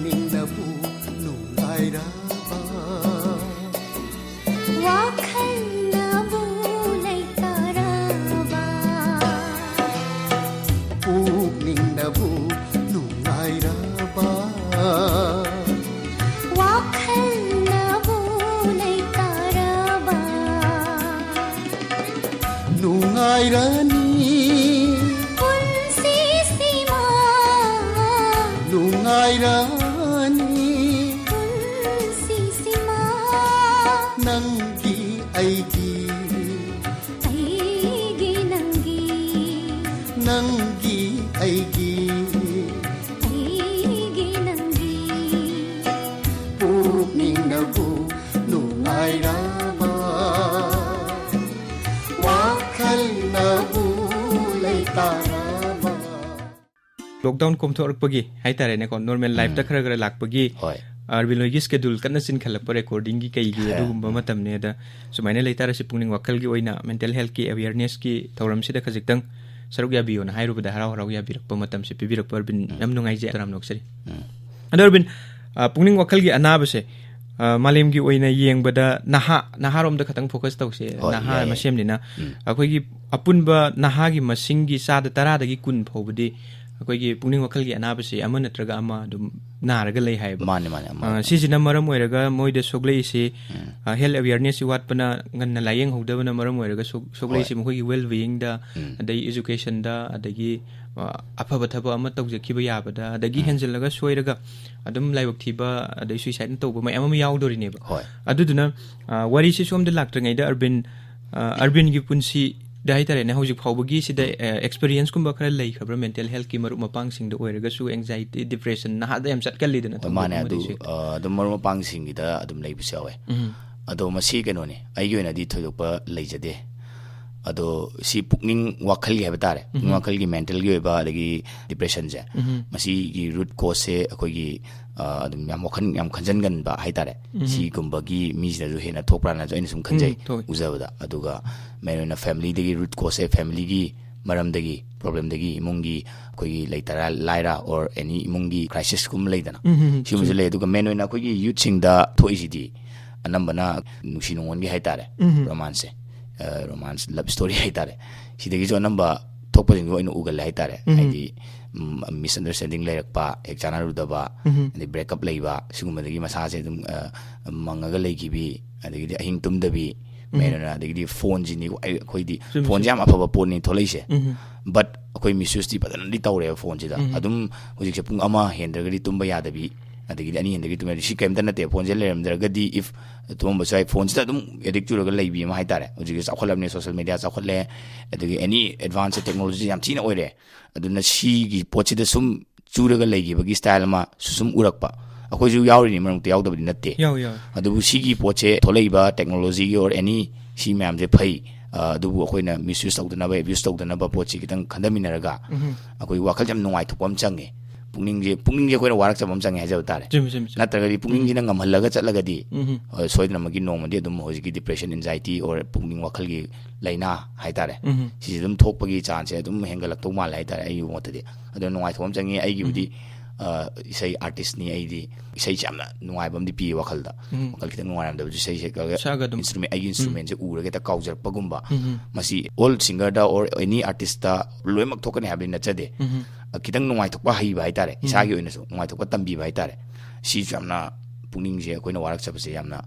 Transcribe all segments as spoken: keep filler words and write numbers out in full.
ꯅꯤꯡꯅꯕꯨ ꯅꯨꯡꯉꯥꯏꯔꯕ, ꯋꯥꯈꯜꯅꯕꯨ ꯂꯩꯇꯔꯕ, ꯄꯨꯛꯅꯤꯡꯅꯕꯨ ꯅꯨꯡꯉꯥꯏꯔꯕ, ꯋꯥꯈꯜꯅꯕꯨ ꯂꯩꯇꯔꯕ, ꯅꯨꯡꯉꯥꯏꯔꯅꯤ ꯄꯨꯟꯁꯤꯁꯤꯃ, ꯅꯨꯡꯉꯥꯏꯔꯅꯤ ꯄꯨꯟꯁꯤꯁꯤꯃ, ꯅꯪꯒꯤ ꯑꯩꯒꯤ, ꯑꯩꯒꯤ ꯅꯪꯒꯤ, ꯅꯪꯒꯤ ꯑꯩꯒꯤ, ꯑꯩꯒꯤ ꯅꯪꯒꯤ, ꯄꯨꯛꯅꯤꯡꯅꯕꯨ ꯅꯨꯡꯉꯥꯏꯔꯕ, ꯋꯥꯈꯜꯅꯕꯨ ꯂꯩꯇꯥꯔꯕ꯫ ꯂꯣꯛꯗꯥꯎꯟ ꯀꯣꯝꯊꯣꯔꯛꯄꯒꯤ ꯍꯥꯏꯇꯥꯔꯦꯅꯦꯀꯣ, ꯅꯣꯔꯃꯦꯜ ꯎꯝ꯫ ꯂꯥꯏꯐꯇ ꯈꯔ ꯈꯔ ꯂꯥꯛꯄꯒꯤ, ꯍꯣꯏ꯫ ꯑꯔꯕꯤꯟ ꯍꯣꯏꯒꯤ ꯁ꯭ꯀꯦꯗꯨꯜ ꯀꯟꯅ ꯆꯤꯟꯈꯠꯂꯛꯄ, ꯔꯦꯀꯣꯔꯗꯤꯡꯒꯤ ꯀꯩꯒꯤ, ꯍꯣꯏ꯫ ꯑꯗꯨꯒꯨꯝꯕ ꯎꯝ꯫ ꯃꯇꯝꯅꯦ꯫ ꯑꯗ ꯁꯨꯃꯥꯏꯅ ꯂꯩꯇꯥꯔꯁꯤ, ꯄꯨꯛꯅꯤꯡ ꯋꯥꯈꯜꯒꯤ ꯑꯣꯏꯅ ꯃꯦꯟꯇꯦꯜ ꯍꯦꯜꯊꯀꯤ ꯑꯦꯋꯦꯌꯔꯅꯦꯁꯀꯤ ꯊꯧꯔꯝꯁꯤꯗ ꯈꯖꯤꯛꯇꯪ ꯁꯔꯨꯛ ꯌꯥꯕꯤꯌꯣꯅ ꯍꯥꯏꯔꯨꯕꯗ ꯍꯔꯥꯎ ꯍꯔꯥꯎ ꯌꯥꯕꯤꯔꯛꯄ ꯃꯇꯝꯁꯦ ꯄꯤꯕꯤꯔꯛꯄ, ꯑꯔꯕꯤꯟ, ꯎꯝ꯫ ꯌꯥꯝ ꯅꯨꯡꯉꯥꯏꯖꯩ, ꯇꯔꯥꯝꯅ ꯑꯣꯛꯆꯔꯤ꯫ ꯎꯝ꯫ ꯑꯗꯣ ꯑꯔꯕꯤꯟ, ꯑ, ꯄꯨꯛꯅꯤꯡ ꯋꯥꯈꯜꯒꯤ ꯑꯅꯥꯕꯁꯦ, ꯑ, ꯃꯥꯂꯦꯝꯒꯤ ꯑꯣꯏꯅ ꯌꯦꯡꯕꯗ ꯅꯍꯥ, ꯅꯍꯥꯔꯣꯝꯗ ꯈꯇꯪ ꯐꯣꯀꯁ ꯇꯧꯁꯦ꯫ ꯍꯣꯏ, ꯅꯍꯥ ꯌꯥꯏ, ꯌꯥꯏ꯫ ꯃꯁꯦꯝꯅꯤꯅ ꯎꯝ꯫ ꯑꯩꯈꯣꯏꯒꯤ ꯑꯄꯨꯟꯕ ꯅꯍꯥꯒꯤ ꯃꯁꯤꯡꯒꯤ ꯆꯥꯗ ꯇꯔꯥꯗꯒꯤ ꯀꯨꯟ ꯐꯥꯎꯕꯗꯤ ꯑꯩꯈꯣꯏꯒꯤ ꯄꯨꯛꯅꯤꯡ ꯋꯥꯈꯜꯒꯤ ꯑꯅꯥꯕꯁꯤ ꯑꯃ ꯅꯠꯇ꯭ꯔꯒ ꯑꯃ ꯑꯗꯨꯝ ꯅꯥꯔꯒ ꯂꯩ ꯍꯥꯏꯌꯦꯕ꯫ ꯃꯥꯅꯦ, ꯃꯥꯅꯦ, ꯑꯃ ꯑ, ꯁꯤꯁꯤꯅ ꯃꯔꯝ ꯑꯣꯏꯔꯒ ꯃꯣꯏꯗ ꯁꯣꯛꯂꯛꯏꯁꯤ, ꯎꯝ꯫ ꯑ, ꯍꯦꯜꯊ ꯑꯦꯋꯦꯌꯔꯅꯦꯁꯁꯤ ꯋꯥꯠꯄꯅ, ꯉꯟꯅ ꯂꯥꯏꯌꯦꯡꯍꯧꯗꯕꯅ ꯃꯔꯝ ꯑꯣꯏꯔꯒ ꯁꯣꯛ-, ꯁꯣꯛꯂꯛꯏꯁꯤ ꯍꯣꯏ꯫ ꯃꯈꯣꯏꯒꯤ ꯋꯦꯜ ꯕꯤꯌꯤꯡꯗ, ꯎꯝ꯫ ꯑꯗꯩ ꯏꯖꯨꯀꯦꯁꯟꯗ, ꯑꯗꯒꯤ, ꯑ, ꯑꯐꯕ ꯊꯕꯛ ꯑꯃ ꯇꯧꯖꯈꯤꯕ ꯌꯥꯕꯗ, ꯑꯗꯒꯤ ꯎꯝ꯫ ꯍꯦꯟꯖꯜꯂꯒ ꯁꯣꯏꯔꯒ ꯑꯗꯨꯝ ꯂꯥꯏꯕꯛ ꯊꯤꯕ, ꯑꯗꯩ ꯁꯨꯏꯁꯥꯏꯗꯅ ꯇꯧꯕ ꯃꯌꯥꯝ ꯑꯃ ꯌꯥꯎꯗꯣꯔꯤꯅꯦꯕ꯫ ꯍꯣꯏ꯫ ꯑꯗꯨꯗꯨꯅ, ꯑ, ꯋꯥꯔꯤꯁꯤ ꯁꯣꯝꯗ ꯂꯥꯛꯇ꯭ꯔꯤꯉꯩꯗ ꯑꯔꯕꯤꯟ, ꯑ, ꯑꯔꯕꯤꯟꯒꯤ ꯄꯨꯟꯁꯤꯗ ꯍꯥꯏꯇꯥꯔꯦꯅꯦ, ꯍꯧꯖꯤꯛ ꯐꯥꯎꯕꯒꯤ ꯁꯤꯗ, ꯎꯝ꯫ ꯑ, ꯑꯦꯛꯁꯄꯤꯔꯤꯌꯦꯟꯁꯀꯨꯝꯕ ꯈꯔ ꯂꯩꯈ꯭ꯔꯕ꯭ꯔꯥ? ꯃꯦꯟꯇꯦꯜ ꯍꯦꯜꯊꯀꯤ ꯃꯔꯨꯞ ꯃꯄꯥꯡꯁꯤꯡꯗ ꯑꯣꯏꯔꯒꯁꯨ, ꯑꯦꯡꯖꯥꯏꯇꯤ, ꯗꯤꯄ꯭ꯔꯦꯁꯟ ꯅꯍꯥꯗ ꯌꯥꯝ ꯆꯠꯀꯜꯂꯤꯗꯅ, ꯍꯣꯏ, ꯃꯥꯅꯦ, ꯊꯧꯗꯣꯛ ꯑꯗꯨ, ꯑꯃꯗꯁꯨ ꯍꯦꯛꯇ꯫ ꯑ, ꯑꯗꯨꯝ ꯃꯔꯨꯞ ꯃꯄꯥꯡꯁꯤꯡꯒꯤꯗ ꯑꯗꯨꯝ ꯂꯩꯕꯁꯨ ꯌꯥꯎꯋꯦ꯫ ꯎꯝ꯫ ꯑꯗꯣ ꯃꯁꯤ ꯀꯩꯅꯣꯅꯦ, ꯑꯩꯒꯤ ꯑꯣꯏꯅꯗꯤ ꯊꯣꯏꯗꯣꯛꯄ ꯂꯩꯖꯗꯦ꯫ ꯑꯗꯣ ꯁꯤ ꯄꯨꯛꯅꯤꯡ ꯋꯥꯈꯜꯒꯤ ꯍꯥꯏꯕ ꯇꯥꯔꯦ, ꯄꯨꯛꯅꯤꯡ ꯎꯝ꯫ ꯋꯥꯈꯜꯒꯤ, ꯃꯦꯟꯇꯦꯜꯒꯤ ꯑꯣꯏꯕ, ꯑꯗꯒꯤ ꯗꯤꯄ꯭ꯔꯦꯁꯟꯁꯦ, ꯎꯝ꯫ ꯃꯁꯤꯒꯤ ꯔꯨꯠ ꯀꯣꯁꯁꯦ ꯑꯩꯈꯣꯏꯒꯤ, ꯑ, ꯑꯗꯨꯝ ꯌꯥꯝ ꯋꯥꯈꯜ ꯌꯥꯝ ꯈꯟꯖꯟꯒꯟꯕ ꯍꯥꯏꯇꯥꯔꯦ꯫ ꯎꯝ꯫ ꯁꯤꯒꯨꯝꯕꯒꯤ ꯃꯤꯁꯤꯅꯁꯨ ꯍꯦꯟꯅ ꯊꯣꯛꯄ꯭ꯔꯥꯅꯁꯨ ꯑꯩꯅ ꯁꯨꯝ ꯈꯟꯖꯩ, ꯎꯝ, ꯊꯣꯛꯏ꯫ ꯎꯖꯕꯗ꯫ ꯑꯗꯨꯒ ꯃꯦꯟ ꯑꯣꯏꯅ ꯐꯦꯃꯤꯂꯤꯗꯒꯤ ꯔꯨꯠ ꯀꯣꯁꯁꯦ, ꯐꯦꯃꯤꯂꯤꯒꯤ ꯃꯔꯝꯗꯒꯤ, problemꯗꯒꯤ, ꯏꯃꯨꯡꯒꯤ ꯑꯩꯈꯣꯏꯒꯤ ꯂꯩꯇꯔꯥ ꯂꯥꯏꯔ or any ꯏꯃꯨꯡꯒꯤ crisisꯀꯨꯝꯕ ꯂꯩꯗꯅ, ꯎꯝ, ꯎꯝ, ꯎꯝ, ꯁꯤꯒꯨꯝꯕꯁꯨ ꯆꯨꯝꯃꯤ꯫ ꯂꯩ꯫ ꯑꯗꯨꯒ main ꯑꯣꯏꯅ ꯑꯩꯈꯣꯏꯒꯤ youthꯁꯤꯡꯗ ꯊꯣꯛꯏꯁꯤꯗꯤ ꯑꯅꯝꯕꯅ ꯅꯨꯡꯁꯤ ꯅꯨꯡꯉꯣꯟꯒꯤ ꯍꯥꯏꯇꯥꯔꯦ, ꯎꯝ, ꯎꯝ꯫ Romance ꯁꯦ, ꯑ, romance love story ꯍꯥꯏꯇꯥꯔꯦ, ꯁꯤꯗꯒꯤꯁꯨ ꯑꯅꯝꯕ ꯊꯣꯛꯄꯁꯤꯡꯗꯣ ꯑꯣꯏꯅ ꯎꯒꯜꯂꯦ ꯍꯥꯏꯇꯥꯔꯦ꯫ ꯎꯝ꯫ ꯍꯥꯏꯗꯤ, ꯎꯝ, misunderstanding ꯂꯩꯔꯛꯄ, ꯍꯦꯛ ꯆꯥꯟꯅꯔꯨꯗꯕ, ꯎꯝ꯫ ꯑꯗꯩ breakup ꯂꯩꯕ, ꯁꯤꯒꯨꯝꯕꯗꯒꯤ ꯃꯁꯥꯁꯦ ꯑꯗꯨꯝ, ꯑ, ꯃꯪꯉꯒ ꯂꯩꯈꯤꯕꯤ, ꯑꯗꯒꯤꯗꯤ ꯑꯍꯤꯡ ꯇꯨꯝꯗꯕꯤ, ꯎꯝ꯫ Main ꯑꯣꯏꯅ, ꯑꯗꯒꯤꯗꯤ phoneꯁꯤꯅꯤ꯫ ꯑꯩ-, ꯑꯩꯈꯣꯏꯗꯤ ꯆꯨꯝꯃꯤ, phoneꯁꯦ ꯆꯨꯝꯃꯤ꯫ ꯌꯥꯝ ꯑꯐꯕ ꯄꯣꯠꯅꯤ ꯊꯣꯛꯂꯛꯏꯁꯦ꯫ ꯎꯝ꯫ But ꯑꯩꯈꯣꯏ misuseꯇꯤ ꯐꯖꯅꯗꯤ ꯇꯧꯔꯦꯕ phoneꯁꯤꯗ꯫ ꯎꯝ꯫ ꯑꯗꯨꯝ ꯍꯧꯖꯤꯛꯁꯦ ꯄꯨꯡ ꯑꯃ ꯍꯦꯟꯗ꯭ꯔꯒꯗꯤ ꯇꯨꯝꯕ ꯌꯥꯗꯕꯤ, ꯑꯗꯒꯤꯗꯤ ꯑꯅꯤ ꯍꯦꯟꯗ꯭ꯔꯒꯗꯤ ꯇꯨꯝꯕ ꯌꯥꯗꯕꯤ, ꯁꯤ ꯀꯔꯤꯝꯇ ꯅꯠꯇꯦ꯫ Phoneꯁꯦ ꯂꯩꯔꯝꯗ꯭ꯔꯒꯗꯤ, if ꯇꯨꯝꯃꯝꯕꯁꯨ ꯌꯥꯏ, phoneꯁꯤꯗ ꯑꯗꯨꯝ addict ꯆꯨꯔꯒ ꯂꯩꯕꯤ ꯑꯃ ꯍꯥꯏꯇꯥꯔꯦ꯫ ꯍꯧꯖꯤꯛꯇꯤ ꯆꯥꯎꯈꯠꯂꯕꯅꯤ, social media ꯆꯥꯎꯈꯠꯂꯦ, ꯑꯗꯒꯤ any advance technology ꯌꯥꯝ ꯊꯤꯅ ꯑꯣꯏꯔꯦ꯫ ꯑꯗꯨꯅ ꯁꯤꯒꯤ ꯄꯣꯠꯁꯤꯗ ꯁꯨꯝ ꯆꯨꯔꯒ ꯂꯩꯈꯤꯕꯒꯤ style ꯑꯃꯁꯨ ꯁꯨꯝ ꯎꯔꯛꯄ꯫ ꯑꯩꯈꯣꯏꯁꯨ ꯌꯥꯎꯔꯤꯅꯤ, ꯃꯔꯛꯇ ꯌꯥꯎꯗꯕꯗꯤ ꯅꯠꯇꯦ꯫ ꯌꯥꯎꯏ, ꯌꯥꯎꯏ꯫ ꯑꯗꯨꯕꯨ ꯁꯤꯒꯤ ꯄꯣꯠꯁꯦ ꯊꯣꯛꯂꯛꯏꯕ technologyꯒꯤ or any ꯁꯤ ꯃꯌꯥꯝꯁꯦ ꯐꯩ꯫ ꯑ, ꯑꯗꯨꯕꯨ ꯑꯩꯈꯣꯏꯅ misuse ꯇꯧꯗꯅꯕ, abuse ꯇꯧꯗꯅꯕ ꯄꯣꯠꯁꯤ ꯈꯤꯇꯪ ꯈꯟꯊꯃꯤꯟꯅꯔꯒ ꯎꯝ꯫ ꯑꯩꯈꯣꯏ ꯋꯥꯈꯜꯁꯦ ꯌꯥꯝ ꯅꯨꯡꯉꯥꯏꯊꯣꯛꯄ ꯑꯃ ꯆꯪꯉꯦ꯫ ꯄꯨꯛꯅꯤꯡꯁꯦ, ꯄꯨꯛꯅꯤꯡꯁꯦ ꯑꯩꯈꯣꯏꯅ ꯋꯥꯔꯛꯆꯕ ꯑꯃ ꯆꯪꯉꯦ ꯍꯥꯏꯖꯕ ꯇꯥꯔꯦ꯫ ꯆꯨꯝꯃꯤ, ꯆꯨꯝꯃꯤ, ꯆꯨꯝꯃꯤ꯫ ꯅꯠꯇ꯭ꯔꯒꯗꯤ ꯄꯨꯛꯅꯤꯡꯁꯤꯅ ꯎꯝ꯫ ꯉꯝꯍꯜꯂꯒ ꯆꯠꯂꯒꯗꯤ, ꯎꯝ꯫ ꯑ, ꯁꯣꯏꯗꯅꯃꯛꯀꯤ ꯅꯣꯡꯃꯗꯤ ꯑꯗꯨꯝ ꯍꯧꯖꯤꯛꯀꯤ depression, anxiety or ꯄꯨꯛꯅꯤꯡ ꯋꯥꯈꯜꯒꯤ ꯂꯥꯏꯅꯥ ꯍꯥꯏꯇꯥꯔꯦ, ꯎꯝ꯫ ꯁꯤꯁꯦ ꯑꯗꯨꯝ ꯊꯣꯛꯄꯒꯤ chanceꯁꯦ ꯑꯗꯨꯝ ꯍꯦꯟꯒꯠꯂꯛꯇꯧ ꯃꯥꯜꯂꯦ ꯍꯥꯏꯇꯥꯔꯦ, ꯑꯩꯒꯤ ꯃꯣꯠꯇꯗꯤ꯫ ꯑꯗꯨꯅ ꯅꯨꯡꯉꯥꯏꯊꯣꯛꯄ ꯑꯃ ꯆꯪꯉꯤ꯫ ꯑꯩꯒꯤꯕꯨꯗꯤ, ꯎꯝ꯫ ꯑ, ꯏꯁꯩ artistꯅꯤ ꯑꯩꯗꯤ꯫ ꯏꯁꯩꯁꯦ ꯌꯥꯝꯅ ꯅꯨꯡꯉꯥꯏꯕ ꯑꯃꯗꯤ ꯄꯤꯌꯦ ꯋꯥꯈꯜꯗ꯫ ꯎꯝ꯫ ꯋꯥꯈꯜ ꯈꯤꯇꯪ ꯅꯨꯡꯉꯥꯏꯔꯝꯗꯕꯁꯨ ꯏꯁꯩ ꯁꯛꯑꯒ ꯁꯛꯑꯒ ꯑꯗꯨꯝ꯫ Instrument, ꯑꯩꯒꯤ ꯎꯝ꯫ Instrumentꯁꯦ ꯎꯔꯒ ꯍꯦꯛꯇ ꯀꯥꯎꯖꯔꯛꯄꯒꯨꯝꯕ꯫ ꯎꯝ, ꯎꯝ꯫ ꯃꯁꯤ all singerꯗ or any artistꯇ ꯂꯣꯏꯅꯃꯛ ꯊꯣꯛꯀꯅꯤ ꯍꯥꯏꯕꯗꯤ ꯅꯠꯆꯗꯦ꯫ ꯎꯝ, ꯎꯝ꯫ ꯑ, ꯈꯤꯇꯪ ꯅꯨꯡꯉꯥꯏꯊꯣꯛꯄ ꯍꯩꯕ ꯍꯥꯏꯇꯥꯔꯦ, ꯎꯝ꯫ ꯏꯁꯥꯒꯤ ꯑꯣꯏꯅꯁꯨ ꯅꯨꯡꯉꯥꯏꯊꯣꯛꯄ ꯇꯝꯕꯤꯕ ꯍꯥꯏꯇꯥꯔꯦ꯫ ꯁꯤꯁꯨ ꯌꯥꯝꯅ ꯄꯨꯛꯅꯤꯡꯁꯦ ꯑꯩꯈꯣꯏꯅ ꯋꯥꯔꯛꯆꯕꯁꯦ ꯌꯥꯝꯅ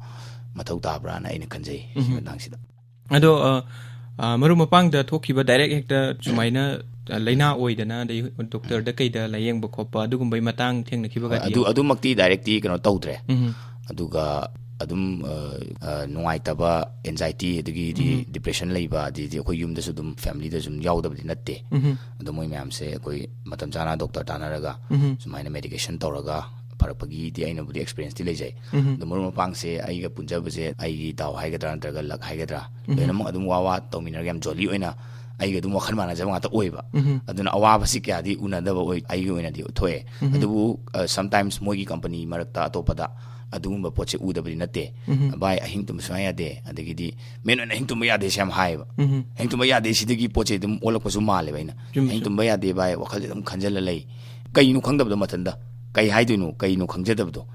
ꯃꯊꯧ ꯇꯥꯕ꯭ꯔꯥꯅ ꯑꯩꯅ ꯈꯟꯖꯩ ꯁꯤ ꯎꯝ꯫ ꯃꯇꯥꯡꯁꯤꯗ꯫ ꯑꯗꯣ, ꯑ, ꯑ, ꯃꯔꯨꯞ ꯃꯄꯥꯡꯗ ꯊꯣꯛꯈꯤꯕ direct ꯍꯦꯛꯇ ꯁꯨꯃꯥꯏꯅ, ꯑ, ꯂꯥꯏꯅꯥ ꯑꯣꯏꯗꯅ, ꯑꯗꯩ doctorꯗ ꯀꯩꯗ ꯂꯥꯌꯦꯡꯕ ꯈꯣꯠꯄ ꯑꯗꯨꯒꯨꯝꯕꯩ ꯃꯇꯥꯡ ꯊꯦꯡꯅꯈꯤꯕꯒꯗꯤ ꯑꯗꯨ, ꯌꯥꯎ- ꯑꯗꯨꯃꯛꯇꯤ directꯇꯤ ꯀꯩꯅꯣ ꯇꯧꯗ꯭ꯔꯦ꯫ ꯎꯝ꯫ ꯑꯗꯨꯒ ꯑꯗꯨꯝ, ꯑ, ꯑ, ꯅꯨꯡꯉꯥꯏꯇꯕ, anxiety, ꯑꯗꯒꯤꯗꯤ ꯎꯝ꯫ Depression ꯂꯩꯕ, ꯑꯗꯩꯗꯤ ꯑꯩꯈꯣꯏ ꯌꯨꯝꯗꯁꯨ ꯑꯗꯨꯝ familyꯗ ꯁꯨꯝ ꯌꯥꯎꯗꯕꯗꯤ ꯅꯠꯇꯦ꯫ ꯎꯝ꯫ ꯑꯗꯣ ꯃꯣꯏ ꯃꯌꯥꯝꯁꯦ ꯑꯩꯈꯣꯏ ꯃꯇꯝ ꯆꯥꯅ doctor ꯇꯥꯟꯅꯔꯒ ꯎꯝ꯫ ꯁꯨꯃꯥꯏꯅ medication ꯇꯧꯔꯒ ꯐꯔꯛꯄꯒꯤꯗꯤ ꯑꯩꯅꯕꯨꯗꯤ experienceꯇꯤ ꯂꯩꯖꯩ꯫ ꯎꯝ꯫ ꯑꯗꯣ ꯃꯔꯨꯞ ꯃꯄꯥꯡꯁꯦ ꯑꯩꯒ ꯄꯨꯟꯖꯕꯁꯦ ꯑꯩꯒꯤ ꯗꯥꯎ ꯍꯥꯏꯒꯗ꯭ꯔꯥ ꯅꯠꯇ꯭ꯔꯒ luck ꯍꯥꯏꯒꯗ꯭ꯔꯥ, ꯎꯝ꯫ ꯂꯣꯏꯅꯃꯛ ꯑꯗꯨꯝ ꯋꯥ ꯋꯥ ꯇꯧꯃꯤꯟꯅꯔꯒ ꯌꯥꯝ jolly ꯑꯣꯏꯅ ꯑꯩꯒ ꯑꯗꯨꯝ ꯋꯥꯈꯜ ꯃꯥꯟꯅꯖꯕ ꯉꯥꯛꯇ ꯑꯣꯏꯕ꯫ ꯎꯝ꯫ ꯑꯗꯨꯅ ꯑꯋꯥꯕꯁꯤ ꯀꯌꯥꯗꯤ ꯎꯅꯗꯕ ꯑꯣꯏ, ꯑꯩꯒꯤ ꯑꯣꯏꯅꯗꯤ ꯊꯣꯛꯑꯦ꯫ ꯎꯝ꯫ ꯑꯗꯨꯕꯨ, ꯑ, sometimes ꯃꯣꯏꯒꯤ company ꯃꯔꯛꯇ ꯑꯇꯣꯞꯄꯗ ꯑꯗꯨꯒꯨꯝꯕ ꯄꯣꯠꯁꯦ ꯎꯗꯕꯗꯤ ꯅꯠꯇꯦ꯫ ꯎꯝ꯫ "ꯚꯥꯏ, ꯑꯍꯤꯡ ꯇꯨꯝꯕ ꯁꯨꯡꯌꯥ ꯌꯥꯗꯦ", ꯑꯗꯒꯤꯗꯤ "ꯃꯦꯟ ꯑꯣꯏꯅ ꯑꯍꯤꯡ ꯇꯨꯝꯕ ꯌꯥꯗꯦ"ꯁꯦ ꯌꯥꯝ ꯍꯥꯏꯌꯦꯕ꯫ ꯎꯝ꯫ ꯑꯍꯤꯡ ꯇꯨꯝꯕ ꯌꯥꯗꯦ ꯁꯤꯗꯒꯤ ꯄꯣꯠꯁꯦ ꯑꯗꯨꯝ ꯑꯣꯜꯂꯛꯄꯁꯨ ꯃꯥꯜꯂꯦꯕ ꯑꯩꯅ꯫ ꯆꯨꯝꯃꯤ, "ꯑꯍꯤꯡ ꯆꯨꯝꯃꯤ꯫ ꯇꯨꯝꯕ ꯌꯥꯗꯦ ꯚꯥꯏ, ꯋꯥꯈꯜꯁꯦ ꯑꯗꯨꯝ ꯈꯟꯖꯜꯂ ꯂꯩ"꯫ ꯀꯩꯅꯣ ꯈꯪꯗꯕꯗꯣ ꯃꯊꯟꯇ꯫ ꯀꯩ ꯍꯥꯏꯗꯣꯏꯅꯣ? ꯀꯩꯅꯣ ꯈꯪꯖꯗꯕꯗꯣ꯫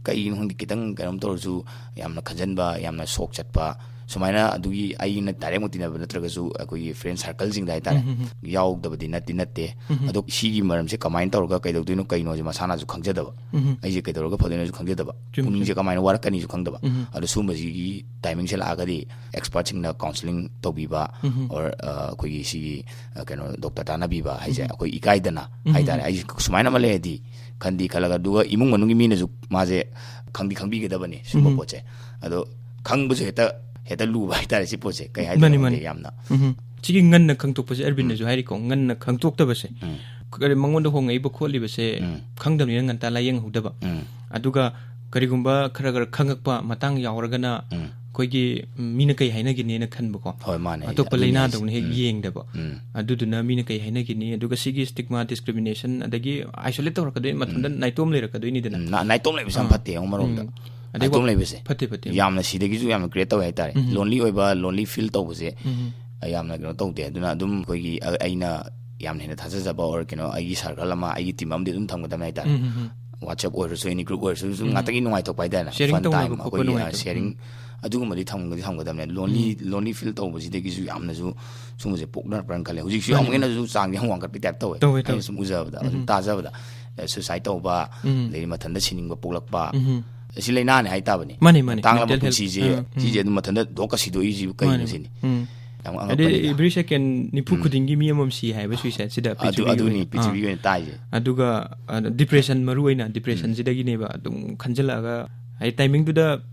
ꯀꯩꯒꯤꯅꯣ ꯈꯪꯗꯦ, ꯈꯤꯇꯪ ꯀꯩꯅꯣꯝ ꯇꯧꯔꯁꯨ ꯌꯥꯝꯅ ꯈꯟꯖꯟꯕ, ꯌꯥꯝꯅ ꯁꯣꯛ ꯆꯠꯄ, ꯁꯨꯃꯥꯏꯅ꯫ ꯑꯗꯨꯒꯤ ꯑꯩꯅ ꯗꯥꯏꯔꯦꯛꯃꯛ ꯇꯤꯟꯅꯕ ꯅꯠꯇ꯭ꯔꯒꯁꯨ ꯑꯩꯈꯣꯏꯒꯤ ꯐ꯭ꯔꯦꯟ ꯁꯥꯔꯀꯜꯁꯤꯡꯗ ꯍꯥꯏꯇꯥꯔꯦ, ꯎꯝ, ꯎꯝ, ꯎꯝ꯫ ꯌꯥꯎꯗꯕꯗꯤ ꯅꯠꯇꯤ ꯅꯠꯇꯦ꯫ ꯎꯝ, ꯎꯝ꯫ ꯑꯗꯣ ꯁꯤꯒꯤ ꯃꯔꯝꯁꯦ ꯀꯃꯥꯏꯅ ꯇꯧꯔꯒ ꯀꯩꯗꯧꯗꯣꯏꯅꯣ, ꯀꯩꯅꯣꯁꯦ ꯃꯁꯥꯅꯁꯨ ꯈꯪꯖꯗꯕ꯫ ꯎꯝ, ꯎꯝ꯫ ꯑꯩꯁꯦ ꯀꯩꯗꯧꯔꯒ ꯐꯗꯣꯏꯅꯣꯁꯨ ꯈꯪꯖꯗꯕ꯫ ꯆꯨꯝꯃꯤ, ꯄꯨꯛꯅꯤꯡꯁꯦ ꯆꯨꯝꯃꯤ꯫ ꯀꯃꯥꯏꯅ ꯋꯥꯔꯛꯀꯅꯤꯁꯨ ꯈꯪꯗꯕ꯫ ꯎꯝ, ꯎꯝ꯫ ꯑꯗꯣ ꯁꯨꯝꯕꯁꯤꯒꯤ ꯇꯥꯏꯃꯤꯡꯁꯦ ꯂꯥꯛꯑꯒꯗꯤ ꯑꯦꯛꯁꯄꯔꯠꯁꯤꯡꯅ ꯀꯥꯎꯟꯁꯤꯂꯤꯡ ꯇꯧꯕꯤꯕ, ꯎꯝ, ꯎꯝ꯫ or, ꯑ, ꯑꯩꯈꯣꯏꯒꯤ ꯁꯤꯒꯤ, ꯑ, ꯀꯩꯅꯣ, ꯗꯣꯛꯇꯔ ꯇꯥꯟꯅꯕꯤꯕ ꯍꯥꯏꯁꯦ ꯎꯝ, ꯎꯝ꯫ ꯑꯩꯈꯣꯏ ꯏꯀꯥꯏꯗꯅ ꯎꯝ, ꯎꯝ꯫ ꯍꯥꯏꯇꯥꯔꯦ꯫ ꯑꯩꯁꯦ ꯁꯨꯃꯥꯏꯅ ꯑꯃ ꯂꯩꯔꯗꯤ ꯈꯟꯗꯤ ꯈꯜꯂꯒ, ꯑꯗꯨꯒ ꯏꯃꯨꯡ ꯃꯅꯨꯡꯒꯤ ꯃꯤꯅꯁꯨ ꯃꯥꯁꯦ ꯈꯪꯗꯤ ꯈꯪꯕꯤꯒꯗꯕꯅꯤ ꯁꯤꯒꯨꯝꯕ ꯎꯝ꯫ ꯄꯣꯠꯁꯦ꯫ ꯑꯗꯣ ꯈꯪꯕꯁꯨ ꯍꯦꯛꯇ, ꯍꯦꯛꯇ ꯂꯨꯕ ꯍꯥꯏꯇꯥꯔꯦ ꯁꯤ ꯄꯣꯠꯁꯦ꯫ ꯀꯩ ꯍꯥꯏꯗꯣꯏꯅꯣ ꯃꯥꯅꯤ, ꯈꯪꯗꯦ ꯃꯥꯅꯤ꯫ ꯌꯥꯝꯅ꯫ ꯎꯝ꯫ ꯁꯤꯒꯤ ꯉꯟꯅ ꯈꯪꯗꯣꯛꯄꯁꯦ ꯑꯔꯕꯤꯟꯗꯁꯨ ꯎꯝ꯫ ꯍꯥꯏꯔꯤꯀꯣ, ꯉꯟꯅ ꯈꯪꯗꯣꯛꯇꯕꯁꯦ꯫ ꯎꯝ꯫ ꯀꯔꯤ ꯃꯉꯣꯟꯗ ꯍꯣꯡꯉꯛꯏꯕ ꯈꯣꯠꯂꯤꯕꯁꯦ ꯎꯝ꯫ ꯈꯪꯗꯕꯅꯤꯅ ꯉꯟꯇꯥ ꯂꯥꯏꯌꯦꯡꯍꯧꯗꯕ꯫ ꯎꯝ꯫ ꯑꯗꯨꯒ ꯀꯔꯤꯒꯨꯝꯕ ꯈꯔ ꯈꯔ ꯈꯪꯉꯛꯄ ꯃꯇꯥꯡ ꯌꯥꯎꯔꯒꯅ ꯎꯝ꯫ ꯑꯩꯈꯣꯏꯒꯤ, ꯎꯝ, ꯃꯤꯅ ꯀꯩ ꯍꯥꯏꯅꯒꯤꯅꯦꯅ ꯈꯟꯕꯀꯣ꯫ ꯍꯣꯏ, ꯃꯥꯅꯦ꯫ ꯑꯇꯣꯞꯄ ꯑꯗꯨꯅꯦ ꯂꯥꯏꯅꯥꯗꯧꯅ ꯍꯥꯏꯁꯦ꯫ ꯍꯦꯛ ꯎꯝ꯫ ꯌꯦꯡꯗꯕ꯫ ꯎꯝ꯫ ꯑꯗꯨꯗꯨꯅ ꯃꯤꯅ ꯀꯩ ꯍꯥꯏꯅꯒꯤꯅꯤ, ꯑꯗꯨꯒ ꯁꯤꯒꯤ stigma, discrimination, ꯑꯗꯒꯤ isolate ꯇꯧꯔꯛꯀꯗꯣꯏꯅꯤ, ꯃꯊꯟꯇ ꯎꯝ꯫ ꯅꯥꯏꯇꯣꯝ ꯂꯩꯔꯛꯀꯗꯣꯏꯅꯤꯗꯅ꯫ ꯎꯝ, ꯅꯥ-, ꯅꯥꯏꯇꯣꯝ ꯂꯩꯕꯁꯦ ꯌꯥꯝ ꯑꯥ꯫ ꯐꯠꯇꯦ ꯑꯃꯔꯣꯝꯗ꯫ ꯎꯝ꯫ ꯑꯗꯩ ꯅꯥꯏꯇꯣꯝ ꯋꯥ-, ꯂꯩꯕꯁꯦ ꯐꯠꯇꯦ, ꯐꯠꯇꯦ꯫ ꯌꯥꯝꯅ ꯁꯤꯗꯒꯤꯁꯨ ꯌꯥꯝꯅ create ꯇꯧꯋꯦ ꯍꯥꯏꯇꯥꯔꯦ꯫ ꯎꯝ꯫ Lonely ꯑꯣꯏꯕ, lonely feel ꯇꯧꯕꯁꯦ ꯎꯝ꯫ ꯌꯥꯝꯅ ꯀꯩꯅꯣ ꯇꯧꯗꯦ꯫ ꯑꯗꯨꯅ ꯑꯗꯨꯝ ꯑꯩꯈꯣꯏꯒꯤ, ꯑ-, ꯑꯩꯅ ꯌꯥꯝꯅ ꯍꯦꯟꯅ ꯊꯥꯖꯖꯕ or ꯀꯩꯅꯣ, ꯑꯩꯒꯤ circle ꯑꯃ, ꯑꯩꯒꯤ team ꯑꯃꯗꯤ ꯑꯗꯨꯝ ꯊꯝꯒꯗꯕꯅꯦ ꯍꯥꯏꯇꯥꯔꯦ꯫ ꯎꯝ, ꯎꯝ, ꯎꯝ꯫ WhatsApp ꯑꯣꯏꯔꯁꯨ, any group ꯑꯣꯏꯔꯁꯨ, ꯁꯨꯝ ꯎꯝ꯫ ꯉꯥꯛꯇꯪꯒꯤ ꯅꯨꯡꯉꯥꯏꯊꯣꯛꯄ ꯍꯥꯏꯇꯥꯔꯦ꯫ Sharing ꯐꯟ ꯇꯧꯅꯕ ꯇꯥꯏꯝ ꯈꯣꯠꯄ ꯑꯩꯈꯣꯏꯒꯤ, ꯑ, ꯅꯨꯡꯉꯥꯏꯇꯕ꯫ ꯁꯤꯌꯥꯔꯤꯡ ꯎꯝ꯫ ꯑꯗꯨꯒꯨꯝꯕꯗꯤ ꯊꯝꯒꯗꯤ ꯊꯝꯒꯗꯕꯅꯦ꯫ ꯂꯣꯟꯂꯤ, ꯎꯝ꯫ ꯂꯣꯟꯂꯤ ꯐꯤꯜ ꯇꯧꯕꯁꯤꯗꯒꯤꯁꯨ ꯌꯥꯝꯅꯁꯨ ꯁꯨꯝꯕꯁꯦ ꯄꯣꯛꯅꯔꯛꯄ꯭ꯔꯥꯅ ꯈꯜꯂꯦ꯫ ꯍꯧꯖꯤꯛꯁꯨ ꯃꯥꯅꯦ, ꯌꯥꯝ ꯃꯥꯅꯦ꯫ ꯍꯦꯟꯅꯁꯨ ꯆꯥꯡꯁꯦ ꯌꯥꯝ ꯋꯥꯡꯈꯠꯄꯩ ꯇꯥꯏꯞ ꯇꯧꯋꯦ꯫ ꯇꯧꯋꯦ, ꯑꯩꯅ ꯇꯧꯋꯦ꯫ ꯁꯨꯝ ꯎꯖꯕꯗ, ꯁꯨꯝ ꯎꯝ꯫ ꯇꯥꯖꯕꯗ, ꯑ, suicide ꯇꯧꯕ, ꯎꯝ꯫ ꯑꯗꯩꯗꯤ ꯃꯊꯟꯇ ꯁꯤꯅꯤꯡꯕ ꯄꯣꯛꯂꯛꯄ, ꯎꯝ꯫ ꯑꯁꯤ ꯂꯥꯏꯅꯥꯅꯦ ꯍꯥꯏ ꯇꯥꯕꯅꯤ꯫ ꯃꯥꯅꯦ, ꯃꯥꯅꯦ꯫ ꯇꯥꯡꯂꯕ mental health꯫ ꯄꯨꯟꯁꯤꯁꯦ, ꯎꯝ, ꯎꯝ꯫ ꯁꯤꯁꯦ ꯑꯗꯨꯝ ꯃꯊꯟꯇ ꯗꯣꯛꯀ ꯁꯤꯗꯣꯛꯏꯁꯤꯕꯨ ꯀꯩꯅꯣ ꯃꯥꯅꯦ, ꯁꯤꯅꯤ꯫ ꯃꯥꯅꯦ꯫ ꯎꯝ꯫ ꯌꯥꯝ ꯑꯗꯩ ꯑꯉꯛꯄꯅꯤꯗ꯫ Every second ꯅꯤꯐꯨ ꯎꯝ꯫ ꯈꯨꯗꯤꯡꯒꯤ ꯃꯤ ꯑꯃꯃꯝ ꯁꯤ ꯍꯥꯏꯕ suicide ꯁꯤꯗ ꯑꯗꯨ, ꯄ꯭ꯔꯤꯊꯤꯕꯤꯒꯤ ꯑꯗꯨꯅꯤ ꯑꯣꯏꯅ꯫ ꯄ꯭ꯔꯤꯊꯤꯕꯤꯒꯤ ꯑꯥ꯫ ꯑꯣꯏꯅ ꯇꯥꯏꯁꯦ꯫ ꯑꯗꯨꯒ, ꯑ, depression ꯃꯔꯨ ꯑꯣꯏꯅ depression ꯎꯝ꯫ ꯁꯤꯗꯒꯤꯅꯦꯕ ꯑꯗꯨꯝ ꯈꯟꯖꯜꯂꯛꯑꯒ, ꯍꯥꯏꯗꯤ timingꯗꯨꯗ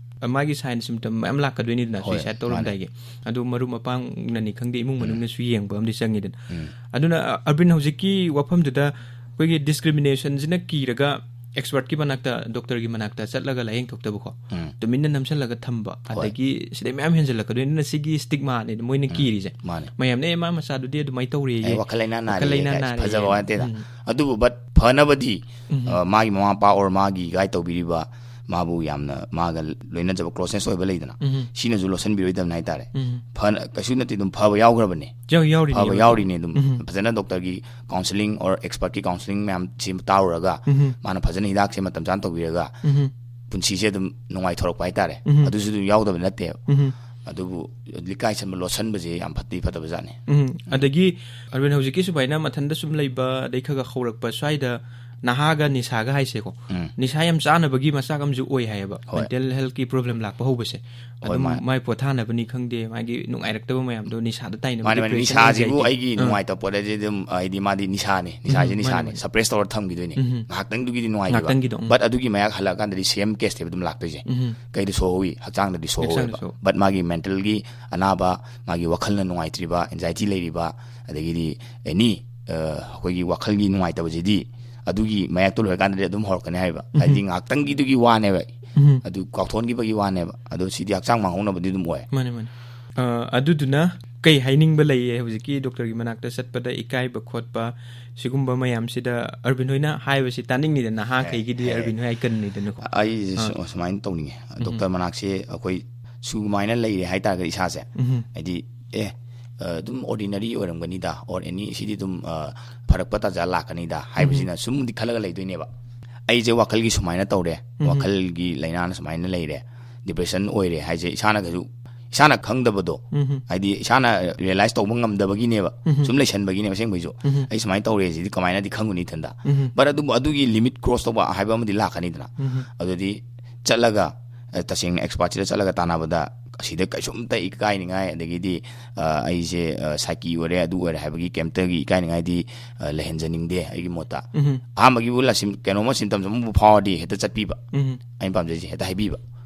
ꯃꯥꯒꯤ sign symptom ꯃꯌꯥꯝ ꯂꯥꯛꯀꯗꯣꯏꯅꯤꯗꯅ ꯍꯣꯏ, suicide ꯃꯥꯅꯦ꯫ ꯇꯧꯔꯝꯗꯥꯏꯒꯤ꯫ ꯑꯗꯨ ꯃꯔꯨꯞ ꯃꯄꯥꯡꯅꯅꯤ ꯈꯪꯗꯦ, ꯏꯃꯨꯡ ꯎꯝ꯫ ꯃꯅꯨꯡꯅꯁꯨ ꯌꯦꯡꯕ ꯑꯃꯗꯤ ꯆꯪꯉꯤꯗꯅ꯫ ꯎꯝ꯫ ꯑꯗꯨꯅ, ꯑ, ꯑꯔꯕꯤꯟ ꯍꯧꯖꯤꯛꯀꯤ ꯋꯥꯐꯝꯗꯨꯗ ꯑꯩꯈꯣꯏꯒꯤ discriminationꯁꯤꯅ ꯀꯤꯔꯒ expertꯀꯤ ꯃꯅꯥꯛꯇ, doctorꯒꯤ ꯃꯅꯥꯛꯇ ꯆꯠꯂꯒ ꯂꯥꯏꯌꯦꯡ ꯊꯣꯛꯇꯕꯀꯣ꯫ ꯎꯝ꯫ ꯇꯨꯃꯤꯟꯅ ꯅꯝꯁꯤꯜꯂꯒ ꯊꯝꯕ꯫ ꯍꯣꯏ꯫ ꯑꯗꯒꯤ ꯁꯤꯗꯩ ꯃꯌꯥꯝ ꯍꯦꯟꯖꯜꯂꯛꯀꯗꯣꯏꯅꯤꯅ ꯁꯤꯒꯤ stigmaꯅꯦ ꯃꯣꯏꯅ ꯎꯝ꯫ ꯀꯤꯔꯤꯁꯦ꯫ ꯃꯥꯅꯦ꯫ ꯃꯌꯥꯝꯅ, "ꯑꯦ, ꯃꯥ ꯃꯆꯥꯗꯨꯗꯤ ꯑꯗꯨꯃꯥꯏꯅ ꯇꯧꯔꯦꯌꯦ꯫ ꯑꯦ, ꯋꯥꯈꯜ ꯂꯩꯅꯥ ꯅꯥꯔꯦ ꯐꯖꯕ ꯀꯥꯏ ꯋꯥ ꯅꯠꯇꯦꯗ꯫ ꯎꯝ꯫ ꯑꯗꯨꯕꯨ, but ꯐꯅꯕꯗꯤ, ꯎꯝ꯫ ꯑ, ꯃꯥꯒꯤ ꯃꯃꯥ ꯃꯄꯥ or ꯃꯥꯒꯤ guide ꯇꯧꯕꯤꯔꯤꯕ ꯃꯥꯕꯨ ꯌꯥꯝꯅ ꯃꯥꯒ ꯂꯣꯏꯅꯖꯕ, closeness ꯑꯣꯏꯕ ꯂꯩꯗꯅ, ꯎꯝ. ꯁꯤꯅꯁꯨ ꯂꯣꯠꯁꯤꯟꯕꯤꯔꯣꯏꯗꯕꯅꯤ ꯍꯥꯏꯇꯥꯔꯦ. ꯎꯝ. ꯐꯅ ꯀꯩꯁꯨ ꯅꯠꯇꯦ, ꯑꯗꯨꯝ ꯐꯕ ꯌꯥꯎꯈ꯭ꯔꯕꯅꯦ. ꯌꯥꯎ- ꯌꯥꯎꯔꯤꯅꯦ, ꯐꯕ ꯌꯥꯎꯔꯤꯅꯦ. ꯌꯥꯎꯔꯤꯅꯦ ꯑꯗꯨꯝ. ꯎꯝ. ꯐꯖꯅ doctorꯒꯤ counselling or expertꯀꯤ counselling ꯃꯌꯥꯝꯁꯤ ꯇꯥꯔꯨꯔꯒ, ꯎꯝ. ꯃꯥꯅ ꯐꯖꯅ ꯍꯤꯗꯥꯛꯁꯦ ꯃꯇꯝ ꯆꯥꯅ ꯇꯧꯕꯤꯔꯒ, ꯎꯝ. ꯄꯨꯟꯁꯤꯁꯦ ꯑꯗꯨꯝ ꯅꯨꯡꯉꯥꯏꯊꯣꯔꯛꯄ ꯍꯥꯏꯇꯥꯔꯦ. ꯎꯝ. ꯑꯗꯨꯁꯨ ꯑꯗꯨꯝ ꯌꯥꯎꯗꯕ ꯅꯠꯇꯦꯕ. ꯎꯝ. ꯑꯗꯨꯕꯨ ꯂꯤꯛꯀꯥꯏ ꯁꯟꯕ, ꯂꯣꯠꯁꯟꯕꯁꯦ ꯌꯥꯝ ꯐꯠꯇꯤ ꯐꯠꯇꯕ ꯖꯥꯠꯅꯤ. ꯎꯝ. ꯑꯗꯒꯤ ꯑꯔꯕꯤꯟ, ꯍꯧꯖꯤꯛꯀꯤ ꯁꯨꯃꯥꯏꯅ ꯃꯊꯟꯇ ꯁꯨꯝ ꯂꯩꯕ, ꯑꯗꯩ ꯈꯔ ꯈꯔ ꯍꯧꯔꯛꯄ ꯁ꯭ꯋꯥꯏꯗ ꯅꯍꯥꯒ ꯅꯤꯁꯥꯒ ꯍꯥꯏꯁꯦꯀꯣ, ꯎꯝ. ꯅꯤꯁꯥ ꯌꯥꯝ ꯆꯥꯅꯕꯒꯤ ꯃꯆꯥꯛ ꯑꯃꯁꯨ ꯑꯣꯏ ꯍꯥꯏꯌꯦꯕ, ꯍꯣꯏ. mental healthꯀꯤ problem ꯂꯥꯛꯄ ꯍꯧꯕꯁꯦ. ꯍꯣꯏ, ꯑꯗꯨꯝ ꯃꯥꯅꯦ. ꯃꯥꯏ ꯄꯣꯊꯥꯅꯕꯅꯤ ꯈꯪꯗꯦ, ꯃꯥꯒꯤ ꯅꯨꯡꯉꯥꯏꯔꯛꯇꯕ ꯃꯌꯥꯝꯗꯣ ꯅꯤꯁꯥꯗ ꯇꯥꯏꯅꯕꯒꯤ ꯃꯥꯅꯦ, ꯃꯥꯅꯦ. depression, ꯅꯤꯁꯥꯁꯤꯕꯨ anxiety. ꯑꯩꯒꯤ ꯑꯥ. ꯅꯨꯡꯉꯥꯏꯇꯕ ꯄꯣꯠ ꯍꯥꯏꯁꯦ ꯑꯗꯨꯝ, ꯍꯥꯏꯗꯤ ꯃꯥꯗꯤ ꯅꯤꯁꯥꯅꯤ, ꯅꯤꯁꯥꯁꯦ ꯎꯝ, ꯅꯤꯁꯥꯅꯤ. ꯃꯥꯅꯦ, ꯃꯥꯅꯦ. Suppress ꯇꯧꯔ ꯊꯝꯈꯤꯗꯣꯏꯅꯤ. ꯎꯝ. ꯉꯥꯏꯍꯥꯛꯇꯪꯗꯨꯒꯤꯗꯤ ꯅꯨꯡꯉꯥꯏꯈꯤꯕ. ꯉꯥꯏꯍꯥꯛꯇꯪꯒꯤꯗꯣ, ꯎꯝ. But ꯑꯗꯨꯒꯤ ꯃꯌꯥꯛ ꯍꯜꯂꯛꯑꯀꯥꯟꯗꯗꯤ same caseꯅꯦꯕ ꯑꯗꯨꯝ ꯂꯥꯛꯇꯣꯏꯁꯦ. ꯎꯝ. ꯀꯩꯗ ꯁꯣꯛꯍꯧꯋꯤ? ꯍꯛꯆꯥꯡꯗꯗꯤ ꯁꯣꯛꯍꯧꯋꯦꯕ. ꯍꯛꯆꯥꯡꯗ ꯁꯣꯛ. But ꯃꯥꯒꯤ mentalꯒꯤ ꯑꯅꯥꯕ, ꯃꯥꯒꯤ ꯋꯥꯈꯜꯅ ꯅꯨꯡꯉꯥꯏꯇ꯭ꯔꯤꯕ, anxiety ꯂꯩꯔꯤꯕ, ꯑꯗꯒꯤꯗꯤ any, ꯑ, ꯑꯩꯈꯣꯏꯒꯤ ꯋꯥꯈꯜꯒꯤ ꯅꯨꯡꯉꯥꯏꯇꯕꯁꯤꯗꯤ ꯑꯗꯨꯒꯤ ꯃꯌꯥꯛꯇꯣ ꯂꯣꯏꯔꯀꯥꯟꯗꯗꯤ ꯑꯗꯨꯝ ꯍꯧꯔꯛꯀꯅꯤ ꯍꯥꯏꯕ. ꯎꯝ. ꯍꯥꯏꯗꯤ ꯉꯥꯏꯍꯥꯛꯇꯪꯒꯤꯗꯨꯒꯤ ꯋꯥꯅꯦꯕ. ꯎꯝ. ꯑꯗꯨ ꯀꯥꯎꯊꯣꯛꯍꯟꯈꯤꯕꯒꯤ ꯋꯥꯅꯦꯕ. ꯑꯗꯣ ꯁꯤꯗꯤ ꯍꯛꯆꯥꯡ ꯃꯥꯡꯍꯧꯅꯕꯗꯤ ꯑꯗꯨꯝ ꯑꯣꯏ. ꯃꯥꯅꯦ, ꯃꯥꯅꯦ. ꯑ, ꯑꯗꯨꯗꯨꯅ ꯀꯩ ꯍꯥꯏꯅꯤꯡꯕ ꯂꯩꯌꯦ ꯍꯧꯖꯤꯛꯀꯤ doctorꯒꯤ ꯃꯅꯥꯛꯇ ꯆꯠꯄꯗ ꯏꯀꯥꯏꯕ ꯈꯣꯠꯄ ꯁꯤꯒꯨꯝꯕ ꯃꯌꯥꯝꯁꯤꯗ ꯑꯔꯕꯤꯟ ꯍꯣꯏꯅ ꯍꯥꯏꯕꯁꯤ ꯇꯥꯅꯤꯡꯉꯤꯗꯅ, ꯅꯍꯥꯈꯩꯒꯤꯗꯤ ꯍꯦ, ꯍꯦ. ꯑꯔꯕꯤꯟ ꯍꯣꯏ ꯍꯥꯏꯀꯟꯅꯤꯗꯅꯀꯣ? ꯑꯩꯁꯦ ꯑꯥ. ꯁꯨ-, ꯁꯨꯃꯥꯏꯅ ꯇꯧꯅꯤꯡꯉꯦ. ꯎꯝ. Doctor ꯃꯅꯥꯛꯁꯦ ꯑꯩꯈꯣꯏ ꯁꯨꯃꯥꯏꯅ ꯂꯩꯔꯦ ꯍꯥꯏꯇꯥꯔꯒꯗꯤ ꯏꯁꯥꯁꯦ, ꯎꯝ. ꯍꯥꯏꯗꯤ, ꯑꯦ, ꯑ, ꯑꯗꯨꯝ ordinary ꯑꯣꯏꯔꯝꯒꯅꯤꯗ, or any, ꯁꯤꯗꯤ ꯑꯗꯨꯝ, ꯑ, ꯐꯔꯛꯄ ꯇꯥꯟꯖꯥ ꯂꯥꯛꯀꯅꯤꯗ ꯍꯥꯏꯕꯁꯤꯅ ꯎꯝ. ꯁꯨꯝꯗꯤ ꯈꯜꯂꯒ ꯂꯩꯗꯣꯏꯅꯦꯕ. ꯑꯩꯁꯦ ꯋꯥꯈꯜꯒꯤ ꯁꯨꯃꯥꯏꯅ ꯇꯧꯔꯦ, ꯎꯝ. ꯋꯥꯈꯜꯒꯤ ꯂꯥꯏꯅꯥꯅ ꯁꯨꯃꯥꯏꯅ ꯂꯩꯔꯦ, depression ꯑꯣꯏꯔꯦ ꯍꯥꯏꯁꯦ ꯏꯁꯥꯅ ꯀꯩꯁꯨ, ꯏꯁꯥꯅ ꯈꯪꯗꯕꯗꯣ, ꯎꯝ. ꯍꯥꯏꯗꯤ ꯏꯁꯥꯅ realize ꯇꯧꯕ ꯉꯝꯗꯕꯒꯤꯅꯦꯕ. ꯎꯝ. ꯁꯨꯝ ꯂꯩꯁꯟꯕꯒꯤꯅꯦꯕ ꯑꯁꯦꯡꯕꯩꯁꯨ. ꯎꯝ. ꯑꯩ ꯁꯨꯃꯥꯏꯅ ꯇꯧꯔꯦ ꯁꯤꯗꯤ ꯀꯃꯥꯏꯅꯗꯤ ꯈꯪꯒꯅꯤ ꯏꯊꯟꯗ? ꯎꯝ. But ꯑꯗꯨꯕꯨ ꯑꯗꯨꯒꯤ limit cross ꯇꯧꯕ ꯍꯥꯏꯕ ꯑꯃꯗꯤ ꯂꯥꯛꯀꯅꯤꯗꯅ. ꯎꯝ. ꯑꯗꯨꯗꯤ ꯆꯠꯂꯒ, ꯑ, ꯇꯁꯦꯡꯅ expertꯁꯤꯗ ꯆꯠꯂꯒ ꯇꯥꯟꯅꯕꯗ ꯑꯁꯤꯗ ꯀꯩꯁꯨꯝꯇ ꯏꯀꯥꯏꯅꯤꯡꯉꯥꯏ, ꯑꯗꯒꯤꯗꯤ, ꯑ, ꯑꯩꯁꯦ, ꯑ, psyche ꯑꯣꯏꯔꯦ, ꯑꯗꯨ ꯑꯣꯏꯔꯦ ꯍꯥꯏꯕꯒꯤ ꯀꯩꯝꯇꯒꯤ ꯏꯀꯥꯏꯅꯤꯡꯉꯥꯏꯗꯤ, ꯑ, ꯂꯩꯍꯟꯖꯅꯤꯡꯗꯦ ꯑꯩꯒꯤ ꯃꯣꯠꯇ. ꯎꯝ. ꯑꯍꯥꯟꯕꯒꯤꯕꯨ ꯂꯥꯁꯤꯝ-, ꯀꯩꯅꯣꯝꯃ symptoms ꯑꯃꯕꯨ ꯐꯥꯎꯔꯗꯤ ꯍꯦꯛꯇ ꯆꯠꯄꯤꯕ. ꯎꯝ. ꯑꯩꯅ ꯄꯥꯝꯖꯩꯁꯦ ꯍꯦꯛꯇ ꯍꯥꯏꯕꯤꯕ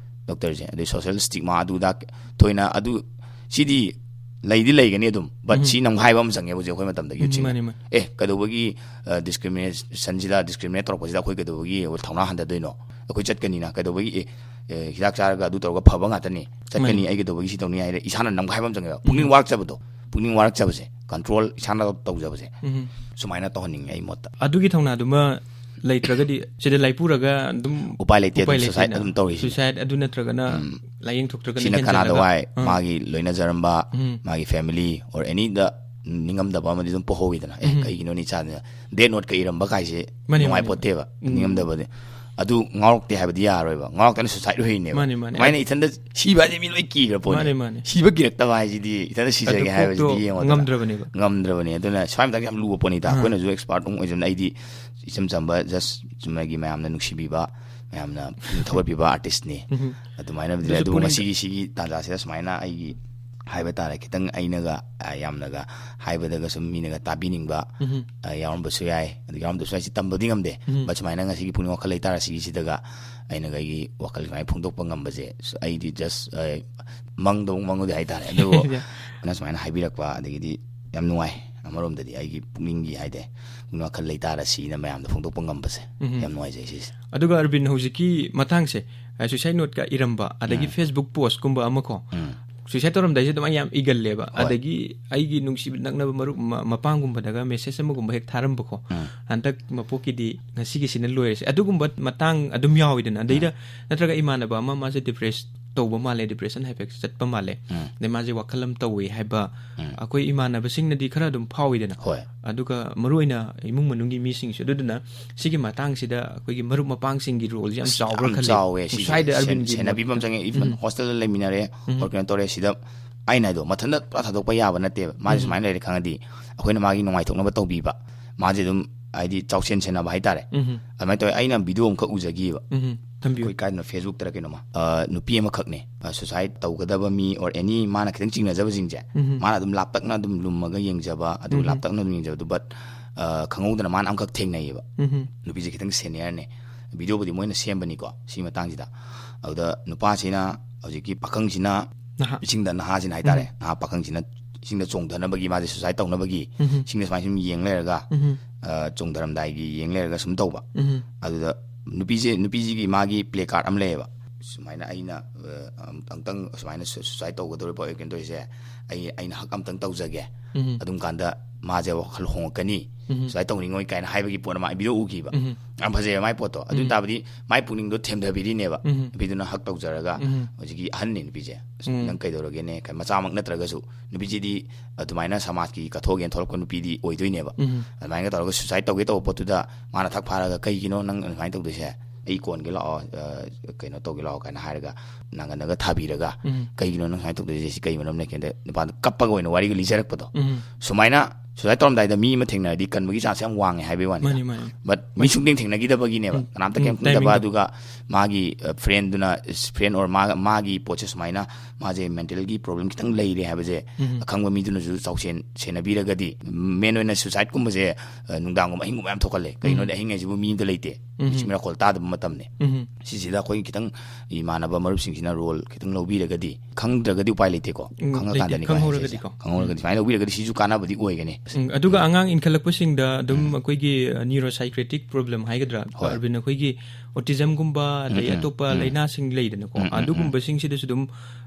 doctorꯁꯦ꯫ ꯑꯗꯩ social stigma ꯑꯗꯨꯗ ꯊꯣꯏꯅ ꯑꯗꯨ, ꯁꯤꯗꯤ ꯂꯩꯗꯤ ꯂꯩꯒꯅꯤ ꯑꯗꯨꯝ, but ꯎꯝ. ꯁꯤ ꯅꯝꯈꯥꯏꯕ ꯑꯃ ꯆꯪꯉꯦ ꯍꯧꯖꯤꯛ ꯑꯩꯈꯣꯏ ꯃꯇꯝꯗ ꯎꯝ, youthꯁꯤꯡꯅ꯫ ꯃꯥꯅꯦ, ꯃꯥꯅꯦ. ꯑꯦ, ꯀꯩꯗꯧꯕꯒꯤ, ꯑ, discriminationꯁꯤꯗ, discriminate ꯇꯧꯔꯛꯄꯁꯤꯗ ꯑꯩꯈꯣꯏ ꯀꯩꯗꯧꯕꯒꯤ ꯊꯧꯅꯥ ꯍꯟꯊꯗꯣꯏꯅꯣ? ꯑꯩꯈꯣꯏ ꯆꯠꯀꯅꯤꯅ, ꯀꯩꯗꯧꯕꯒꯤ, ꯑꯦ, ꯑꯦ, ꯍꯤꯗꯥꯛ ꯆꯥꯔꯒ ꯑꯗꯨ ꯇꯧꯔꯒ ꯐꯕ ꯉꯥꯛꯇꯅꯤ, ꯆꯠꯀꯅꯤ, ꯃꯥꯅꯦ. ꯑꯩ ꯀꯩꯗꯧꯕꯒꯤ ꯁꯤ ꯇꯧꯅꯤ ꯍꯥꯏꯔꯦ, ꯏꯁꯥꯅ ꯅꯝꯈꯥꯏꯕ ꯑꯃ ꯆꯪꯉꯦꯕ꯫ ꯄꯨꯛꯅꯤꯡ ꯎꯝ. ꯋꯥꯔꯛꯆꯕꯗꯣ, ꯄꯨꯛꯅꯤꯡ ꯋꯥꯔꯛꯆꯕꯁꯦ, control ꯏꯁꯥꯅ ꯇꯧꯖꯕꯁꯦ, ꯎꯝ. ꯁꯨꯃꯥꯏꯅ ꯇꯧꯍꯟꯅꯤꯡꯉꯦ ꯑꯩ ꯃꯣꯠꯇ꯫ ꯑꯗꯨꯒꯤ ꯊꯧꯅꯥꯗꯨꯃ ꯂꯩꯇ꯭ꯔꯒꯗꯤ ꯁꯤꯗ ꯂꯥꯏꯄꯨꯔꯒ ꯑꯗꯨꯝ ꯎꯄꯥꯏ ꯂꯩꯇꯦ ꯑꯗꯨꯝ suicide ꯑꯗꯨꯝ ꯇꯧꯔꯤꯁꯤꯅꯦ꯫ Suicide ꯑꯗꯨ ꯅꯠꯇ꯭ꯔꯒꯅ ꯂꯥꯏꯌꯦꯡ ꯊꯣꯛꯇ꯭ꯔꯒꯅ ꯁꯤꯅ ꯀꯅꯥꯗ ꯍꯦꯟꯖꯜꯂꯒ- ꯋꯥꯏ ꯑꯥ꯫ ꯃꯥꯒꯤ ꯂꯣꯏꯅꯖꯔꯝꯕ ꯎꯝ꯫ ꯃꯥꯒꯤ family or any ꯗ ꯅꯤꯡꯉꯝꯗꯕ ꯑꯃꯗꯤ ꯑꯗꯨꯝ ꯄꯣꯛꯍꯧꯋꯤꯗꯅ꯫ ꯑꯦ ꯎꯝ꯫ ꯀꯩꯒꯤꯅꯣ ꯏꯆꯥꯗꯨꯅ death note ꯀ ꯏꯔꯝꯕ ꯀꯥꯏꯁꯦ ꯃꯥꯅꯤ, ꯃꯥꯅꯤ꯫ ꯅꯨꯡꯉꯥꯏꯄꯣꯠꯇꯦꯕ꯫ ꯎꯝ꯫ ꯅꯤꯡꯉꯝꯗꯕꯗꯤ꯫ ꯑꯗꯨ ꯉꯥꯎꯔꯛꯇꯦ ꯍꯥꯏꯕꯗꯤ ꯌꯥꯔꯣꯏꯕ꯫ ꯉꯥꯎꯔꯛꯇꯅ suicide ꯑꯣꯏꯔꯤꯅꯦꯕ꯫ ꯃꯥꯅꯤ, ꯃꯥꯅꯤ꯫ ꯀꯃꯥꯏꯅ ꯏꯊꯟꯗ ꯁꯤꯕ ꯍꯥꯏꯁꯦ ꯃꯤ ꯂꯣꯏ ꯀꯤꯈ꯭ꯔ ꯄꯣꯠꯅꯤ꯫ ꯃꯥꯅꯤ, ꯃꯥꯅꯤ꯫ ꯁꯤꯕ ꯀꯤꯔꯛꯇꯕ ꯍꯥꯏꯁꯤꯗꯤ ꯏꯊꯟꯗ ꯁꯤꯖꯒꯦ ꯑꯗꯨ ꯍꯥꯏꯕꯁꯤꯗꯤ ꯀꯣꯛꯇꯣ ꯌꯦꯡꯉꯣ꯫ ꯉꯝꯗ꯭ꯔꯕꯅꯦꯕ꯫ ꯉꯝꯗ꯭ꯔꯕꯅꯤ꯫ ꯑꯗꯨꯅ ꯁ꯭ꯋꯥꯏ ꯃꯇꯥꯡꯁꯦ ꯌꯥꯝ ꯂꯨꯕ ꯄꯣꯠꯅꯤꯗ꯫ ꯑꯥ꯫ ꯑꯩꯈꯣꯏꯅꯁꯨ expert ꯑꯃ ꯑꯣꯏꯖꯕꯅ ꯑꯩꯗꯤ ꯏꯆꯝ ꯆꯝꯕ just ꯆꯨꯝꯅꯒꯤ ꯃꯌꯥꯝꯅ ꯅꯨꯡꯁꯤꯕꯤꯕ, ꯃꯌꯥꯝꯅ ꯄꯨꯛꯅꯤꯡ ꯊꯧꯒꯠꯄꯤꯕ artist ꯅꯤ꯫ ꯎꯝ꯫ ꯑꯗꯨꯃꯥꯏꯅ ꯑꯗꯨꯁꯨ ꯑꯗꯨꯕꯨ ꯄꯨꯛꯅꯤꯡ- ꯉꯁꯤꯒꯤ ꯁꯤꯒꯤ ꯇꯥꯟꯖꯥꯁꯤꯗ ꯁꯨꯃꯥꯏꯅ ꯑꯩꯒꯤ ꯍꯥꯏꯕ ꯇꯥꯔꯦ, ꯈꯤꯇꯪ ꯑꯩꯅꯒ ꯑ, ꯌꯥꯝꯅꯒ ꯍꯥꯏꯕꯗꯒ ꯁꯨꯝ ꯃꯤꯅꯒ ꯇꯥꯕꯤꯅꯤꯡꯕ ꯎꯝ꯫ ꯑ, ꯌꯥꯎꯔꯝꯕꯁꯨ ꯌꯥꯏ, ꯑꯗꯨ ꯌꯥꯎꯔꯝꯗꯕꯁꯨ ꯌꯥꯏ, ꯁꯤ ꯇꯝꯕꯗꯤ ꯉꯝꯗꯦ꯫ ꯎꯝ꯫ But ꯁꯨꯃꯥꯏꯅ ꯉꯁꯤꯒꯤ ꯄꯨꯛꯅꯤꯡ ꯋꯥꯈꯜ ꯂꯩꯇꯥꯔ ꯁꯤꯒꯤꯁꯤꯗꯒ ꯑꯩꯅꯒ ꯑꯩꯒꯤ ꯋꯥꯈꯜ ꯁꯨꯃꯥꯏꯅ ꯐꯣꯡꯗꯣꯛꯄ ꯉꯝꯕꯁꯦ, ꯁꯨ-, ꯑꯩꯗꯤ just ꯑ, ꯃꯪꯗꯧ ꯃꯪꯉꯨꯗꯦ ꯍꯥꯏꯇꯥꯔꯦ꯫ ꯑꯗꯨꯕꯨ ꯅꯪ ꯁꯨꯃꯥꯏꯅ ꯍꯥꯏꯕꯤꯔꯛꯄ ꯑꯗꯒꯤꯗꯤ ꯌꯥꯝ ꯅꯨꯡꯉꯥꯏ꯫ ꯑꯃꯔꯣꯝꯗꯗꯤ ꯑꯩꯒꯤ ꯄꯨꯛꯅꯤꯡꯒꯤ ꯍꯥꯏꯗꯤ ꯄꯨꯛꯅꯤꯡ ꯋꯥꯈꯜ ꯂꯩꯇꯥꯔ ꯁꯤꯅ ꯃꯌꯥꯝꯗ ꯐꯣꯡꯗꯣꯛꯄ ꯉꯝꯕꯁꯦ ꯎꯝ꯫ ꯌꯥꯝ ꯅꯨꯡꯉꯥꯏꯖꯩ ꯁꯤꯁꯦ꯫ ꯑꯗꯨꯒ ꯑꯔꯕꯤꯟ, ꯍꯧꯖꯤꯛꯀꯤ ꯃꯇꯥꯡꯁꯦ, ꯑ, suicide note ꯀ ꯏꯔꯝꯕ ꯑꯗꯒꯤ ꯎꯝ꯫ Facebook post ꯀꯨꯝꯕ ꯑꯃ ꯀꯣ, ꯎꯝ꯫ suicide ꯇꯧꯔꯝꯗꯥꯏꯁꯦ ꯑꯗꯨꯃꯥꯏꯅ ꯌꯥꯝ ꯏꯒꯜꯂꯦꯕ꯫ ꯍꯣꯏ꯫ ꯑꯗꯒꯤ ꯑꯩꯒꯤ ꯅꯨꯡꯁꯤꯕ ꯅꯛꯅꯕ ꯃꯔꯨꯞ ꯃ-, ꯃꯄꯥꯡꯒꯨꯝꯕꯗꯒ message ꯑꯃꯒꯨꯝꯕ ꯍꯦꯛ ꯊꯥꯔꯝꯕꯀꯣ, ꯎꯝ꯫ "ꯍꯟꯗꯛ ꯃꯄꯣꯛꯀꯤꯗꯤ ꯉꯁꯤꯒꯤꯁꯤꯅ ꯂꯣꯏꯔꯁꯦ", ꯑꯗꯨꯒꯨꯝꯕ ꯃꯇꯥꯡ ꯑꯗꯨꯝ ꯌꯥꯎꯋꯤꯗꯅ꯫ ꯑꯗꯩꯗ ꯅꯠꯇ꯭ꯔꯒ ꯏꯃꯥꯟꯅꯕ ꯑꯃ, ꯃꯥꯁꯦ depress ꯇꯧꯕ ꯃꯥꯜꯂꯦ, depression ꯍꯥꯏꯐꯦꯠ ꯆꯠꯄ ꯃꯥꯜꯂꯦ, ꯎꯝ꯫ ꯑꯗꯩ ꯃꯥꯁꯦ ꯋꯥꯈꯜ ꯑꯃ ꯇꯧꯋꯦ ꯍꯥꯏꯕ ꯎꯝ꯫ ꯑꯩꯈꯣꯏ ꯏꯃꯥꯟꯅꯕꯁꯤꯡꯅꯗꯤ ꯈꯔ ꯑꯗꯨꯝ ꯐꯥꯎꯋꯤꯗꯅ꯫ ꯍꯣꯏ꯫ ꯑꯗꯨꯒ ꯃꯔꯨꯑꯣꯏꯅ ꯏꯃꯨꯡ ꯃꯅꯨꯡꯒꯤ ꯃꯤꯁꯤꯡꯁꯨ꯫ ꯑꯗꯨꯗꯨꯅ ꯁꯤꯒꯤ ꯃꯇꯥꯡꯁꯤꯗ ꯑꯩꯈꯣꯏꯒꯤ ꯃꯔꯨꯞ ꯃꯄꯥꯡꯁꯤꯡꯒꯤ role ꯁꯦ ꯌꯥꯝ ꯆꯥꯎꯕ꯭ꯔꯥ ꯌꯥꯝ ꯈꯜꯂꯤ꯫ ꯆꯥꯎꯋꯦ ꯁꯤꯁꯦ꯫ ꯁ꯭ꯋꯥꯏꯗ ꯁꯦꯟ-, ꯑꯔꯕꯤꯟꯒꯤ ꯁꯦꯟꯅꯕꯤꯕ ꯑꯃ ꯆꯪꯉꯦ꯫ Even um. Hostel the ꯂꯩꯃꯤꯟꯅꯔꯦ, um. or ꯀꯩꯅꯣ ꯇꯧꯔꯦ, ꯁꯤꯗ ꯑꯩꯅ ꯍꯥꯏꯗꯣ ꯃꯊꯟꯇ ꯄꯨꯔꯥ ꯊꯥꯗꯣꯛꯄ ꯌꯥꯕ ꯅꯠꯇꯦꯕ꯫ ꯃꯥꯁꯦ ꯎꯝ꯫ ꯁꯨꯃꯥꯏꯅ ꯂꯩꯔꯦ ꯈꯪꯉꯗꯤ ꯑꯩꯈꯣꯏꯅ ꯃꯥꯒꯤ ꯅꯨꯡꯉꯥꯏꯊꯣꯛꯅꯕ ꯇꯧꯕꯤꯕ, ꯃꯥꯁꯦ ꯑꯗꯨꯝ ꯍꯥꯏꯗꯤ ꯆꯥꯎꯁꯦꯟ ꯁꯦꯟꯅꯕ ꯍꯥꯏꯇꯥꯔꯦ꯫ ꯎꯝ꯫ ꯑꯗꯨꯃꯥꯏꯅ ꯇꯧꯋꯦ꯫ ꯑꯩꯅ video ꯑꯃꯈꯛ ꯎꯖꯈꯤꯕ꯫ ꯎꯝ꯫ ꯊꯝꯕꯤꯌꯨ꯫ ꯑꯩꯈꯣꯏ ꯀꯥꯏꯗꯅꯣ, Facebook ꯇꯔ ꯀꯩꯅꯣꯃ, ꯑ, ꯅꯨꯄꯤ ꯑꯃꯈꯛꯅꯦ, ꯑ, suicide ꯇꯧꯒꯗꯕ ꯃꯤ or any ꯃꯥꯅ ꯈꯤꯇꯪ ꯆꯤꯡꯅꯖꯕꯁꯤꯡꯁꯦ, ꯎꯝ꯫ ꯃꯥꯅ ꯑꯗꯨꯝ ꯂꯥꯞꯇꯛꯅ ꯑꯗꯨꯝ ꯂꯨꯝꯃꯒ ꯌꯦꯡꯖꯕ, ꯑꯗꯨ ꯎꯝ꯫ ꯂꯥꯞꯇꯛꯅ ꯑꯗꯨꯝ ꯌꯦꯡꯖꯕꯗꯨ, but, ꯑ, ꯈꯪꯍꯧꯗꯅ ꯃꯥꯅ ꯑꯃꯈꯛ ꯊꯦꯡꯅꯩꯌꯦꯕ꯫ ꯎꯝ꯫ ꯅꯨꯄꯤꯁꯦ ꯈꯤꯇꯪ senior ꯅꯦ꯫ Video ꯕꯨꯗꯤ ꯃꯣꯏꯅ ꯁꯦꯝꯕꯅꯤꯀꯣ ꯁꯤ ꯃꯇꯥꯡꯁꯤꯗ꯫ ꯑꯗꯨꯗ ꯅꯨꯄꯥꯁꯤꯅ, ꯍꯧꯖꯤꯛꯀꯤ ꯄꯥꯈꯪꯁꯤꯅ ꯅꯍꯥ꯫ ꯏꯁꯤꯡꯗ, ꯅꯍꯥꯁꯤꯅ ꯍꯥꯏꯇꯥꯔꯦ, ꯎꯝ꯫ ꯅꯍꯥ ꯄꯥꯈꯪꯁꯤꯅ ꯏꯁꯤꯡꯗ ꯆꯣꯡꯊꯅꯕꯒꯤ, ꯃꯥꯁꯦ suicide ꯇꯧꯅꯕꯒꯤ ꯎꯝ꯫ ꯏꯁꯤꯡꯗ ꯁꯨꯃꯥꯏꯅ ꯁꯨꯝ ꯌꯦꯡ ꯂꯩꯔꯒ, ꯎꯝ꯫ ꯑ, ꯆꯣꯡꯊꯔꯝꯗꯥꯏꯒꯤ ꯌꯦꯡ ꯂꯩꯔꯒ ꯁꯨꯝ ꯇꯧꯕ꯫ ꯎꯝ꯫ ꯑꯗꯨꯗ ꯅꯨꯄꯤꯁꯦ, ꯅꯨꯄꯤꯁꯤꯒꯤ ꯃꯥꯒꯤ placard ꯑꯃ ꯂꯩꯌꯦꯕ, ꯁꯨꯃꯥꯏꯅ ꯑꯩꯅ, ꯑ, ꯑꯝ-, ꯑꯝꯇꯪ ꯁꯨꯃꯥꯏꯅ su-, suicide ꯇꯧꯒꯗꯧꯔꯤꯕ ꯀꯩꯅꯣ ꯇꯧꯔꯤꯁꯦ, ꯑꯩ, ꯑꯩꯅ ꯍꯛ ꯑꯝꯇꯪ ꯇꯧꯖꯒꯦ꯫ ꯎꯝ꯫ ꯑꯗꯨꯝ ꯀꯥꯟꯗ ꯃꯥꯁꯦ ꯋꯥꯈꯜ ꯍꯣꯡꯉꯛꯀꯅꯤ, ꯁꯨꯃꯥꯏꯅ ꯇꯧꯅꯤꯡꯉꯣꯏ ꯀꯥꯏꯅ ꯍꯥꯏꯕꯒꯤ ꯄꯣꯠ ꯑꯃ ꯚꯤꯗꯤꯑꯣ ꯎꯈꯤꯕ꯫ ꯌꯥꯝ ꯐꯖꯩꯕ ꯃꯥꯏ ꯄꯣꯠꯇꯣ꯫ ꯑꯗꯨ ꯇꯥꯕꯗꯤ ꯃꯥꯏ ꯄꯨꯛꯅꯤꯡꯗꯣ ꯊꯦꯝꯊꯕꯤꯔꯤꯅꯦꯕ꯫ ꯅꯨꯄꯤꯗꯨꯅ ꯍꯛ ꯇꯧꯖꯔꯒ, ꯍꯧꯖꯤꯛꯀꯤ ꯑꯍꯟꯅꯤ ꯅꯨꯄꯤꯁꯦ, "ꯑꯁ, ꯅꯪ ꯀꯩꯗꯧꯔꯒꯦꯅꯦ?" ꯀꯥꯏ, ꯃꯆꯥꯃꯛ ꯅꯠꯇ꯭ꯔꯒꯁꯨ, ꯅꯨꯄꯤꯁꯤꯗꯤ ꯑꯗꯨꯃꯥꯏꯅ ꯁꯃꯥꯖꯀꯤ ꯀꯠꯊꯣꯛꯑꯒꯦꯅ ꯊꯣꯛꯂꯛꯄ ꯅꯨꯄꯤꯗꯤ ꯑꯣꯏꯗꯣꯏꯅꯦꯕ꯫ ꯑꯗꯨꯃꯥꯏꯅ ꯇꯧꯔꯒ ꯁꯨꯁꯥꯏꯠ ꯇꯧꯒꯦ ꯇꯧꯕ ꯄꯣꯠꯇꯨꯗ ꯃꯥꯅ ꯊꯛ ꯐꯥꯔꯒ, "ꯀꯩꯒꯤꯅꯣ ꯅꯪ ꯑꯗꯨꯃꯥꯏꯅ ꯇꯧꯗꯣꯏꯁꯦ? ꯑꯩ ꯀꯣꯟꯒꯦ ꯂꯥꯛꯑꯣ, ꯑ, ꯀꯩꯅꯣ ꯇꯧꯒꯦ ꯂꯥꯛꯑꯣ" ꯀꯥꯏꯅ ꯍꯥꯏꯔꯒ, ꯅꯥꯀꯟꯗꯒ ꯊꯥꯕꯤꯔꯒ, "ꯀꯩꯒꯤꯅꯣ ꯅꯪ ꯁꯨꯃꯥꯏꯅ ꯇꯧꯗꯣꯏꯁꯦ? ꯁꯤ ꯀꯩ ꯃꯔꯝ ꯂꯩꯒꯦꯗ?" ꯅꯨꯄꯥꯗꯣ ꯀꯞꯄꯒ ꯑꯣꯏꯅ ꯋꯥꯔꯤꯒ ꯂꯤꯖꯔꯛꯄꯗꯣ꯫ ꯁꯨꯃꯥꯏꯅ ꯁꯨꯁꯥꯏꯠ ꯇꯧꯔꯝꯗꯥꯏꯗ ꯃꯤ ꯑꯃ ꯊꯦꯡꯅꯔꯗꯤ ꯀꯟꯕꯒꯤ ꯆꯥꯟꯁ ꯌꯥꯝ ꯋꯥꯡꯉꯦ ꯍꯥꯏꯕꯒꯤ ꯋꯥꯅꯤꯗ꯫ ꯃꯥꯅꯤ, ꯃꯥꯅꯤ꯫ But ꯃꯤ ꯁꯨꯡꯊꯦꯡ ꯊꯦꯡꯅꯈꯤꯗꯕꯒꯤꯅꯦꯕ꯫ ꯀꯅꯥꯝꯇ ꯀꯩꯝ ꯈꯪꯗꯕ꯫ ꯑꯗꯨꯒ ꯃꯥꯒꯤ, ꯑ, ꯐ꯭ꯔꯦꯟꯗꯨꯅ, ꯐ꯭ꯔꯦꯟ ꯑꯣꯔ ꯃꯥ-, ꯃꯥꯒꯤ ꯄꯣꯠꯁꯦ ꯁꯨꯃꯥꯏꯅ ꯃꯥꯁꯦ ꯃꯦꯟꯇꯦꯜꯒꯤ ꯄ꯭ꯔꯣꯕ꯭ꯂꯦꯝ ꯈꯤꯇꯪ ꯂꯩꯔꯦ ꯍꯥꯏꯕꯁꯦ ꯑꯈꯪꯕ ꯃꯤꯗꯨꯅꯁꯨ ꯆꯥꯎꯁꯦꯟ ꯁꯦꯟꯅꯕꯤꯔꯒꯗꯤ, ꯃꯦꯟ ꯑꯣꯏꯅ ꯁꯨꯁꯥꯏꯠꯀꯨꯝꯕꯁꯦ, ꯑ, ꯅꯨꯡꯗꯥꯡꯒꯨꯝꯕ ꯑꯍꯤꯡꯒꯨꯝꯕ ꯌꯥꯝ ꯊꯣꯛꯀꯜꯂꯦ꯫ ꯀꯩꯒꯤꯅꯣꯗꯤ ꯑꯍꯤꯡ ꯍꯥꯏꯁꯤꯕꯨ ꯃꯤ ꯑꯝꯇ ꯂꯩꯇꯦ꯫ ꯎꯆꯤꯛ ꯃꯤꯔꯥꯈꯣꯜ ꯇꯥꯗꯕ ꯃꯇꯝꯅꯦ꯫ ꯁꯤꯁꯤꯗ ꯑꯩꯈꯣꯏꯒꯤ ꯈꯤꯇꯪ ꯏꯃꯥꯟꯅꯕ ꯃꯔꯨꯞꯁꯤꯡꯁꯤꯅ ꯔꯣꯜ ꯈꯤꯇꯪ ꯂꯧꯕꯤꯔꯒꯗꯤ, ꯈꯪꯗ꯭ꯔꯒꯗꯤ ꯎꯄꯥꯏ ꯂꯩꯇꯦꯀꯣ꯫ ꯎꯝ, ꯂꯩꯇꯦ꯫ ꯈꯪꯉꯀꯥꯟꯗꯅꯤꯀꯣ ꯍꯥꯏꯁꯦ꯫ ꯈꯪꯍꯧꯔꯒꯗꯤꯀꯣ꯫ ꯈꯪꯍꯧꯔꯒꯗꯤ ꯁꯨꯃꯥꯏꯅ ꯂꯧꯕꯤꯔꯒꯗꯤ ꯁꯤꯁꯨ ꯀꯥꯟꯅꯕꯗꯤ ꯑꯣꯏꯒꯅꯤ꯫ ꯎꯝ, ꯑꯗꯨꯒ ꯑꯉꯥꯡ ꯏꯟꯈꯠꯂꯛꯄꯁꯤꯡꯗ ꯑꯗꯨꯝ ꯑꯩꯈꯣꯏꯒꯤ, ꯑ, ꯅ꯭ꯌꯨꯔꯣꯁꯥꯏꯀ꯭ꯔꯦꯇꯤꯛ ꯄ꯭ꯔꯣꯕ꯭ꯂꯦꯝ ꯍꯥꯏꯒꯗ꯭ꯔꯥ, ꯍꯣꯏ꯫ ꯑꯔꯕꯤꯟ, ꯑꯩꯈꯣꯏꯒꯤ ꯑꯣꯇꯤꯖꯝꯒꯨꯝꯕ, ꯑꯗꯩ ꯑꯇꯣꯞꯄ ꯂꯥꯏꯅꯥꯁꯤꯡ ꯂꯩꯗꯅꯀꯣ, ꯑꯗꯨꯒꯨꯝꯕꯁꯤꯡꯁꯤꯗꯁꯨ ꯑꯗꯨꯝ,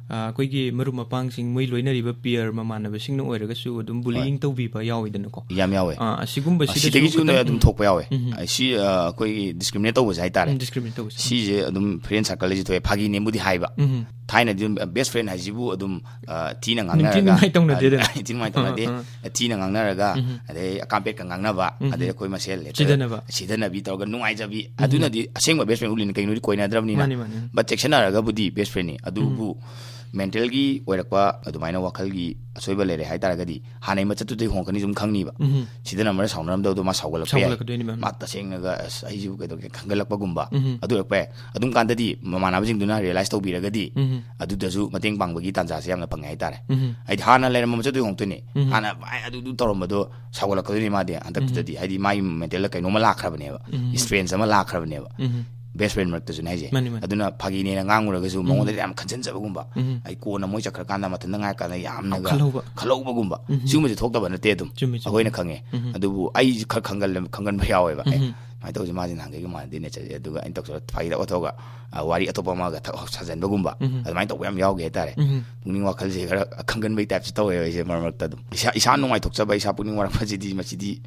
ꯑ, ꯑꯩꯈꯣꯏꯒꯤ ꯃꯔꯨꯞ ꯃꯄꯥꯡꯁꯤꯡ, ꯃꯣꯏ ꯂꯣꯏꯅꯔꯤꯕ ꯄꯤꯌꯔ ꯃꯃꯥꯟꯅꯕꯁꯤꯡꯅ ꯑꯣꯏꯔꯒꯁꯨ ꯑꯗꯨꯝ ꯍꯣꯏ꯫ ꯕꯨꯂꯤꯌꯤꯡ ꯇꯧꯕꯤꯕ ꯌꯥꯎꯋꯤꯗꯅꯀꯣ꯫ ꯌꯥꯝ ꯌꯥꯎꯋꯦ꯫ ꯑ, ꯑꯁꯤꯒꯨꯝꯕꯁꯤꯗꯁꯨ ꯁꯤꯗꯒꯤꯁꯨ ꯈꯤꯇꯪ ꯑꯗꯨꯝ ꯊꯣꯛꯄ ꯌꯥꯎꯋꯦ꯫ ꯎꯝ꯫ ꯑ, ꯁꯤ, ꯑ, ꯑꯩꯈꯣꯏꯒꯤ ꯗꯤꯁꯀ꯭ꯔꯤꯃꯤꯅꯦꯠ ꯇꯧꯕꯁꯦ ꯍꯥꯏꯇꯥꯔꯦ꯫ ꯎꯝ, ꯗꯤꯁꯀ꯭ꯔꯤꯃꯤꯅꯦꯠ ꯇꯧꯕꯁꯦ꯫ ꯁꯤꯁꯦ ꯑꯗꯨꯝ ꯐ꯭ꯔꯦꯟ ꯁꯔꯀꯜꯗꯁꯨ ꯊꯣꯛꯑꯦ, ꯐꯥꯒꯤꯅꯦꯕꯨꯗꯤ ꯍꯥꯏꯕ꯫ ꯎꯝ꯫ ꯊꯥꯏꯅꯗꯤ ꯑꯗꯨꯝ ꯕꯦꯁ ꯐ꯭ꯔꯦꯟ ꯍꯥꯏꯁꯤꯕꯨ ꯑꯗꯨꯝ, ꯑ, ꯊꯤꯅ ꯅꯤꯡꯊꯤ ꯉꯥꯡꯅꯔꯒ, ꯅꯨꯡꯉꯥꯏ ꯇꯧꯅꯗꯦꯗꯅ꯫ ꯑ, ꯊꯤ ꯅꯨꯡꯉꯥꯏ ꯇꯧꯅꯗꯦ꯫ ꯑ, ꯑ, ꯑ꯫ ꯊꯤꯅ ꯉꯥꯡꯅꯔꯒ, ꯎꯝ꯫ ꯑꯗꯩ ꯑꯀꯥꯝꯄꯦꯠꯀ ꯉꯥꯡꯅꯕ, ꯎꯝ꯫ ꯑꯗꯩ ꯑꯩꯈꯣꯏ ꯃꯁꯦꯜ ꯍꯦꯛꯇ ꯁꯤꯗꯅꯕ꯫ ꯁꯤꯗꯅꯕꯤ ꯇꯧꯔꯒ ꯅꯨꯡꯉꯥꯏꯖꯕꯤ꯫ ꯎꯝ꯫ ꯑꯗꯨꯅꯗꯤ ꯑꯁꯦꯡꯕ ꯕꯦꯁ ꯐ꯭ꯔꯦꯟ ꯎꯠꯂꯤꯅꯤ, ꯀꯩꯅꯣꯗꯤ ꯀꯣꯏꯅꯗ꯭ꯔꯕꯅꯤꯅ꯫ ꯃꯥꯅꯤ, ꯃꯥꯅꯤ꯫ But ꯆꯦꯛꯁꯤꯟꯅꯔꯒꯕꯨꯗꯤ ꯕꯦꯁ ꯐ꯭ꯔꯦꯟꯅꯤ꯫ ꯑꯗꯨꯕꯨ ꯎꯝ꯫ ꯃꯦꯟꯇꯦꯜꯒꯤ ꯑꯣꯏꯔꯛꯄ ꯑꯗꯨꯃꯥꯏꯅ ꯋꯥꯈꯜꯒꯤ ꯑꯁꯣꯏꯕ ꯂꯩꯔꯦ ꯍꯥꯏꯇꯥꯔꯒꯗꯤ, ꯍꯥꯟꯅꯩ ꯃꯆꯠꯇꯨꯗꯩ ꯍꯣꯡꯉꯛꯀꯅꯤ ꯑꯗꯨꯝ ꯈꯪꯅꯤꯕ꯫ ꯎꯝ꯫ ꯁꯤꯗꯅ ꯑꯃꯔ ꯁꯥꯎꯅꯔꯝꯗꯕꯗꯣ ꯃꯥ ꯁꯥꯎꯒꯠꯂꯛꯄ ꯌꯥꯏ꯫ ꯁꯥꯎꯒꯠꯂꯛꯀꯗꯣꯏꯅꯦꯕ꯫ ꯃꯥ ꯇꯁꯦꯡꯅꯒ, "ꯑꯁ, ꯑꯩꯁꯤꯕꯨ ꯀꯩꯗꯧꯒꯦ?" ꯈꯟꯒꯠꯂꯛꯄꯒꯨꯝꯕ꯫ ꯎꯝ꯫ ꯑꯗꯨ ꯑꯣꯏꯔꯛꯄ ꯌꯥꯏ꯫ ꯑꯗꯨꯝ ꯀꯥꯟꯗꯗꯤ ꯃꯃꯥꯟꯅꯕꯁꯤꯡꯗꯨꯅ ꯔꯤꯌꯦꯂꯥꯏꯁ ꯇꯧꯕꯤꯔꯒꯗꯤ, ꯎꯝ꯫ ꯑꯗꯨꯗꯁꯨ ꯃꯇꯦꯡ ꯄꯥꯡꯕꯒꯤ ꯇꯥꯟꯖꯥꯁꯦ ꯌꯥꯝꯅ ꯐꯪꯉꯦ ꯍꯥꯏꯇꯥꯔꯦ꯫ ꯎꯝ꯫ ꯍꯥꯏꯗꯤ ꯍꯥꯟꯅ ꯂꯩꯔꯝꯕ ꯃꯆꯠꯇꯨꯗꯩ ꯍꯣꯡꯉꯛꯇꯣꯏꯅꯦ꯫ ꯎꯝ꯫ ꯍꯥꯟꯅ, "ꯚꯥꯏ, ꯑꯗꯨꯗꯨ ꯇꯧꯔꯝꯕꯗꯣ" ꯁꯥꯎꯒꯠꯂꯛꯀꯗꯣꯏꯅꯦ ꯃꯥꯗꯤ ꯍꯟꯗꯛꯇꯨꯗꯗꯤ꯫ ꯎꯝ꯫ ꯍꯥꯏꯗꯤ ꯃꯥꯒꯤ ꯃꯦꯟꯇꯦꯜꯗ ꯀꯩꯅꯣꯝꯃ ꯂꯥꯛꯈ꯭ꯔꯕꯅꯦꯕ꯫ ꯎꯝ꯫ ꯏꯁꯇ꯭ꯔꯦꯟꯖ ꯑꯃ ꯂꯥꯛꯈ꯭ꯔꯕꯅꯦꯕ꯫ ꯎꯝ꯫ ꯕꯦꯁ ꯐ꯭ꯔꯦꯟ ꯃꯔꯛꯇꯁꯨꯅꯦ ꯍꯥꯏꯁꯦ꯫ ꯃꯥꯅꯤ, ꯃꯥꯅꯤ꯫ ꯑꯗꯨꯅ ꯐꯥꯒꯤꯅꯦꯅ ꯉꯥꯡꯉꯨꯔꯒꯁꯨ ꯎꯝ꯫ ꯃꯉꯣꯟꯗꯗꯤ ꯌꯥꯝ ꯈꯟꯖꯟꯖꯕꯒꯨꯝꯕ꯫ ꯎꯝ꯫ ꯑꯩ ꯀꯣꯟꯅ ꯃꯣꯏ ꯆꯠꯈ꯭ꯔꯀꯥꯟꯗ ꯃꯊꯟꯇ ꯉꯥꯏꯔꯀꯥꯟꯗ ꯌꯥꯝꯅꯒ ꯈꯜꯍꯧꯕ꯫ ꯈꯜꯍꯧꯕꯒꯨꯝꯕ꯫ ꯎꯝ꯫ ꯁꯤꯒꯨꯝꯕꯁꯦ ꯊꯣꯛꯇꯕ ꯅꯠꯇꯦ ꯑꯗꯨꯝ꯫ ꯆꯨꯝꯃꯤ, ꯆꯨꯝꯃꯤ꯫ ꯑꯩꯈꯣꯏꯅ ꯈꯪꯉꯦ꯫ ꯎꯝ꯫ ꯑꯗꯨꯕꯨ ꯑꯩꯁꯦ ꯈꯔ ꯈꯪꯒꯜꯂꯦ-, ꯈꯪꯒꯟꯕ ꯌꯥꯎꯋꯦꯕ꯫ ꯑꯦ, ꯎꯝ꯫ ꯁꯨꯃꯥꯏꯅ ꯇꯧꯁꯦ, ꯃꯥꯁꯦ ꯅꯍꯥꯟꯈꯩꯒ ꯃꯥꯟꯅꯗꯦ ꯅꯦꯆꯔꯁꯦ, ꯑꯗꯨꯒ ꯑꯩꯅ ꯇꯧꯁꯜꯂ ꯐꯥꯒꯤ ꯇꯧꯔ ꯊꯣꯛꯑꯒ, ꯑ, ꯋꯥꯔꯤ ꯑꯇꯣꯞꯄ ꯑꯃꯒ ꯊꯛ-, ꯁꯥꯖꯟꯕꯒꯨꯝꯕ, ꯎꯝ꯫ ꯑꯗꯨꯃꯥꯏꯅ ꯇꯧꯕ ꯌꯥꯝ ꯌꯥꯎꯈꯤ ꯍꯥꯏꯇꯥꯔꯦ꯫ ꯎꯝ꯫ ꯄꯨꯛꯅꯤꯡ ꯋꯥꯈꯜꯁꯦ ꯈꯔ ꯈꯪꯒꯟꯕꯩ ꯇꯥꯏꯞꯁꯦ ꯇꯧꯋꯦꯕ ꯑꯩꯁꯦ ꯃꯔꯛ ꯃꯔꯛꯇ ꯑꯗꯨꯝ꯫ ꯏꯁꯥ, ꯏꯁꯥ ꯅꯨꯡꯉꯥꯏꯊꯣꯛꯆꯕ, ꯏꯁꯥ ꯄꯨꯛꯅꯤꯡ ꯋꯥꯔꯛꯄꯁꯤꯗꯤ, ꯃꯁꯤꯗꯤ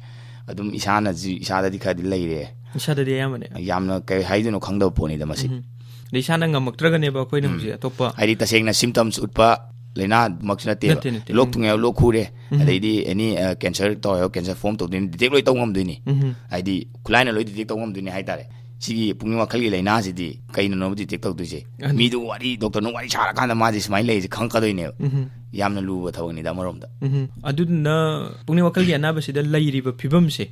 ꯑꯗꯨꯝ ꯏꯁꯥꯅꯁꯨ, ꯏꯁꯥꯗꯗꯤ ꯈꯔꯗꯤ ꯂꯩꯔꯦ꯫ ꯏꯁꯥꯗꯗꯤ ꯑꯌꯥꯝꯕꯅꯦ꯫ ꯌꯥꯝꯅ ꯀꯩ ꯍꯥꯏꯗꯣꯏꯅꯣ ꯈꯪꯗꯕ ꯄꯣꯠꯅꯤꯗ ꯃꯁꯤ꯫ ꯎꯝ꯫ ꯑꯗꯩ ꯏꯁꯥꯅ ꯉꯝꯃꯛꯇ꯭ꯔꯒꯅꯦꯕ ꯑꯩꯈꯣꯏꯅ ꯎꯝ꯫ ꯍꯧꯖꯤꯛ ꯑꯇꯣꯞꯄ ꯍꯥꯏꯗꯤ ꯇꯁꯦꯡꯅ symptoms ꯎꯠꯄ ꯂꯥꯏꯅꯥꯃꯛꯁꯨ ꯅꯠꯇꯦꯕ꯫ ꯅꯠꯇꯦ, ꯅꯠꯇꯦ꯫ ꯂꯣꯛ ꯎꯝ꯫ ꯊꯨꯡꯉꯦ ꯍꯥꯏꯕ ꯂꯣꯛ ꯈꯨꯔꯦ, ꯎꯝ꯫ ꯑꯗꯩꯗꯤ any, ꯑ, cancer ꯇꯧꯔꯦ ꯍꯥꯏꯕ cancer form ꯇꯧꯗꯣꯏꯅꯤ, detect ꯂꯣꯏ ꯇꯧ ꯉꯝꯗꯣꯏꯅꯤ꯫ ꯎꯝ꯫ ꯍꯥꯏꯗꯤ ꯈꯨꯠꯂꯥꯏꯅ ꯂꯣꯏ detect ꯇꯧ ꯉꯝꯗꯣꯏꯅꯤ ꯍꯥꯏꯇꯥꯔꯦ꯫ ꯁꯤꯒꯤ ꯄꯨꯛꯅꯤꯡ ꯋꯥꯈꯜꯒꯤ ꯂꯥꯏꯅꯥꯁꯤꯗꯤ ꯀꯩꯅꯅꯣꯕ detect ꯇꯧꯗꯣꯏꯁꯦ? ꯑꯗꯨ ꯃꯤꯗꯨ ꯋꯥꯔꯤ, doctorꯅ ꯋꯥꯔꯤ ꯁꯥꯔꯀꯥꯟꯗ ꯃꯥꯁꯦ ꯁꯨꯃꯥꯏꯅ ꯂꯩꯔꯤꯁꯦ ꯈꯪꯉꯛꯀꯗꯣꯏꯅꯦꯕ꯫ ꯎꯝ꯫ ꯌꯥꯝꯅ ꯂꯨꯕ ꯊꯕꯛꯅꯤꯗ ꯑꯃꯔꯣꯝꯗ꯫ ꯎꯝ꯫ ꯑꯗꯨꯗꯨꯅ ꯄꯨꯛꯅꯤꯡ ꯋꯥꯈꯜꯒꯤ ꯑꯅꯥꯕꯁꯤꯗ ꯂꯩꯔꯤꯕ ꯐꯤꯕꯝꯁꯦ,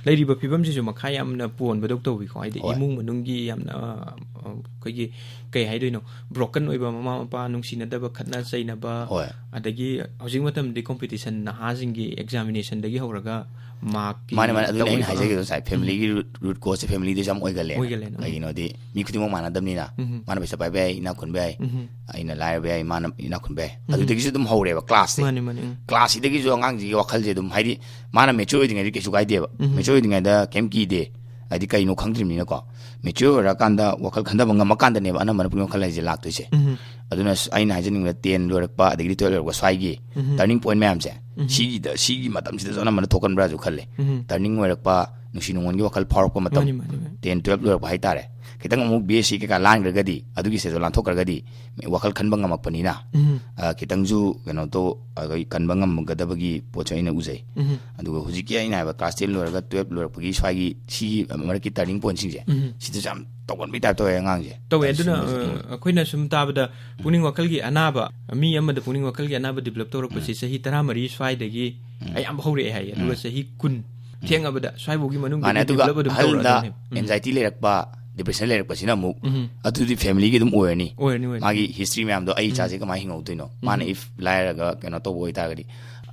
ꯂꯩꯔꯤꯕ ꯐꯤꯕꯝꯁꯤꯁꯨ ꯃꯈꯥ ꯌꯥꯝꯅ ꯄꯣꯟꯕꯗꯧ ꯇꯧꯋꯤꯀꯣ꯫ ꯍꯥꯏꯗꯤ ꯍꯣꯏ꯫ ꯏꯃꯨꯡ ꯃꯅꯨꯡꯒꯤ ꯌꯥꯝꯅ, ꯑ, ꯑꯩꯈꯣꯏꯒꯤ ꯀꯩ ꯍꯥꯏꯗꯣꯏꯅꯣ, broken ꯑꯣꯏꯕ ꯃꯃꯥ ꯃꯄꯥ, ꯅꯨꯡꯁꯤꯅꯗꯕ, ꯈꯠꯅ ꯆꯩꯅꯕ, ꯍꯣꯏ꯫ ꯑꯗꯒꯤ ꯍꯧꯖꯤꯛ ꯃꯇꯝꯗꯤ competition, ꯅꯍꯥꯁꯤꯡꯒꯤ examinationꯗꯒꯤ ꯍꯧꯔꯒ markꯀꯤ ꯃꯥꯅꯦ, ꯃꯥꯅꯦ, ꯑꯗꯨꯅꯦ ꯑꯩꯅ ꯇꯧꯔꯤꯕ, ꯍꯥꯏꯖꯒꯦꯗꯣ ꯉꯁꯥꯏ, ꯎꯝ꯫ Familyꯒꯤ root, root causeꯁꯦ familyꯗꯁꯨ ꯌꯥꯝ ꯑꯣꯏꯒꯜꯂꯦ꯫ ꯑꯣꯏꯒꯜꯂꯦ, ꯎꯝ꯫ ꯀꯩꯒꯤꯅꯣꯗꯤ ꯃꯤ ꯈꯨꯗꯤꯡꯃꯛ ꯃꯥꯟꯅꯗꯕꯅꯤꯅ, ꯎꯝ꯫ ꯃꯥꯅ ꯄꯩꯁꯥ ꯄꯥꯏꯕ ꯌꯥꯏ, ꯏꯅꯥꯛ ꯈꯨꯟꯕ ꯌꯥꯏ, ꯎꯝ꯫ ꯑꯩꯅ ꯂꯥꯏꯔꯕ ꯌꯥꯏ, ꯃꯥꯅ ꯏꯅꯥꯛ ꯈꯨꯟꯕ ꯌꯥꯏ꯫ ꯎꯝ꯫ ꯑꯗꯨꯗꯒꯤꯁꯨ ꯑꯗꯨꯝ ꯍꯧꯔꯦꯕ classꯁꯦ꯫ ꯃꯥꯅꯦ, ꯃꯥꯅꯦ, ꯎꯝ꯫ Classꯁꯤꯗꯒꯤꯁꯨ ꯑꯉꯥꯡꯁꯤꯒꯤ ꯋꯥꯈꯜꯁꯦ ꯑꯗꯨꯝ, ꯍꯥꯏꯗꯤ ꯃꯥꯅ mature ꯑꯣꯏꯗ꯭ꯔꯤꯉꯩꯗꯤ ꯀꯩꯁꯨ ꯀꯥꯏꯗꯦꯕ꯫ ꯎꯝ꯫ Mature ꯑꯣꯏꯗ꯭ꯔꯤꯉꯩꯗ ꯀꯩꯝ ꯀꯤꯗꯦ꯫ ꯍꯥꯏꯗꯤ ꯀꯩꯅꯣ ꯈꯪꯗ꯭ꯔꯤꯕꯅꯤꯅꯀꯣ꯫ Mature ꯑꯣꯏꯔꯀꯥꯟꯗ ꯋꯥꯈꯜ ꯈꯟꯊꯕ ꯉꯝꯃꯀꯥꯟꯗꯅꯦꯕ ꯑꯅꯝꯕꯅ ꯄꯨꯛꯅꯤꯡ ꯋꯥꯈꯜ ꯍꯥꯏꯁꯦ ꯂꯥꯛꯇꯣꯏꯁꯦ꯫ ꯎꯝ꯫ ꯑꯗꯨꯅ ꯁ-, ꯑꯩꯅ ꯍꯥꯏꯖꯅꯤꯡꯕꯗ ten ꯂꯣꯏꯔꯛꯄ, ꯑꯗꯒꯤꯗꯤ twelve ꯂꯣꯏꯔꯛꯄ ꯁ꯭ꯋꯥꯏꯒꯤ ꯎꯝ꯫ Turning point ꯃꯌꯥꯝꯁꯦ, ꯎꯝ꯫ ꯁꯤꯒꯤꯗ, ꯁꯤꯒꯤ ꯃꯇꯝꯁꯤꯗꯁꯨ ꯑꯅꯝꯕꯅ ꯊꯣꯛꯀꯟꯕ꯭ꯔꯥꯁꯨ ꯈꯜꯂꯦ꯫ ꯎꯝ꯫ Turning ꯑꯣꯏꯔꯛꯄ, ꯅꯨꯡꯁꯤ ꯅꯨꯡꯉꯣꯟꯒꯤ ꯋꯥꯈꯜ ꯐꯥꯎꯔꯛꯄ ꯃꯇꯝ, ꯃꯥꯅꯤ, ꯃꯥꯅꯤ, ꯃꯥꯅꯤ꯫ Ten, twelve ꯂꯣꯏꯔꯛꯄ ꯍꯥꯏꯇꯥꯔꯦ꯫ ꯈꯤꯇꯪ ꯑꯃꯨꯛ B S C ꯀꯩꯀꯥ ꯂꯥꯟꯈ꯭ꯔꯒꯗꯤ, ꯑꯗꯨꯒꯤ stage ꯂꯥꯟꯊꯣꯛꯈ꯭ꯔꯒꯗꯤ, ꯋꯥꯈꯜ ꯈꯟꯕ ꯉꯝꯃꯛꯄꯅꯤꯅ, ꯎꯝ꯫ ꯑ, ꯈꯤꯇꯪꯁꯨ ꯀꯩꯅꯣ ꯇꯧ-, ꯑꯩꯈꯣꯏ ꯀꯟꯕ ꯉꯝꯒꯗꯕꯒꯤ ꯄꯣꯠꯁꯨ ꯑꯩꯅ ꯎꯖꯩ꯫ ꯎꯝ꯫ ꯑꯗꯨꯒ ꯍꯧꯖꯤꯛꯀꯤ ꯑꯩꯅ ꯍꯥꯏꯕ class ten ꯂꯣꯏꯔꯒ twelve ꯂꯣꯏꯔꯛꯄꯒꯤ ꯁ꯭ꯋꯥꯏꯒꯤ ꯁꯤꯒꯤ ꯃꯔꯛꯀꯤ turning pointꯁꯤꯡꯁꯦ, ꯎꯝ꯫ ꯁꯤꯗꯁꯨ ꯌꯥꯝ ꯇꯧꯒꯟꯕꯒꯤ type ꯇꯧꯋꯦ ꯑꯉꯥꯡꯁꯦ꯫ ꯇꯧꯋꯦ꯫ ꯑꯗꯨꯅ, ꯁꯤꯒꯨꯝꯕꯁꯦ, ꯎꯝ꯫ ꯑ, ꯑꯩꯈꯣꯏꯅ ꯁꯨꯝ ꯇꯥꯕꯗ ꯄꯨꯛꯅꯤꯡ ꯋꯥꯈꯜꯒꯤ ꯑꯅꯥꯕ, ꯃꯤ ꯑꯃꯗ ꯄꯨꯛꯅꯤꯡ ꯋꯥꯈꯜꯒꯤ ꯑꯅꯥꯕ develop ꯇꯧꯔꯛꯄꯁꯦ ꯎꯝ꯫ ꯆꯍꯤ ꯇꯔꯥꯃꯔꯤ ꯁ꯭ꯋꯥꯏꯗꯒꯤ ꯎꯝ꯫ ꯑꯌꯥꯝꯕ ꯍꯧꯔꯛꯑꯦ ꯍꯥꯏꯌꯦ꯫ ꯑꯗꯨꯒ ꯎꯝ꯫ ꯆꯍꯤ ꯀꯨꯟ ꯎꯝ꯫ ꯊꯦꯡꯉꯕꯗ ꯁ꯭ꯋꯥꯏꯐꯥꯎꯒꯤ ꯃꯅꯨꯡꯗ ꯃꯥꯅꯦ, ꯑꯗꯨꯒ develop ꯑꯗꯨꯝ ꯑꯍꯜꯗ ꯇꯧꯔꯛꯑꯗꯕꯅꯦ꯫ ꯎꯝ꯫ Anxiety ꯂꯩꯔꯛꯄ, depression ꯂꯩꯔꯛꯄꯁꯤꯅ ꯑꯃꯨꯛ ꯎꯝ꯫ ꯑꯗꯨꯗꯤ familyꯒꯤ ꯑꯗꯨꯝ ꯑꯣꯏꯔꯅꯤ꯫ ꯑꯣꯏꯔꯅꯤ, ꯑꯣꯏꯔꯅꯤ꯫ ꯃꯥꯒꯤ history ꯃꯌꯥꯝꯗꯣ ꯑꯩ ꯎꯝ꯫ ꯏꯆꯥꯁꯦ ꯀꯃꯥꯏꯅ ꯍꯤꯡꯍꯧꯗꯣꯏꯅꯣ? ꯃꯥꯅ ꯎꯝ꯫ If ꯂꯥꯏꯔꯒ ꯀꯩꯅꯣ ꯇꯧꯕ ꯑꯣꯏꯇꯥꯔꯒꯗꯤ,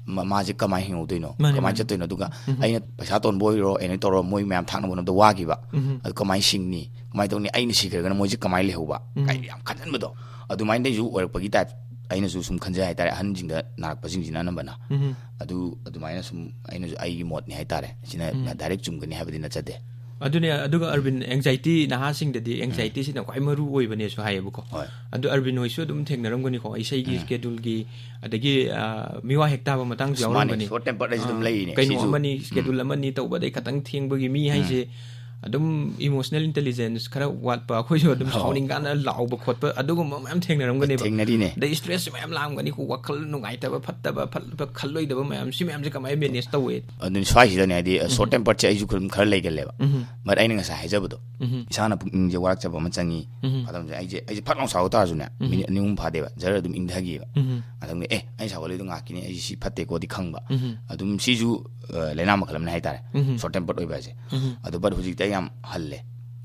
ꯃ-, ꯃꯥꯁꯦ ꯀꯃꯥꯏꯅ ꯍꯤꯡꯍꯧꯗꯣꯏꯅꯣ? ꯃꯥꯅꯦ, ꯀꯃꯥꯏꯅ ꯃꯥꯅꯦ꯫ ꯆꯠꯇꯣꯏꯅꯣ? ꯑꯗꯨꯒ ꯎꯝ꯫ ꯑꯩꯅ ꯄꯩꯁꯥ ꯇꯣꯟꯕ ꯑꯣꯏꯔꯣ, ꯑꯩꯅ ꯇꯧꯔꯣ, ꯃꯣꯏ ꯃꯌꯥꯝ ꯊꯥꯛꯅꯕ ꯍꯣꯠꯅꯕꯗ ꯋꯥꯈꯤꯕ꯫ ꯎꯝ꯫ ꯑꯗꯨ ꯀꯃꯥꯏꯅ ꯁꯤꯡꯅꯤ? ꯀꯃꯥꯏꯅ ꯇꯧꯅꯤ? ꯑꯩꯅ ꯁꯤꯈ꯭ꯔꯒꯅ ꯃꯣꯏꯁꯦ ꯀꯃꯥꯏꯅ ꯂꯩꯍꯧꯕ? ꯎꯝ꯫ ꯀꯥꯏꯅ ꯌꯥꯝ ꯈꯟꯖꯟꯕꯗꯣ꯫ ꯑꯗꯨꯃꯥꯏꯅꯁꯨ ꯑꯣꯏꯔꯛꯄꯒꯤ type ꯑꯩꯅꯁꯨ ꯁꯨꯝ ꯈꯟꯖꯩ ꯍꯥꯏꯇꯥꯔꯦ, ꯑꯍꯟꯁꯤꯡꯗ ꯅꯥꯔꯛꯄꯁꯤꯡꯁꯤꯅ ꯑꯅꯝꯕꯅ꯫ ꯎꯝ꯫ ꯑꯗꯨ ꯑꯗꯨꯃꯥꯏꯅ ꯁꯨꯝ ꯑꯩꯅꯁꯨ ꯑꯩꯒꯤ ꯃꯣꯠꯅꯤ ꯍꯥꯏꯇꯥꯔꯦ꯫ ꯁꯤꯅ ꯎꯝ꯫ Direct ꯆꯨꯝꯒꯅꯤ ꯍꯥꯏꯕꯗꯤ ꯅꯠꯆꯗꯦ꯫ ꯑꯗꯨꯅꯦ꯫ ꯑꯗꯨꯒ ꯑꯔꯕꯤꯟ, ꯑꯦꯡꯖꯥꯏꯇꯤ, ꯅꯍꯥꯁꯤꯡꯗꯗꯤ ꯑꯦꯡꯖꯥꯏꯇꯤꯁꯤꯅ ꯈ꯭ꯋꯥꯏ ꯃꯔꯨ ꯑꯣꯏꯕꯅꯦꯁꯨ ꯍꯥꯏꯌꯦꯕꯀꯣ꯫ ꯍꯣꯏ꯫ ꯑꯗꯨ ꯑꯔꯕꯤꯟ ꯍꯣꯏꯁꯨ ꯑꯗꯨꯝ ꯊꯦꯡꯅꯔꯝꯒꯅꯤꯀꯣ, ꯏꯁꯩꯒꯤ ꯎꯝ꯫ ꯁ꯭ꯀꯦꯗꯨꯜꯒꯤ, ꯑꯗꯒꯤ ꯑ, ꯃꯤꯋꯥ ꯍꯦꯛ ꯇꯥꯕ ꯃꯇꯥꯡꯁꯨ ꯑꯁ, ꯃꯥꯅꯦ꯫ ꯌꯥꯎꯔꯝꯒꯅꯤ꯫ ꯁꯣꯔꯠ ꯇꯦꯝꯄꯔ ꯍꯥꯏꯁꯦ ꯑꯗꯨꯝ ꯑ, ꯂꯩꯔꯤꯅꯦ꯫ ꯀꯩꯅꯣ ꯁꯤꯁꯨ꯫ ꯑꯃꯅꯤ, ꯎꯝ꯫ ꯁ꯭ꯀꯦꯗꯨꯜ ꯑꯃꯅꯤ ꯇꯧꯕ, ꯑꯗꯩ ꯈꯇꯪ ꯊꯦꯡꯕꯒꯤ ꯃꯤ ꯎꯝ꯫ ꯍꯥꯏꯁꯦ ꯑꯗꯨꯝ ꯏꯃꯣꯁꯅꯦꯜ ꯏꯟꯇꯦꯂꯤꯖꯦꯟꯁ ꯈꯔ ꯋꯥꯠꯄ, ꯑꯩꯈꯣꯏꯁꯨ ꯑꯗꯨꯝ ꯑꯣ꯫ ꯁꯥꯎꯅꯤꯡꯀꯥꯟꯗ ꯂꯥꯎꯕ ꯈꯣꯠꯄ ꯑꯗꯨꯒꯨꯝꯕ ꯃꯌꯥꯝ ꯊꯦꯡꯅꯔꯝꯒꯅꯦꯕ꯫ ꯊꯦꯡꯅꯔꯤꯅꯦ꯫ ꯑꯗꯩ ꯁ꯭ꯇ꯭ꯔꯦꯁꯁꯨ ꯃꯌꯥꯝ ꯂꯥꯛꯑꯝꯒꯅꯤꯀꯣ, ꯋꯥꯈꯜ ꯅꯨꯡꯉꯥꯏꯇꯕ, ꯐꯠꯇꯕ, ꯐꯠꯇꯕ ꯈꯜꯂꯣꯏꯗꯕ ꯃꯌꯥꯝ, ꯁꯤ ꯃꯌꯥꯝꯁꯦ ꯀꯃꯥꯏꯅ ꯃꯦꯅꯦꯖ ꯇꯧꯋꯦ? ꯑꯗꯨꯅ ꯁ꯭ꯋꯥꯏꯁꯤꯗꯅꯦ ꯍꯥꯏꯗꯤ ꯁꯣꯔꯠ ꯇꯦꯝꯄꯔꯁꯦ ꯑꯩꯁꯨ ꯈꯔ ꯈꯔ ꯂꯩꯒꯜꯂꯦꯕ꯫ ꯎꯝ꯫ ꯕꯠ ꯑꯩꯅ ꯉꯁꯥꯏ ꯍꯥꯏꯖꯕꯗꯣ, ꯎꯝ꯫ ꯏꯁꯥꯅ ꯄꯨꯛꯅꯤꯡꯁꯦ ꯋꯥꯔꯛꯆꯕ ꯑꯃ ꯆꯪꯉꯤ꯫ ꯎꯝ꯫ ꯑꯗꯨꯝꯁꯦ ꯑꯩꯁꯦ ꯑꯩꯁꯦ ꯐꯠ ꯂꯥꯎ ꯁꯥꯎ ꯇꯥꯔꯁꯨꯅꯦ, ꯎꯝ꯫ ꯃꯤꯅꯤꯠ ꯑꯅꯤ ꯑꯍꯨꯝ ꯐꯥꯗꯦꯕ, ꯖꯔ ꯑꯗꯨꯝ ꯏꯪꯊꯈꯤꯕ꯫ ꯎꯝ꯫ ꯑꯗꯨꯝꯗꯤ ꯑꯦ, ꯑꯩ ꯁꯥꯎꯒꯠꯂꯤꯗꯣ ꯉꯥꯛꯀꯤꯅꯤ, ꯑꯩꯁꯦ ꯁꯤ ꯐꯠꯇꯦꯀꯣꯗꯤ ꯈꯪꯕ꯫ ꯎꯝ꯫ ꯑꯗꯨꯝ ꯁꯤꯁꯨ ꯑ, ꯂꯥꯏꯅꯥ ꯃꯈꯜ ꯑꯃꯅꯦ ꯍꯥꯏꯇꯥꯔꯦ, ꯎꯝ꯫ ꯁꯣꯔꯠ ꯇꯦꯝꯄꯔ ꯑꯣꯏꯕ ꯍꯥꯏꯁꯦ꯫ ꯎꯝ꯫ ꯑꯗꯨ ꯕꯠ ꯍꯧꯖꯤꯛꯇꯤ ꯑꯩ ꯌꯥꯝ ꯍꯜꯂꯦ꯫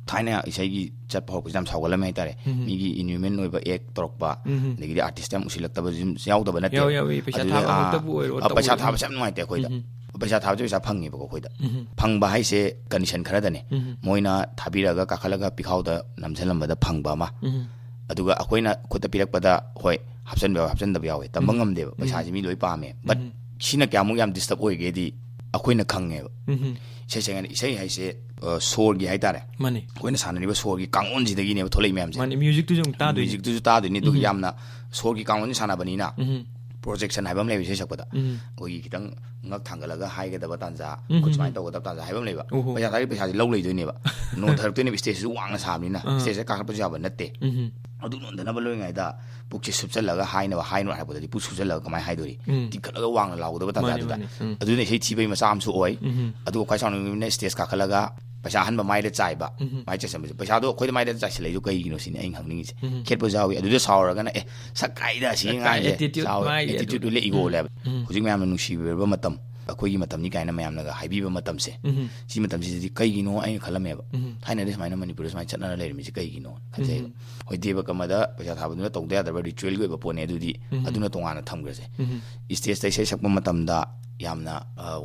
ꯊꯥꯏꯅ ꯏꯁꯩꯒꯤ ꯆꯠꯄ ꯍꯧꯔꯛꯄꯁꯦ ꯌꯥꯝ ꯁꯥꯎꯒꯠꯂꯝꯃꯦ ꯍꯥꯏꯇꯥꯔꯦ꯫ ꯎꯝ꯫ ꯃꯤꯒꯤ ꯏꯟꯌꯨꯃꯦꯟ ꯑꯣꯏꯕ ꯑꯦꯛ ꯇꯧꯔꯛꯄ, ꯎꯝ꯫ ꯑꯗꯒꯤꯗꯤ ꯑꯥꯔꯇꯤꯁꯇ ꯌꯥꯝ ꯎꯁꯤꯜꯂꯛꯇꯕ ꯌꯥꯎꯗꯕ ꯅꯠꯇꯦ꯫ ꯌꯥꯎ-, ꯌꯥꯎꯏ꯫ ꯄꯩꯁꯥ ꯊꯥꯕ ꯃꯛꯇꯕꯨ ꯑꯣꯏꯔꯣ, ꯑ, ꯄꯩꯁꯥ ꯇꯧꯕ ꯊꯥꯕꯁꯦ ꯌꯥꯝ ꯅꯨꯡꯉꯥꯏꯇꯦ ꯑꯩꯈꯣꯏꯗ꯫ ꯎꯝ꯫ ꯄꯩꯁꯥ ꯊꯥꯕꯁꯦ ꯄꯩꯁꯥ ꯐꯪꯉꯦꯕꯀꯣ ꯑꯩꯈꯣꯏꯗ꯫ ꯎꯝ꯫ ꯐꯪꯕ ꯍꯥꯏꯁꯦ ꯀꯟꯗꯤꯁꯟ ꯈꯔꯗꯅꯦ꯫ ꯎꯝ꯫ ꯃꯣꯏꯅ ꯊꯥꯕꯤꯔꯛꯑꯒ ꯀꯥꯈꯠꯂꯒ ꯄꯤꯈꯥꯎꯗ ꯅꯝꯁꯤꯜꯂꯝꯕꯗ ꯐꯪꯕ ꯑꯃ꯫ ꯎꯝ꯫ ꯑꯗꯨꯒ ꯑꯩꯈꯣꯏꯅ ꯈꯨꯠꯇ ꯄꯤꯔꯛꯄꯗ, ꯍꯣꯏ, ꯍꯥꯞꯆꯤꯟꯕ ꯌꯥꯎꯋꯦ, ꯍꯥꯞꯆꯤꯟꯗꯕ ꯌꯥꯎꯋꯦ, ꯇꯝꯕ ꯎꯝ꯫ ꯉꯝꯗꯦꯕ꯫ ꯄꯩꯁꯥꯁꯦ ꯎꯝ꯫ ꯃꯤ ꯂꯣꯏ ꯄꯥꯝꯃꯦ, ꯕꯠ ꯎꯝ꯫ ꯁꯤꯅ ꯀꯌꯥꯃꯨꯛ ꯌꯥꯝ ꯗꯤꯁꯇꯔꯕ ꯑꯣꯏꯒꯦꯗꯤ ꯑꯩꯈꯣꯏꯅ ꯈꯪꯉꯦꯕ꯫ ꯎꯝ꯫ ꯏꯁꯩ ꯁꯛ-, ꯏꯁꯩ ꯍꯥꯏꯁꯦ, ꯑ, ꯁꯣꯔꯒꯤ ꯍꯥꯏꯇꯥꯔꯦ, ꯃꯥꯅꯤ꯫ ꯑꯩꯈꯣꯏꯅ ꯁꯥꯟꯅꯔꯤꯕ ꯁꯣꯔꯒꯤ ꯀꯥꯡꯂꯣꯟꯁꯤꯗꯒꯤꯅꯦꯕ ꯊꯣꯛꯂꯛꯏ ꯃꯌꯥꯝꯁꯦ꯫ ꯃꯥꯅꯤ, ꯃ꯭ꯌꯨꯖꯤꯛꯇꯨꯁꯨ ꯑꯃꯨꯛ ꯇꯥꯗꯣꯏꯅꯤ꯫ ꯃ꯭ꯌꯨꯖꯤꯛꯇꯨꯁꯨ ꯇꯥꯗꯣꯏꯅꯤ, ꯑꯗꯨꯒ ꯎꯝ꯫ ꯌꯥꯝꯅ ꯁꯣꯔꯒꯤ ꯀꯥꯡꯂꯣꯟꯁꯤ ꯁꯥꯟꯅꯕꯅꯤꯅ꯫ ꯎꯝ꯫ ꯄ꯭ꯔꯣꯖꯦꯛꯁꯟ ꯍꯥꯏꯕ ꯑꯃ ꯂꯩꯕ ꯏꯁꯩ ꯁꯛꯄꯗ꯫ ꯎꯝ꯫ ꯑꯩꯈꯣꯏꯒꯤ ꯈꯤꯇꯪ ꯉꯛ ꯊꯥꯡꯒꯠꯂꯒ ꯍꯥꯏꯒꯗꯕ ꯇꯥꯟꯖꯥ, ꯎꯝ, ꯈꯨꯠ ꯎꯝ, ꯁꯨꯃꯥꯏꯅ ꯎꯝ꯫ ꯇꯧꯒꯗꯕ ꯇꯥꯟꯖꯥ ꯍꯥꯏꯕ ꯑꯃ ꯂꯩꯕ꯫ ꯎꯝ, ꯎꯝ꯫ ꯄꯩꯁꯥ ꯊꯥꯔꯤ ꯄꯩꯁꯥꯁꯦ ꯂꯧ ꯂꯩꯗꯣꯏꯅꯦꯕ꯫ ꯅꯣꯟꯊꯔꯛꯇꯣꯏꯅꯦꯕ, ꯁ꯭ꯇꯦꯖꯁꯤꯁꯨ ꯋꯥꯡꯅ ꯁꯥꯕꯅꯤꯅ꯫ ꯑꯥ꯫ ꯁ꯭ꯇꯦꯖꯁꯤꯗ ꯀꯥꯈꯠꯄꯁꯨ ꯌꯥꯕ ꯅꯠꯇꯦ꯫ ꯎꯝ꯫ ꯑꯗꯨ ꯅꯣꯟꯊꯅꯕ ꯂꯣꯏꯉꯩꯗ ꯄꯨꯛꯁꯦ ꯁꯨꯞꯆꯜꯂꯒ ꯍꯥꯏꯅꯕ, ꯍꯥꯏꯅꯣ ꯍꯥꯏꯔꯛꯄꯗꯗꯤ ꯄꯨꯛ ꯁꯨꯞꯆꯜꯂꯒ ꯀꯃꯥꯏꯅ ꯍꯥꯏꯗꯣꯔꯤ? ꯎꯝ꯫ ꯇꯤꯡꯈꯠꯂꯒ ꯋꯥꯡꯅ ꯂꯥꯎꯒꯗꯕ ꯃꯥꯅꯤ, ꯇꯥꯟꯖꯥꯗꯨꯗ꯫ ꯃꯥꯅꯤ꯫ ꯎꯝ꯫ ꯑꯗꯨꯅ ꯏꯁꯩ ꯊꯤꯕꯒꯤ ꯃꯆꯥ ꯑꯃꯁꯨ ꯑꯣꯏ꯫ ꯎꯝ꯫ ꯑꯗꯨꯒ ꯈ꯭ꯋꯥꯏ ꯁꯥꯎꯅꯤꯡꯕꯅ ꯁ꯭ꯇꯦꯖ ꯀꯥꯈꯠꯂꯒ ꯄꯩꯁꯥ ꯑꯍꯟꯕ ꯃꯥꯏꯗ ꯆꯥꯏꯕ, ꯎꯝ꯫ ꯃꯥꯏ ꯆꯥꯏꯁꯟꯕꯁꯦ꯫ ꯄꯩꯁꯥꯗꯣ ꯑꯩꯈꯣꯏꯗ ꯃꯥꯏꯗ ꯆꯥꯏꯁꯜꯂꯛꯏꯗꯣ ꯀꯩꯒꯤꯅꯣ ꯁꯤꯅꯤ ꯑꯩꯅ ꯈꯪꯅꯤꯡꯉꯤꯁꯦ꯫ ꯎꯝ꯫ ꯈꯦꯠꯄꯁꯨ ꯌꯥꯎꯏ꯫ ꯑꯗꯨꯗ ꯁꯥꯎꯔꯒꯅ, "ꯑꯦ, ꯁꯛ ꯀꯥꯏꯗ ꯁꯤ ꯁꯛ ꯀꯥꯏ, ꯑꯉꯥꯡꯁꯦ, attitude ꯁꯥꯎꯋꯦ, ꯃꯥꯒꯤ attitude ꯑꯗꯨ-, ꯂꯩ, ꯏꯒꯣ ꯎꯝ꯫ ꯂꯩꯕ"꯫ ꯎꯝ꯫ ꯍꯧꯖꯤꯛ ꯃꯌꯥꯝꯅ ꯅꯨꯡꯁꯤꯕꯤꯔꯕ ꯃꯇꯝ, ꯑꯩꯈꯣꯏꯒꯤ ꯃꯇꯝꯅꯤ ꯀꯥꯏꯅ ꯃꯌꯥꯝꯅꯒ ꯍꯥꯏꯕꯤꯕ ꯃꯇꯝꯁꯦ, ꯎꯝ꯫ ꯁꯤ ꯃꯇꯝꯁꯤꯗꯗꯤ ꯀꯩꯒꯤꯅꯣ ꯑꯩꯅ ꯈꯜꯂꯝꯃꯦꯕ꯫ ꯎꯝ꯫ ꯊꯥꯏꯅꯗꯤ ꯁꯨꯃꯥꯏꯅ ꯃꯅꯤꯄꯨꯔꯗ ꯁꯨꯃꯥꯏꯅ ꯆꯠꯅꯔ ꯂꯩꯔꯝꯃꯤꯁꯦ ꯀꯩꯒꯤꯅꯣ ꯈꯟꯖꯩꯕ꯫ ꯎꯝ꯫ ꯍꯣꯏ, ꯗꯦꯕ ꯀꯔꯃꯗ ꯄꯩꯁꯥ ꯊꯥꯕꯗꯨꯅ ꯇꯧꯗ ꯌꯥꯗ꯭ꯔꯕ ꯔꯤꯆꯨꯋꯦꯜꯒꯤ ꯑꯣꯏꯕ ꯄꯣꯠꯅꯦ, ꯑꯗꯨꯗꯤ ꯎꯝ꯫ ꯑꯗꯨꯅ ꯇꯣꯉꯥꯟꯅ ꯊꯝꯈ꯭ꯔꯁꯦ꯫ ꯎꯝ꯫ ꯁ꯭ꯇꯦꯖꯇ ꯏꯁꯩ ꯁꯛꯄ ꯃꯇꯝꯗ ꯌꯥꯝꯅ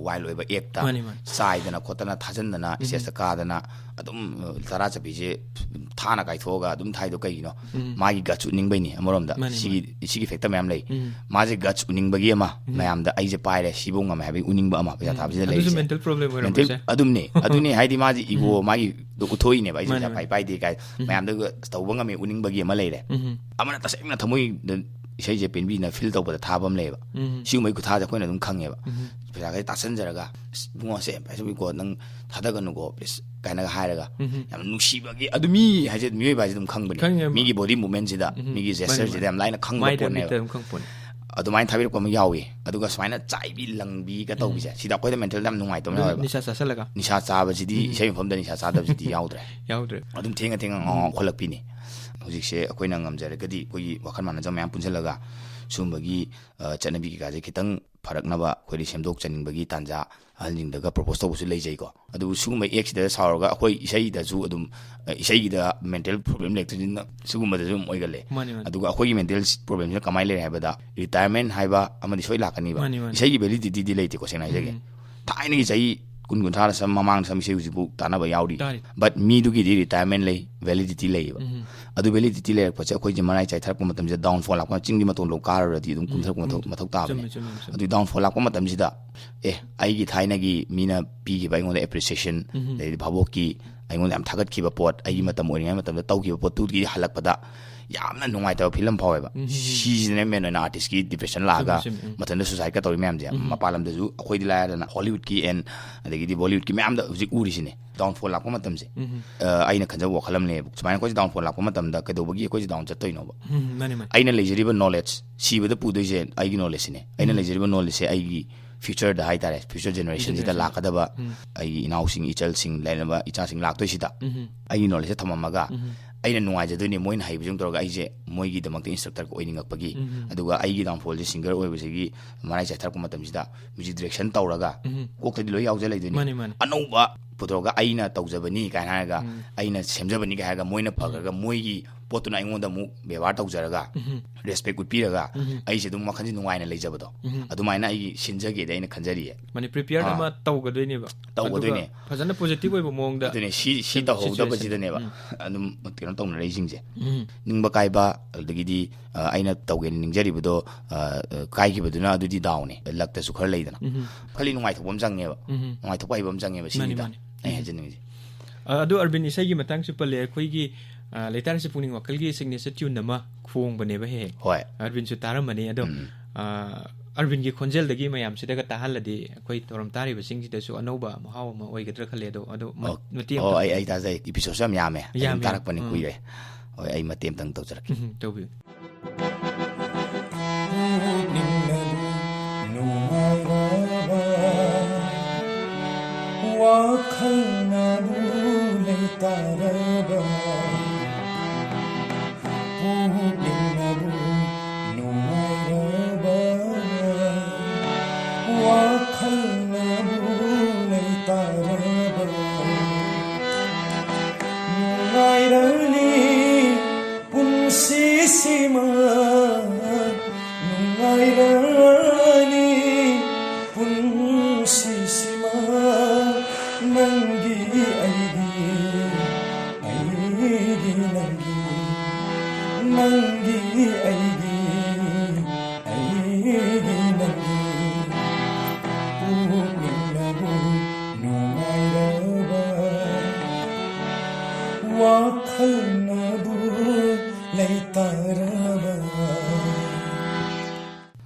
ꯋꯥꯏꯜ ꯑꯣꯏꯕ ꯑꯦꯛꯇ ꯃꯥꯅꯤ, ꯃꯥꯅꯤ. ꯆꯥꯏꯗꯅ ꯈꯣꯠꯇꯅ ꯊꯥꯖꯟꯗꯅ ꯎꯝ. ꯁ꯭ꯇꯦꯖꯇ ꯀꯥꯗꯅ ꯑꯗꯨꯝ ꯇꯔꯥ ꯆꯠꯄꯤꯁꯦ ꯊꯥꯅ ꯀꯥꯏꯊꯣꯛꯑꯒ ꯑꯗꯨꯝ ꯊꯥꯏꯗꯣ ꯀꯩꯒꯤꯅꯣ? ꯎꯝ. ꯃꯥꯒꯤ ꯒꯠꯁ ꯎꯠꯅꯤꯡꯕꯩꯅꯤ꯫ ꯑꯃꯔꯣꯝꯗ ꯃꯥꯅꯤ, ꯁꯤꯒꯤ ꯁꯤꯒꯤ ꯐꯦꯛꯇꯔ ꯃꯌꯥꯝ ꯂꯩ꯫ ꯎꯝ. ꯃꯥꯁꯦ ꯒꯠꯁ ꯎꯅꯤꯡꯕꯒꯤ ꯑꯃ, ꯎꯝ. ꯃꯌꯥꯝꯗ ꯑꯩꯁꯦ ꯄꯥꯏꯔꯦ, ꯁꯤꯐꯧ ꯉꯝꯃꯦ ꯍꯥꯏꯕꯒꯤ ꯎꯅꯤꯡꯕ ꯑꯃ ꯄꯩꯁꯥ ꯎꯝ. ꯊꯥꯕꯁꯤꯗ ꯑꯗꯨꯁꯨ ꯂꯩꯔꯤꯁꯦ꯫ ꯃꯦꯟꯇꯦꯜ ꯄ꯭ꯔꯣꯕ꯭ꯂꯦꯝ ꯃꯦꯟꯇꯦꯜ ꯑꯣꯏꯔꯝꯕꯁꯦ. ꯑꯗꯨꯝꯅꯦ ꯑꯗꯨꯅꯦ ꯍꯥꯏꯗꯤ ꯃꯥꯁꯦ ꯏꯒꯣ ꯎꯝ. ꯃꯥꯒꯤ ꯎꯠꯊꯣꯛꯏꯅꯦꯕ꯫ ꯑꯩꯁꯦ ꯃꯥꯅꯤ, ꯄꯩꯁꯥ ꯄꯥꯏ ꯃꯥꯅꯤ. ꯄꯥꯏꯗꯦ ꯀꯥꯏ ꯎꯝ. ꯃꯌꯥꯝꯗ ꯇꯧꯕ ꯉꯝꯃꯦ ꯎꯅꯤꯡꯕꯒꯤ ꯑꯃ ꯂꯩꯔꯦ꯫ ꯎꯝ. ꯑꯃꯅ ꯇꯁꯦꯡꯅ ꯊꯃꯣꯏꯗ ꯏꯁꯩꯁꯦ ꯄꯦꯟꯕꯤꯅ ꯐꯤꯜ ꯇꯧꯕꯗ ꯊꯥꯕ ꯑꯃ ꯂꯩꯌꯦꯕ꯫ ꯎꯝ. ꯁꯤꯒꯨꯝꯕꯒꯤ ꯈꯨꯊꯥꯁꯦ ꯑꯩꯈꯣꯏꯅ ꯑꯗꯨꯝ ꯈꯪꯉꯦꯕ꯫ ꯎꯝ. ꯄꯩꯁꯥꯈꯩ ꯇꯥꯁꯟꯖꯔꯒ, "ꯑꯁ, ꯏꯕꯨꯡꯉꯣ, ꯁꯦ ꯄꯩꯁꯥ ꯄꯤꯀꯣ, ꯅꯪ ꯊꯥꯗꯒꯅꯨꯀꯣ, ꯄ꯭ꯂꯤꯁ" ꯀꯥꯏꯅꯒ ꯍꯥꯏꯔꯒ, ꯌꯥꯝ ꯅꯨꯡꯁꯤꯕꯒꯤ, ꯑꯗꯨ ꯃꯤ ꯍꯥꯏꯁꯦ, ꯃꯤꯑꯣꯏꯕ ꯍꯥꯏꯁꯦ ꯑꯗꯨꯝ ꯈꯪꯕꯅꯦ꯫ ꯈꯪꯉꯦ. ꯃꯤꯒꯤ ꯕꯣꯗꯤ ꯃꯨꯚꯃꯦꯟꯁꯤꯗ, ꯎꯝ. ꯃꯤꯒꯤ ꯃꯥꯅꯦ, ꯖꯦꯁꯆꯔꯁꯤꯗ ꯃꯥꯅꯦ. ꯌꯥꯝ ꯂꯥꯏꯅ ꯈꯪꯕ ꯃꯥꯏꯗ ꯄꯣꯠꯅꯦꯕ꯫ ꯃꯤꯠꯇ ꯑꯗꯨꯝ ꯈꯪꯄꯣꯠꯅꯦ. ꯑꯗꯨꯃꯥꯏꯅ ꯊꯥꯕꯤꯔꯛꯄ ꯑꯃ ꯌꯥꯎꯏ꯫ ꯑꯗꯨꯒ ꯁꯨꯃꯥꯏꯅ ꯆꯥꯏꯕꯤ ꯂꯪꯕꯤꯒ ꯇꯧꯕꯤꯁꯦ, ꯁꯤꯗ ꯑꯩꯈꯣꯏꯗ ꯃꯦꯟꯇꯦꯜꯗ ꯌꯥꯝ ꯅꯨꯡꯉꯥꯏꯇꯕ ꯑꯗꯨ ꯌꯥꯎꯋꯦꯕ꯫ ꯅꯤꯁꯥ ꯆꯥꯁꯜꯂꯒ. ꯅꯤꯁꯥ ꯆꯥꯕꯁꯤꯗꯤ ꯎꯝ. ꯏꯁꯩ ꯃꯐꯝꯗ ꯅꯤꯁꯥ ꯆꯥꯗꯕꯁꯤꯗꯤ ꯌꯥꯎꯗ꯭ꯔꯦ꯫ ꯌꯥꯎꯗ꯭ꯔꯦ. ꯑꯗꯨꯝ ꯊꯦꯡꯉ ꯊꯦꯡꯉ ꯉꯥꯎ ꯉꯥꯎꯈꯠꯂꯛꯄꯤꯅꯤ꯫ ꯍꯧꯖꯤꯛꯁꯦ ꯑꯩꯈꯣꯏꯅ ꯉꯝꯖꯔꯒꯗꯤ ꯑꯩꯈꯣꯏꯒꯤ ꯋꯥꯈꯜ ꯃꯥꯟꯅꯖꯕ ꯃꯌꯥꯝ ꯄꯨꯟꯁꯤꯜꯂꯒ ꯁꯤꯒꯨꯝꯕꯒꯤ, ꯑ, ꯆꯠꯅꯕꯤ ꯀꯩꯀꯥꯁꯦ ꯈꯤꯇꯪ ꯐꯔꯛꯅꯕ ꯑꯩꯈꯣꯏꯗꯤ ꯁꯦꯝꯗꯣꯛꯆꯅꯤꯡꯕꯒꯤ ꯇꯥꯟꯖꯥ ꯑꯍꯜꯁꯤꯡꯗꯒ ꯄ꯭ꯔꯣꯄꯣꯁ ꯇꯧꯕꯁꯨ ꯂꯩꯖꯩꯀꯣ꯫ ꯑꯗꯨꯕꯨ ꯁꯤꯒꯨꯝꯕ ꯑꯦꯛꯁꯤꯗ ꯁꯥꯎꯔꯒ ꯑꯩꯈꯣꯏ ꯏꯁꯩꯗꯁꯨ ꯑꯗꯨꯝ, ꯑ, ꯏꯁꯩꯒꯤꯗ ꯃꯦꯟꯇꯦꯜ ꯄ꯭ꯔꯣꯕ꯭ꯂꯦꯝ ꯂꯩꯔꯛꯇꯣꯏꯅꯤꯅ ꯁꯤꯒꯨꯝꯕꯗꯁꯨ ꯑꯗꯨꯝ ꯑꯣꯏꯒꯜꯂꯦ꯫ ꯃꯥꯅꯦ, ꯃꯥꯅꯦ. ꯑꯗꯨꯒ ꯑꯩꯈꯣꯏꯒꯤ ꯃꯦꯟꯇꯦꯜ ꯄ꯭ꯔꯣꯕ꯭ꯂꯦꯝꯁꯤꯅ ꯀꯃꯥꯏꯅ ꯂꯩꯔꯦ ꯍꯥꯏꯕꯗ, ꯔꯤꯇꯥꯌꯔꯃꯦꯟ ꯍꯥꯏꯕ ꯑꯃꯗꯤ ꯁꯣꯏ ꯂꯥꯛꯀꯅꯤꯕ꯫ ꯃꯥꯅꯦ, ꯃꯥꯅꯦ. ꯏꯁꯩꯒꯤ ꯚꯦꯂꯤꯗꯤꯇꯤꯗꯤ ꯂꯩꯇꯦꯀꯣ, ꯁꯦꯡꯅ ꯍꯥꯏꯖꯒꯦ꯫ ꯎꯝ. ꯊꯥꯏꯅꯒꯤ ꯆꯍꯤ ꯀꯨꯟ, ꯀꯨꯟꯊ꯭ꯔꯥ ꯃꯃꯥꯡꯗ ꯁꯥꯕ ꯏꯁꯩ ꯍꯧꯖꯤꯛꯐꯥꯎ ꯇꯥꯟꯅꯕ ꯌꯥꯎꯔꯤ꯫ ꯇꯥꯔꯤ. ꯕꯠ ꯃꯤꯗꯨꯒꯤꯗꯤ ꯔꯤꯇꯥꯌꯔꯃꯦꯟ ꯂꯩ, ꯚꯦꯂꯤꯗꯤꯇꯤ ꯂꯩꯌꯦꯕ꯫ ꯎꯝ. ꯑꯗꯨ ꯚꯦꯂꯤꯗꯤꯇꯤ ꯂꯩꯔꯛꯄꯁꯦ ꯑꯩꯈꯣꯏꯁꯦ ꯃꯔꯥꯏ ꯆꯥꯏꯊꯔꯛꯄ ꯃꯇꯝꯁꯤꯗ, ꯗꯥꯎꯟꯐꯣꯜ ꯂꯥꯛꯄ, ꯆꯤꯡꯗꯤ ꯃꯇꯣꯟ ꯂꯣꯝ ꯀꯥꯔꯨꯔꯗꯤ ꯑꯗꯨꯝ ꯎꯝ. ꯀꯨꯝꯊꯔꯛꯄ ꯃꯊꯧ, ꯎꯝ. ꯃꯊꯧ ꯇꯥꯕꯅꯦ꯫ ꯆꯨꯝꯃꯦ, ꯆꯨꯝꯃꯦ, ꯆꯨꯝꯃꯦ. ꯑꯗꯨꯒꯤ ꯗꯥꯎꯟꯐꯣꯜ ꯂꯥꯛꯄ ꯃꯇꯝꯁꯤꯗ, ꯑꯦ, ꯑꯩꯒꯤ ꯊꯥꯏꯅꯒꯤ ꯃꯤꯅ ꯄꯤꯈꯤꯕ ꯑꯩꯉꯣꯟꯗ ꯑꯦꯄ꯭ꯔꯤꯁꯤꯌꯦꯁꯟ, ꯎꯝ. ꯑꯗꯩꯗꯤ ꯚꯥꯕꯣꯛꯀꯤ ꯑꯩꯉꯣꯟꯗ ꯌꯥꯝ ꯊꯥꯒꯠꯈꯤꯕ ꯄꯣꯠ, ꯑꯩꯒꯤ ꯃꯇꯝ ꯑꯣꯏꯔꯤꯉꯩ ꯃꯇꯝꯗ ꯇꯧꯈꯤꯕ ꯄꯣꯠꯇꯨꯗꯤ ꯍꯜꯂꯛꯄꯗ ꯌꯥꯝꯅ ꯅꯨꯡꯉꯥꯏꯇꯕ ꯐꯤꯂꯝ ꯐꯥꯎꯋꯦꯕ꯫ ꯎꯝ. ꯁꯤꯁꯤꯅ ꯃꯦꯟ ꯑꯣꯏꯅ ꯑꯥꯔꯇꯤꯁꯀꯤ ꯗꯤꯄ꯭ꯔꯦꯁꯟ ꯂꯥꯛꯑꯒ ꯆꯨꯝꯃꯦ, ꯆꯨꯝꯃꯦ. ꯎꯝ. ꯃꯊꯟꯇ ꯁꯨꯁꯥꯏꯗꯀ ꯇꯧꯔꯤ ꯃꯌꯥꯝꯁꯦ꯫ ꯎꯝ. ꯃꯄꯥꯟ ꯂꯝꯗꯁꯨ, ꯑꯩꯈꯣꯏꯗꯤ ꯂꯥꯏꯔꯗꯅ ꯍꯣꯂꯤꯋꯨꯗꯀꯤ ꯑꯦꯟ ꯑꯗꯒꯤꯗꯤ ꯕꯣꯂꯤꯋꯨꯗꯀꯤ ꯃꯌꯥꯝꯗ ꯍꯧꯖꯤꯛ ꯎꯔꯤꯁꯤꯅꯦ꯫ ꯗꯥꯎꯟꯐꯣꯜ ꯂꯥꯛꯄ ꯃꯇꯝꯁꯦ, ꯎꯝ. ꯑ, ꯑꯩꯅ ꯈꯟꯖꯕ ꯋꯥꯈꯜ ꯑꯃ ꯂꯩꯌꯦꯕ꯫ ꯁꯨꯃꯥꯏꯅ ꯑꯩꯈꯣꯏꯁꯦ ꯗꯥꯎꯟꯐꯣꯜ ꯂꯥꯛꯄ ꯃꯇꯝꯗ ꯀꯩꯗꯧꯕꯒꯤ ꯑꯩꯈꯣꯏꯁꯦ ꯗꯥꯎꯟ ꯆꯠꯇꯣꯏꯅꯣꯕ? ꯎꯝ. ꯃꯥꯅꯦ, ꯃꯥꯅꯦ. ꯑꯩꯅ ꯂꯩꯖꯔꯤꯕ ꯅꯣꯂꯦꯖ, ꯁꯤꯕꯗ ꯄꯨꯗꯣꯏꯁꯦ ꯑꯩꯒꯤ ꯅꯣꯂꯦꯖꯁꯤꯅꯦ꯫ ꯑꯩꯅ ꯎꯝ. ꯂꯩꯖꯔꯤꯕ ꯅꯣꯂꯦꯖꯁꯦ ꯑꯩꯒꯤ ꯐ꯭ꯌꯨꯆꯔꯗ ꯍꯥꯏꯇꯥꯔꯦ, ꯐ꯭ꯌꯨꯆꯔ ꯖꯦꯅꯦꯔꯦꯁꯟꯁꯤꯗ ꯖꯦꯅꯦꯔꯦꯁꯟ. ꯂꯥꯛꯀꯗꯕ ꯎꯝ. ꯑꯩꯒꯤ ꯏꯅꯥꯎꯁꯤꯡ, ꯏꯆꯜꯁꯤꯡ, ꯂꯩꯅꯕ ꯏꯆꯥꯁꯤꯡ ꯂꯥꯛꯇꯣꯏꯁꯤꯗ ꯎꯝ. ꯑꯩꯒꯤ ꯅꯣꯂꯦꯖꯁꯦ ꯊꯝꯃꯝꯃꯒ, ꯎꯝ. ꯑꯩꯅ ꯅꯨꯡꯉꯥꯏꯖꯗꯣꯏꯅꯦ, ꯃꯣꯏꯅ ꯍꯩꯕꯁꯤꯡ ꯇꯧꯔꯒ ꯑꯩꯁꯦ ꯃꯣꯏꯒꯤꯗꯃꯛꯇ ꯏꯟꯁꯇ꯭ꯔꯛꯇꯔꯒ ꯑꯣꯏꯅꯤꯡꯉꯛꯄꯒꯤ, ꯎꯝ. ꯑꯗꯨꯒ ꯑꯩꯒꯤ ꯗꯥꯎꯟꯐꯣꯜꯁꯦ ꯁꯤꯡꯒꯔ ꯑꯣꯏꯕꯁꯤꯒꯤ ꯃꯔꯥꯏ ꯆꯥꯏꯊꯔꯛꯄ ꯃꯇꯝꯁꯤꯗ ꯃ꯭ꯌꯨꯖꯤꯛ ꯗꯤꯔꯦꯛꯁꯟ ꯇꯧꯔꯒ, ꯎꯝ. ꯀꯣꯛꯇꯗꯤ ꯂꯣꯏ ꯌꯥꯎꯖ ꯂꯩꯗꯣꯏꯅꯤ꯫ ꯃꯥꯅꯦ, ꯃꯥꯅꯦ. ꯑꯅꯧꯕ ꯄꯨꯊꯣꯔꯒ ꯑꯩꯅ ꯇꯧꯖꯕꯅꯤ ꯀꯥꯏꯅ ꯍꯥꯏꯔꯒ, ꯎꯝ. ꯑꯩꯅ ꯁꯦꯝꯖꯕꯅꯤ ꯀꯥꯏ ꯍꯥꯏꯔꯒ, ꯃꯣꯏꯅ ꯐꯈ꯭ꯔꯒ ꯃꯣꯏꯒꯤ ꯄꯣꯠꯇꯨꯅ ꯑꯩꯉꯣꯟꯗ ꯑꯃꯨꯛ ꯕꯦꯕꯥꯔ ꯇꯧꯖꯔꯒ, ꯔꯦꯁꯄꯦꯛ ꯎꯠꯄꯤꯔꯒ, ꯑꯩꯁꯦ ꯑꯗꯨꯝ ꯋꯥꯈꯜꯁꯦ ꯅꯨꯡꯉꯥꯏꯅ ꯂꯩꯖꯕꯗꯣ, ꯑꯗꯨꯃꯥꯏꯅ ꯑꯩꯒꯤ ꯁꯤꯟꯖꯒꯦꯗꯤ ꯑꯩꯅ ꯈꯟꯖꯔꯤꯌꯦ꯫ ꯃꯅꯤꯄꯨꯔꯤ ꯄꯤꯌꯔ ꯑꯥ꯫ ꯑꯃ ꯇꯧꯒꯗꯣꯏꯅꯦꯕ꯫ ꯇꯧꯒꯗꯣꯏꯅꯦ꯫ ꯑꯗꯨꯒ ꯐꯖꯅ ꯄꯣꯖꯤꯇꯤꯚ ꯑꯣꯏꯕ ꯃꯑꯣꯡꯗ ꯑꯗꯨꯅꯦ, ꯁꯤ ꯁꯤ ꯑꯗꯨꯝ ꯇꯧꯍꯧꯗꯕꯁꯤꯗꯅꯦꯕ situation, ꯑꯗꯨꯝ ꯀꯩꯅꯣ ꯇꯧꯅꯔꯛꯏꯁꯤꯡꯁꯦ꯫ ꯅꯤꯡꯕ ꯀꯥꯏꯕ, ꯑꯗꯒꯤꯗꯤ ꯑ, ꯑꯩꯅ ꯇꯧꯒꯦꯅ ꯅꯤꯡꯖꯔꯤꯕꯗꯣ, ꯑ, ꯑ, ꯀꯥꯏꯈꯤꯕꯗꯨꯅ ꯑꯗꯨꯗꯤ ꯗꯥꯎꯅꯦ, ꯂꯛꯇꯁꯨ ꯈꯔ ꯂꯩꯗꯅ꯫ ꯈꯜꯂꯤ ꯅꯨꯡꯉꯥꯏꯊꯣꯛꯄ ꯑꯃ ꯆꯪꯉꯦꯕ꯫ ꯅꯨꯡꯉꯥꯏꯊꯣꯛꯄ ꯍꯩꯕ ꯑꯃ ꯆꯪꯉꯦꯕ, ꯁꯤꯅꯤꯗ ꯃꯥꯅꯤ꯫ ꯑꯩ ꯍꯥꯏꯖꯅꯤꯡꯉꯤꯁꯦ꯫ ꯑ, ꯑꯗꯨ ꯑꯔꯕꯤꯟ, ꯏꯁꯩꯒꯤ ꯃꯇꯥꯡꯁꯨ ꯄꯜꯂꯦ꯫ ꯑꯩꯈꯣꯏꯒꯤ, ꯑ, ꯂꯩꯇꯥꯔꯁꯤ ꯄꯨꯛꯅꯤꯡ ꯋꯥꯈꯜꯒꯤ ꯁꯤꯒꯅꯦꯆꯔ ꯇ꯭ꯌꯨꯟ ꯑꯃ ꯈꯣꯡꯕꯅꯦꯕ ꯍꯦꯛ ꯍꯦꯛ꯫ ꯍꯣꯏ꯫ ꯑꯔꯕꯤꯟꯁꯨ ꯇꯥꯔꯝꯃꯅꯤ꯫ ꯑꯗꯣ, ꯑ, ꯑꯔꯕꯤꯟꯒꯤ ꯈꯣꯟꯖꯦꯜꯗꯒꯤ ꯃꯌꯥꯝꯁꯤꯗꯒ ꯇꯥꯍꯜꯂꯗꯤ ꯑꯩꯈꯣꯏ ꯊꯧꯔꯝ ꯇꯥꯔꯤꯕꯁꯤꯡꯁꯤꯗꯁꯨ ꯑꯅꯧꯕ ꯃꯍꯥꯎ ꯑꯃ ꯑꯣꯏꯒꯗ꯭ꯔꯥ ꯈꯜꯂꯦ꯫ ꯑꯗꯣ, ꯑꯗꯣ ꯃ-, ꯑꯣ, ꯃꯇꯦꯛ ꯑꯣ, ꯑꯝꯇ ꯑꯩ, ꯑꯩ ꯇꯥꯖꯩ꯫ ꯏꯄꯤꯁꯣꯗꯁꯨ ꯌꯥꯝ ꯌꯥꯝꯃꯦ꯫ ꯑꯩ ꯑꯗꯨꯝ ꯌꯥꯝꯃꯦ꯫ ꯇꯥꯔꯛꯄꯅꯤ, ꯎꯝ꯫ ꯀꯨꯏꯔꯦ꯫ ꯍꯣꯏ, ꯑꯩ ꯃꯇꯦꯛ ꯑꯝꯇꯪ ꯇꯧꯖꯔꯛꯀꯦ꯫ ꯎꯝ, ꯇꯧꯕꯤꯌꯨ꯫ ꯄꯨꯛꯅꯤꯡꯅꯕꯨ ꯅꯨꯡꯉꯥꯏꯔꯕ, ꯋꯥꯈꯜꯅꯕꯨ ꯂꯩꯇꯥꯔꯕ, ꯄꯨꯛꯅꯤꯡꯅꯕꯨ ꯅꯨꯡꯉꯥꯏꯔꯕ, ꯋꯥꯈꯜꯅꯕꯨ ꯂꯩꯇꯥꯔꯕ, ꯅꯨꯡꯉꯥꯏꯔꯅꯤ ꯄꯨꯟꯁꯤꯁꯤꯃ, ꯅꯨꯡꯉꯥꯏꯔꯅꯤ ꯄꯨꯟꯁꯤꯁꯤꯃ, ꯅꯪꯒꯤ ꯑꯩꯒꯤ, ꯑꯩꯒꯤ ꯅꯪꯒꯤ, ꯅꯪꯒꯤ ꯑꯩꯒꯤ, ꯑꯩꯒꯤ ꯅꯪꯒꯤ, ꯄꯨꯛꯅꯤꯡꯅꯕꯨ ꯅꯨꯡꯉꯥꯏꯔꯕ, ꯋꯥꯈꯜꯅꯕꯨ ꯂꯩꯇꯥꯔꯕ꯫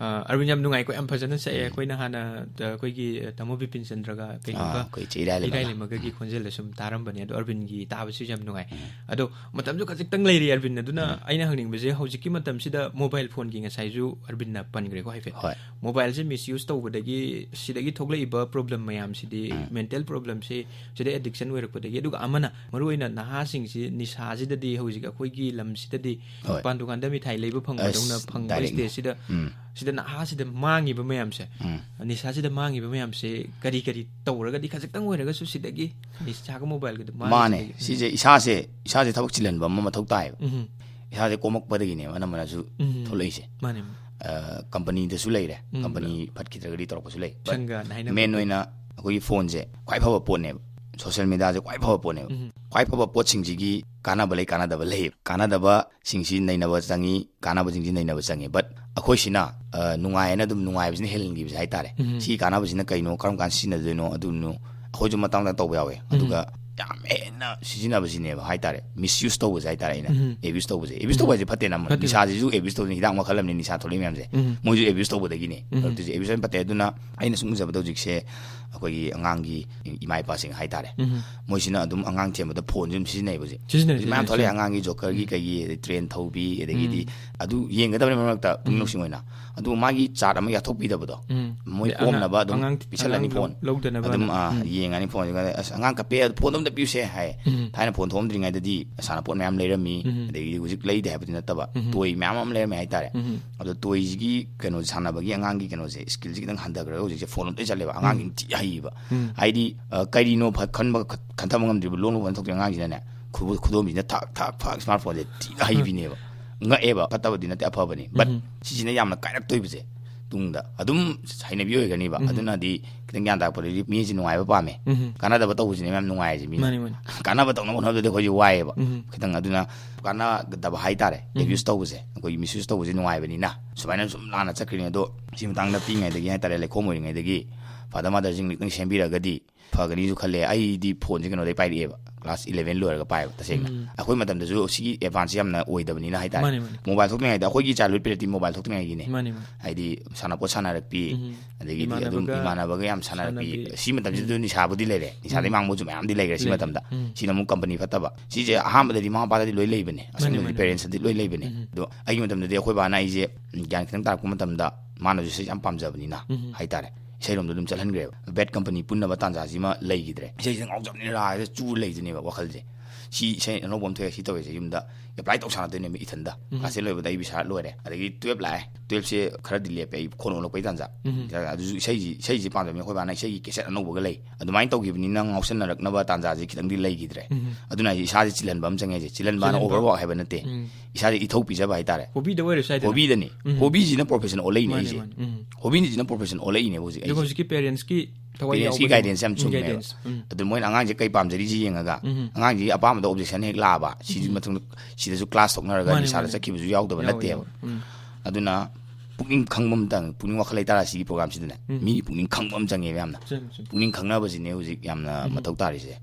ꯑ, ꯑꯔꯕꯤꯟ, ꯌꯥꯝ ꯅꯨꯡꯉꯥꯏꯀꯣ, ꯌꯥꯝ ꯐꯖꯅ ꯁꯛꯑꯦ꯫ ꯑꯩꯈꯣꯏꯅ ꯍꯥꯟꯅ, ꯑ, ꯑꯩꯈꯣꯏꯒꯤ, ꯑ, ꯇꯥꯃꯣ ꯕꯤꯄꯤꯟ ꯆꯟꯗ꯭ꯔꯒ ꯀꯩꯅꯣꯒ, ꯑꯥ, ꯑꯩꯈꯣꯏ ꯏꯆꯦ ꯏꯔꯥꯏ ꯂꯩꯃꯒ꯫ ꯏꯔꯥꯏ ꯂꯩꯃꯒꯒꯤ ꯈꯣꯟꯖꯦꯜꯗ ꯁꯨꯝ ꯇꯥꯔꯝꯕꯅꯦ꯫ ꯑꯗꯣ ꯑꯔꯕꯤꯟꯒꯤ ꯇꯥꯕꯁꯤꯁꯨ ꯌꯥꯝ ꯅꯨꯡꯉꯥꯏ꯫ ꯑꯗꯣ ꯃꯇꯝꯁꯨ ꯈꯖꯤꯛꯇꯪ ꯂꯩꯔꯤ, ꯑꯔꯕꯤꯟ꯫ ꯑꯗꯨꯅ ꯑꯩꯅ ꯍꯪꯅꯤꯡꯕꯁꯦ, ꯍꯧꯖꯤꯛꯀꯤ ꯃꯇꯝꯁꯤꯗ ꯃꯣꯕꯥꯏꯜ ꯐꯣꯟꯒꯤ, ꯉꯁꯥꯏꯁꯨ ꯑꯔꯕꯤꯟꯅ ꯄꯟꯈ꯭ꯔꯦꯀꯣ ꯍꯥꯏꯐꯦꯠ꯫ ꯍꯣꯏ꯫ ꯃꯣꯕꯥꯏꯜꯁꯦ ꯃꯤꯁꯌꯨꯁ ꯇꯧꯕꯗꯒꯤ ꯁꯤꯗꯒꯤ ꯊꯣꯛꯂꯛꯏꯕ ꯄ꯭ꯔꯣꯕ꯭ꯂꯦꯝ ꯃꯌꯥꯝꯁꯤꯗꯤ, ꯃꯦꯟꯇꯦꯜ ꯄ꯭ꯔꯣꯕ꯭ꯂꯦꯝꯁꯤ, ꯁꯤꯗ ꯑꯦꯗꯤꯛꯁꯟ ꯑꯣꯏꯔꯛꯄꯗꯒꯤ, ꯑꯗꯨꯒ ꯑꯃꯅ ꯃꯔꯨꯑꯣꯏꯅ ꯅꯍꯥꯁꯤꯡꯁꯤ ꯅꯤꯁꯥꯁꯤꯗꯗꯤ ꯍꯧꯖꯤꯛ ꯑꯩꯈꯣꯏꯒꯤ ꯂꯝꯁꯤꯗꯗꯤ ꯍꯣꯏ꯫ ꯃꯄꯥꯟ ꯗꯨꯀꯥꯟꯗ ꯃꯤꯊꯥꯏ ꯂꯩꯕ ꯐꯪꯕꯗꯧꯅ ꯑꯁ, ꯐꯪꯕ direct꯫ ꯁ꯭ꯇꯦꯖꯁꯤꯗ ꯎꯝ꯫ ꯁꯤꯗ ꯅꯍꯥꯁꯤꯗ ꯃꯥꯡꯉꯤꯕ ꯃꯌꯥꯝꯁꯦ, ꯎꯝ꯫ ꯅꯤꯁꯥꯁꯤꯗ ꯃꯥꯡꯉꯤꯕ ꯃꯌꯥꯝꯁꯦ ꯀꯔꯤ ꯀꯔꯤ ꯇꯧꯔꯒꯗꯤ ꯈꯖꯤꯛꯇꯪ ꯑꯣꯏꯔꯒꯁꯨ ꯁꯤꯗꯒꯤ ꯅꯤꯁꯥꯒ ꯃꯣꯕꯥꯏꯜꯒꯗ ꯃꯥꯡꯉꯤꯁꯤꯗꯒꯤ? ꯃꯥꯅꯦ꯫ ꯁꯤꯁꯦ ꯏꯁꯥꯁꯦ, ꯏꯁꯥꯁꯦ ꯊꯕꯛ ꯆꯤꯜꯍꯟꯕ ꯑꯃ ꯃꯊꯧ ꯇꯥꯏꯌꯦꯕ꯫ ꯎꯝ꯫ ꯏꯁꯥꯁꯦ ꯀꯣꯝꯃꯛꯄꯗꯒꯤꯅꯦꯕ ꯑꯅꯝꯕꯅꯁꯨ ꯎꯝ꯫ ꯊꯣꯛꯂꯛꯏꯁꯦ꯫ ꯃꯥꯅꯦ꯫ ꯑ, ꯀꯝꯄꯅꯤꯗꯁꯨ ꯂꯩꯔꯦ꯫ ꯎꯝ꯫ ꯀꯝꯄꯅꯤ ꯐꯠꯈꯤꯗ꯭ꯔꯒꯗꯤ ꯇꯧꯔꯛꯄꯁꯨ ꯂꯩ꯫ But ꯁꯪꯒꯅ ꯍꯥꯏꯅꯕ main ꯑꯣꯏꯅ ꯑꯩꯈꯣꯏꯒꯤ ꯐꯣꯟꯁꯦ ꯈ꯭ꯋꯥꯏ ꯐꯕ ꯄꯣꯠꯅꯦꯕ꯫ ꯁꯣꯁꯤꯌꯦꯜ ꯃꯦꯗꯤꯌꯥꯁꯦ ꯈ꯭ꯋꯥꯏ ꯐꯕ ꯄꯣꯠꯅꯦꯕ꯫ ꯎꯝ꯫ ꯈ꯭ꯋꯥꯏ ꯐꯕ ꯄꯣꯠꯁꯤꯡꯁꯤꯒꯤ ꯀꯥꯟꯅꯕ ꯂꯩ, ꯀꯥꯟꯅꯗꯕ ꯂꯩ꯫ ꯀꯥꯟꯅꯗꯕꯁꯤꯡꯁꯤ ꯅꯩꯅꯕ ꯆꯪꯉꯤ, ꯀꯥꯟꯅꯕꯁꯤꯡꯁꯤ ꯅꯩꯅꯕ ꯆꯪꯉꯤ꯫ But ꯑꯩꯈꯣꯏꯁꯤꯅ, ꯑ, ꯅꯨꯡꯉꯥꯏꯌꯦꯅ ꯑꯗꯨꯝ ꯅꯨꯡꯉꯥꯏꯕꯁꯤꯅ ꯍꯦꯜꯍꯟꯈꯤꯕꯁꯦ ꯍꯥꯏꯇꯥꯔꯦ꯫ ꯎꯝ꯫ ꯁꯤꯒꯤ ꯀꯥꯟꯅꯕꯁꯤꯅ ꯀꯩꯅꯣ, ꯀꯔꯝ ꯀꯥꯟꯗ ꯁꯤꯖꯤꯟꯅꯗꯣꯏꯅꯣ, ꯑꯗꯨꯅꯣ ꯑꯩꯈꯣꯏꯁꯨ ꯃꯇꯥꯡ ꯃꯇꯥꯡ ꯇꯧꯕ ꯌꯥꯎꯋꯦ꯫ ꯎꯝ꯫ ꯑꯗꯨꯒ ꯌꯥꯝ ꯍꯦꯟꯅ ꯁꯤꯖꯤꯟꯅꯕꯁꯤꯅꯦꯕ ꯍꯥꯏꯇꯥꯔꯦ, ꯃꯤꯁꯌꯨꯁ ꯇꯧꯕꯁꯦ ꯍꯥꯏꯇꯥꯔꯦ꯫ ꯑꯩꯅ ꯎꯝ꯫ ꯑꯦꯕ꯭ꯌꯨꯁ ꯇꯧꯕꯁꯦ, ꯑꯦꯕ꯭ꯌꯨꯁ ꯎꯝ꯫ ꯇꯧꯕ ꯍꯥꯏꯁꯦ ꯐꯠꯇꯦꯅ꯫ ꯐꯠꯇꯦ꯫ ꯅꯤꯁꯥꯁꯤꯁꯨ ꯑꯦꯕ꯭ꯌꯨꯁ ꯇꯧꯕꯅꯤ, ꯍꯤꯗꯥꯛ ꯃꯈꯜ ꯑꯃꯅꯤ ꯅꯤꯁꯥ ꯊꯣꯛꯂꯛꯏ ꯃꯌꯥꯝꯁꯦ꯫ ꯎꯝ꯫ ꯃꯣꯏꯁꯨ ꯑꯦꯕ꯭ꯌꯨꯁ ꯇꯧꯕꯗꯒꯤꯅꯦ꯫ ꯎꯝ꯫ ꯐꯠꯇ꯭ꯔꯤꯁꯦ ꯑꯦꯕ꯭ꯌꯨꯁ ꯌꯥꯝ ꯐꯠꯇꯦ꯫ ꯑꯗꯨꯅ ꯑꯩꯅ ꯁꯨꯝ ꯎꯖꯕꯗ ꯍꯧꯖꯤꯛꯁꯦ ꯑꯩꯈꯣꯏꯒꯤ ꯑꯉꯥꯡꯒꯤ ꯏꯃꯥ ꯏꯄꯥꯁꯤꯡ ꯍꯥꯏꯇꯥꯔꯦ, ꯎꯝ꯫ ꯃꯣꯏꯁꯤꯅ ꯑꯗꯨꯝ ꯑꯉꯥꯡ ꯊꯦꯝꯕꯗ ꯐꯣꯟꯁꯦ ꯑꯗꯨꯝ ꯁꯤꯖꯤꯟꯅꯩꯕ ꯍꯧꯖꯤꯛ꯫ ꯁꯤꯖꯤꯟꯅꯩ, ꯍꯧꯖꯤꯛ ꯃꯌꯥꯝ ꯁꯤꯖꯤꯟꯅꯩ, ꯊꯣꯛꯂꯛꯑꯦ, ꯁꯤꯖꯤꯟꯅꯩ꯫ ꯑꯉꯥꯡꯒꯤ ꯖꯣꯀꯔꯒꯤ ꯎꯝ꯫ ꯀꯩꯒꯤ, ꯑꯗꯩ ꯇ꯭ꯔꯦꯟ ꯊꯧꯕꯤ, ꯑꯗꯒꯤꯗꯤ ꯎꯝ꯫ ꯑꯗꯨ ꯌꯦꯡꯒꯗꯕꯅꯤ ꯃꯔꯛ ꯃꯔꯛꯇ ꯄꯨꯛꯅꯤꯡ ꯎꯝ꯫ ꯅꯨꯡꯁꯤꯡ ꯑꯣꯏꯅ꯫ ꯑꯗꯨ ꯃꯥꯒꯤ ꯆꯥꯔꯠ ꯑꯃ ꯌꯥꯊꯣꯛꯄꯤꯗꯕꯗꯣ꯫ ꯎꯝ꯫ ꯃꯣꯏ ꯑꯗꯩ ꯑꯉꯥꯡ-, ꯀꯣꯝꯅꯕ ꯑꯗꯨꯝ ꯑꯉꯥꯡ-, ꯄꯤꯁꯜꯂꯅꯤ ꯑꯉꯥꯡ ꯐꯣꯟ꯫ ꯂꯧ-, ꯂꯧꯗꯅꯕ ꯑꯗꯨꯝ, ꯍꯥꯏꯅ꯫ ꯑꯥ, ꯎꯝ꯫ ꯌꯦꯡꯉꯅꯤ ꯐꯣꯟꯁꯦ꯫ "ꯑꯁ, ꯑꯉꯥꯡ ꯀꯞꯄꯦ, ꯐꯣꯟꯗꯣ ꯑꯝꯇ ꯄꯤꯌꯨꯁꯦ" ꯍꯥꯏ꯫ ꯎꯝ꯫ ꯊꯥꯏꯅ ꯐꯣꯟ ꯊꯣꯛꯑꯝꯗ꯭ꯔꯤꯉꯩꯗꯗꯤ ꯁꯥꯟꯅꯄꯣꯠ ꯃꯌꯥꯝ ꯂꯩꯔꯝꯃꯤ, ꯎꯝ꯫ ꯑꯗꯒꯤ ꯍꯧꯖꯤꯛ ꯂꯩꯗꯦ ꯍꯥꯏꯕꯗꯤ ꯅꯠꯇꯕ, ꯎꯝ꯫ ꯇꯣꯏ ꯃꯌꯥꯝ ꯑꯃ ꯂꯩꯔꯝꯃꯤ ꯍꯥꯏꯇꯥꯔꯦ꯫ ꯎꯝ꯫ ꯑꯗꯣ ꯇꯣꯏꯁꯤꯒꯤ ꯀꯩꯅꯣꯁꯦ, ꯁꯥꯟꯅꯕꯒꯤ ꯑꯉꯥꯡꯒꯤ ꯀꯩꯅꯣꯁꯦ, ꯁ꯭ꯀꯤꯜꯁꯦ ꯈꯤꯇꯪ ꯍꯟꯊꯈ꯭ꯔꯒ ꯍꯧꯖꯤꯛꯁꯦ ꯐꯣꯟ ꯂꯣꯝ ꯂꯣꯏ ꯆꯠꯂꯦꯕ꯫ ꯑꯉꯥꯡꯁꯤꯡ ꯎꯝ꯫ ꯊꯤ ꯍꯩꯕ꯫ ꯎꯝ꯫ ꯍꯥꯏꯗꯤ, ꯑ, ꯀꯔꯤꯅꯣ ꯐ-, ꯈꯟꯕ, ꯈ-, ꯈꯟꯊꯕ ꯉꯝꯗ꯭ꯔꯤꯕ, ꯂꯣꯟ ꯂꯣꯟ ꯊꯣꯛꯇ꯭ꯔꯤꯕ ꯑꯉꯥꯡꯁꯤꯅꯅꯦ, ꯈꯨ-, ꯈꯨꯗꯣꯝꯕꯤꯁꯤꯅ ꯊꯛ ꯊꯛ ꯊꯛ ꯁ꯭ꯃꯥꯔꯠ ꯐꯣꯟꯁꯦ ꯊꯤꯅ ꯍꯩꯕꯤꯅꯦꯕ꯫ ꯉꯛꯑꯦꯕ, ꯐꯠꯇꯕꯗꯤ ꯅꯠꯇꯦ, ꯑꯐꯕꯅꯤ꯫ But ꯎꯝ꯫ ꯁꯤꯁꯤꯅ ꯌꯥꯝꯅ ꯀꯥꯏꯔꯛꯇꯣꯏꯕꯁꯦ ꯇꯨꯡꯗ ꯑꯗꯨꯝ ꯍꯩꯅꯕꯤ ꯑꯣꯏꯒꯅꯤꯕ꯫ ꯎꯝ꯫ ꯑꯗꯨꯅꯗꯤ ꯈꯤꯇꯪ ꯒ꯭ꯌꯥꯟ ꯇꯥꯔꯛꯄꯗꯗꯤ ꯃꯤꯁꯦ ꯅꯨꯡꯉꯥꯏꯕ ꯄꯥꯝꯃꯦ꯫ ꯎꯝ꯫ ꯀꯥꯟꯅꯗꯕ ꯇꯧꯕꯁꯤꯅꯦ ꯃꯌꯥꯝ ꯅꯨꯡꯉꯥꯏꯔꯤꯁꯦ ꯃꯤꯅ꯫ ꯃꯥꯅꯤ, ꯃꯥꯅꯤ꯫ ꯀꯥꯟꯅꯕ ꯇꯧꯅꯕ ꯍꯣꯠꯅꯕꯗꯗꯤ ꯑꯩꯈꯣꯏꯁꯦ ꯋꯥꯏꯑꯦꯕ꯫ ꯎꯝ꯫ ꯈꯤꯇꯪ ꯑꯗꯨꯅ ꯀꯥꯟꯅꯗꯕ ꯍꯥꯏꯇꯥꯔꯦ꯫ ꯎꯝ꯫ ꯑꯦꯕ꯭ꯌꯨꯁ ꯇꯧꯕꯁꯦ, ꯑꯩꯈꯣꯏꯒꯤ ꯃꯤꯁꯌꯨꯁ ꯇꯧꯕꯁꯦ ꯅꯨꯡꯉꯥꯏꯕꯅꯤꯅ ꯁꯨꯃꯥꯏꯅ ꯁꯨꯝ ꯂꯥꯟꯅ ꯆꯠꯈ꯭ꯔꯤꯅꯤ꯫ ꯑꯗꯣ ꯁꯤ ꯃꯇꯥꯡꯗ ꯄꯤꯛꯏꯉꯩꯗꯒꯤ ꯍꯥꯏꯇꯥꯔꯦ, ꯂꯩꯈꯣꯝ ꯑꯣꯏꯔꯤꯉꯩꯗꯒꯤ ꯐꯥꯗꯔ ꯃꯥꯗꯔꯁꯤꯡ ꯈꯤꯇꯪ ꯁꯦꯝꯕꯤꯔꯒꯗꯤ ꯐꯒꯅꯤꯁꯨ ꯈꯜꯂꯦ꯫ ꯑꯩꯗꯤ ꯐꯣꯟꯁꯦ ꯀꯩꯅꯣꯗꯩ ꯄꯥꯏꯔꯛꯑꯦꯕ, ꯀ꯭ꯂꯥꯁ ꯏꯂꯦꯚꯦꯟ ꯂꯣꯏꯔꯒ ꯄꯥꯏꯕ꯫ ꯇꯁꯦꯡꯅ ꯎꯝ꯫ ꯑꯩꯈꯣꯏ ꯃꯇꯝꯗꯁꯨ ꯁꯤꯒꯤ ꯑꯦꯗꯚꯥꯟꯁꯁꯦ ꯌꯥꯝꯅ ꯑꯣꯏꯗꯕꯅꯤꯅ ꯍꯥꯏꯇꯥꯔꯦ꯫ ꯃꯥꯅꯦ, ꯃꯥꯅꯦ꯫ ꯃꯣꯕꯥꯏꯜ ꯊꯣꯛꯇ꯭ꯔꯤꯉꯩꯗ, ꯑꯩꯈꯣꯏꯒꯤ ꯆꯥꯏꯜꯍꯨꯗ ꯄꯤꯔꯤꯌꯗꯇꯤ ꯃꯣꯕꯥꯏꯜ ꯊꯣꯛꯇ꯭ꯔꯤꯉꯩꯒꯤꯅꯦ꯫ ꯃꯥꯅꯦ, ꯃꯥꯅꯦ꯫ ꯍꯥꯏꯗꯤ ꯁꯥꯟꯅꯄꯣꯠ ꯁꯥꯟꯅꯔꯛꯄꯤ, ꯎꯝ꯫ ꯑꯗꯒꯤꯗꯤ ꯑꯗꯨꯝ ꯏꯃꯥꯟꯅꯕꯒ ꯏꯃꯥꯟꯅꯕꯒ ꯌꯥꯝ ꯁꯥꯟꯅꯔꯛꯄꯤ꯫ ꯁꯥꯟꯅꯕꯤ꯫ ꯁꯤ ꯃꯇꯝꯁꯤꯗ ꯎꯝ꯫ ꯅꯤꯁꯥꯕꯨꯗꯤ ꯂꯩꯔꯦ, ꯅꯤꯁꯥꯗꯩ ꯎꯝ꯫ ꯃꯥꯡꯕꯁꯨ ꯃꯌꯥꯝꯗꯤ ꯂꯩꯈ꯭ꯔꯦ ꯁꯤ ꯂꯩꯔꯦ꯫ ꯃꯇꯝꯗ꯫ ꯎꯝ꯫ ꯁꯤꯅ ꯑꯃꯨꯛ ꯀꯝꯄꯅꯤ ꯐꯠꯇꯕ꯫ ꯁꯤꯁꯦ ꯑꯍꯥꯟꯕꯗꯗꯤ ꯃꯃꯥ ꯃꯄꯥꯗꯗꯤ ꯂꯣꯏ ꯂꯩꯕꯅꯦ, ꯃꯥꯅꯦ, ꯑꯁꯦꯡꯕꯗꯤ ꯃꯥꯅꯦ꯫ ꯄꯦꯔꯦꯟꯁꯇꯗꯤ ꯂꯣꯏ ꯂꯩꯕꯅꯦ꯫ ꯎꯝ꯫ ꯑꯗꯣ ꯑꯩꯒꯤ ꯃꯇꯝꯗꯗꯤ ꯑꯩꯈꯣꯏ ꯕꯥꯅ ꯑꯩꯁꯦ ꯒ꯭ꯌꯥꯟ ꯈꯤꯇꯪ ꯇꯥꯔꯛꯄ ꯃꯇꯝꯗ ꯃꯥꯅꯁꯨ ꯏꯁꯩ ꯌꯥꯝ ꯄꯥꯝꯖꯕꯅꯤꯅ ꯎꯝ꯫ ꯍꯥꯏꯇꯥꯔꯦ, ꯏꯁꯩꯔꯣꯝꯗ ꯑꯗꯨꯝ ꯆꯠꯍꯟꯈ꯭ꯔꯦꯕ꯫ ꯕꯦꯠ ꯀꯝꯄꯅꯤ ꯄꯨꯟꯅꯕ ꯇꯥꯟꯖꯥꯁꯤꯃ ꯂꯩꯈꯤꯗ꯭ꯔꯦ꯫ ꯏꯁꯩꯁꯤꯗ ꯉꯥꯎꯖꯕꯅꯤꯅ ꯔꯥꯒ ꯆꯨꯔ ꯂꯩꯗꯣꯏꯅꯦꯕ ꯋꯥꯈꯜꯁꯦ꯫ ꯁꯤ ꯏꯁꯩ ꯑꯅꯧꯕ ꯑꯃ ꯊꯣꯛꯑꯦ, ꯁꯤ ꯇꯧꯔꯤꯁꯦ ꯌꯨꯝꯗ ꯑꯦꯄ꯭ꯂꯥꯏ ꯇꯧ ꯁꯥꯟꯅꯗꯣꯏꯅꯦꯕ ꯏꯊꯟꯗ꯫ ꯎꯝ꯫ ꯀ꯭ꯂꯥꯁ ꯇꯦꯟ ꯂꯣꯏꯕꯗ ꯑꯩ ꯕꯤꯁꯥꯔꯠ ꯂꯣꯏꯔꯦ, ꯑꯗꯒꯤ ꯇꯨꯌꯦꯜꯞ ꯂꯥꯛꯑꯦ, ꯇꯨꯌꯦꯜꯞꯁꯦ ꯈꯔꯗꯤ ꯂꯦꯞꯄꯦ ꯑꯩ ꯈꯣꯟ ꯑꯣꯜꯂꯛꯄꯩ ꯇꯥꯟꯖꯥ꯫ ꯎꯝ꯫ ꯑꯗꯨꯁꯨ ꯏꯁꯩꯁꯤ ꯏꯁꯩꯁꯤ ꯄꯥꯝꯖꯕꯅꯤꯅ ꯑꯩꯈꯣꯏ ꯕꯥꯅ ꯏꯁꯩꯒꯤ ꯀꯦꯁꯦꯠ ꯑꯅꯧꯕꯒ ꯂꯩ, ꯑꯗꯨꯃꯥꯏꯅ ꯇꯧꯈꯤꯕꯅꯤꯅ ꯉꯥꯎꯁꯟꯅꯔꯛꯅꯕ ꯇꯥꯟꯖꯥꯁꯦ ꯈꯤꯇꯪꯗꯤ ꯂꯩꯈꯤꯗ꯭ꯔꯦ꯫ ꯎꯝ꯫ ꯑꯗꯨꯅ ꯑꯩꯁꯦ ꯏꯁꯥꯁꯦ ꯆꯤꯜꯍꯟꯕ ꯑꯃ ꯆꯪꯉꯦ꯫ ꯑꯩꯁꯦ ꯆꯤꯜꯍꯟꯕꯅ ꯆꯤꯜꯍꯟꯕ꯫ ꯑꯣꯚꯔꯋꯥꯛ ꯍꯥꯏꯕ ꯅꯠꯇꯦ, ꯎꯝ꯫ ꯏꯁꯥꯁꯦ ꯏꯊꯧ ꯄꯤꯖꯕ ꯍꯥꯏꯇꯥꯔꯦ꯫ ꯍꯣꯕꯤꯗ ꯑꯣꯏꯔꯁꯨ ꯍꯥꯏꯇꯥꯔꯦ꯫ ꯍꯣꯕꯤꯗꯅꯤ꯫ ꯎꯝ꯫ ꯍꯣꯕꯤꯁꯤꯅ ꯄ꯭ꯔꯣꯐꯦꯁꯟ ꯑꯣꯜꯂꯛꯏꯅꯦ ꯃꯥꯅꯦ, ꯑꯩꯁꯦ꯫ ꯃꯥꯅꯦ꯫ ꯎꯝ꯫ ꯍꯣꯕꯤꯁꯤꯅ ꯄ꯭ꯔꯣꯐꯦꯁꯟ ꯑꯣꯜꯂꯛꯏꯅꯦꯕ ꯍꯧꯖꯤꯛ ꯑꯗꯨꯒ ꯑꯩꯁꯦ꯫ ꯍꯧꯖꯤꯛꯀꯤ ꯄꯦꯔꯦꯟꯁꯀꯤ ꯊꯋꯥꯏ ꯄꯦꯔꯦꯟꯁꯀꯤ ꯌꯥꯎꯕꯅꯦ꯫ ꯒꯥꯏꯗꯦꯟꯁ ꯌꯥꯝ ꯎꯝ, ꯆꯨꯝꯃꯦꯕ꯫ ꯒꯥꯏꯗꯦꯟꯁ꯫ ꯎꯝ꯫ ꯑꯗꯨ ꯃꯣꯏꯅ ꯑꯉꯥꯡꯁꯦ ꯀꯩ ꯄꯥꯝꯖꯔꯤꯁꯤ ꯌꯦꯡꯉꯒ, ꯎꯝ꯫ ꯑꯉꯥꯡꯁꯤꯒꯤ ꯑꯄꯥꯝꯕꯗ ꯑꯣꯕꯖꯦꯛꯁꯟ ꯍꯦꯛ ꯂꯥꯛꯑꯕ, ꯁꯤꯒꯤ ꯎꯝ꯫ ꯃꯇꯨꯡꯗ ꯁꯤꯗꯁꯨ ꯀ꯭ꯂꯥꯁ ꯊꯣꯛꯅꯔꯒ ꯃꯥꯅꯦ, ꯅꯤꯁꯥꯗ ꯃꯥꯅꯦ꯫ ꯆꯠꯈꯤꯕꯁꯨ ꯌꯥꯎꯗꯕ ꯌꯥꯎꯋꯦ, ꯅꯠꯇꯦꯕ꯫ ꯌꯥꯎꯋꯦ꯫ ꯎꯝ꯫ ꯑꯗꯨꯅ ꯄꯨꯛꯅꯤꯡ ꯈꯪꯕ ꯑꯃꯇꯪ, ꯄꯨꯛꯅꯤꯡ ꯋꯥꯈꯜ ꯂꯩꯇꯥꯔ ꯁꯤꯒꯤ ꯄ꯭ꯔꯣꯒ꯭ꯔꯥꯝꯁꯤꯗꯅꯦ, ꯎꯝ꯫ ꯃꯤꯒꯤ ꯄꯨꯛꯅꯤꯡ ꯈꯪꯕ ꯑꯃ ꯆꯪꯉꯦꯕ ꯌꯥꯝꯅ꯫ ꯆꯪꯉꯦ, ꯆꯪꯉꯦ꯫ ꯄꯨꯛꯅꯤꯡ ꯈꯪꯅꯕꯁꯤꯅꯦ ꯍꯧꯖꯤꯛ ꯌꯥꯝꯅ ꯎꯝ꯫ ꯃꯊꯧ ꯇꯥꯔꯤꯁꯦ꯫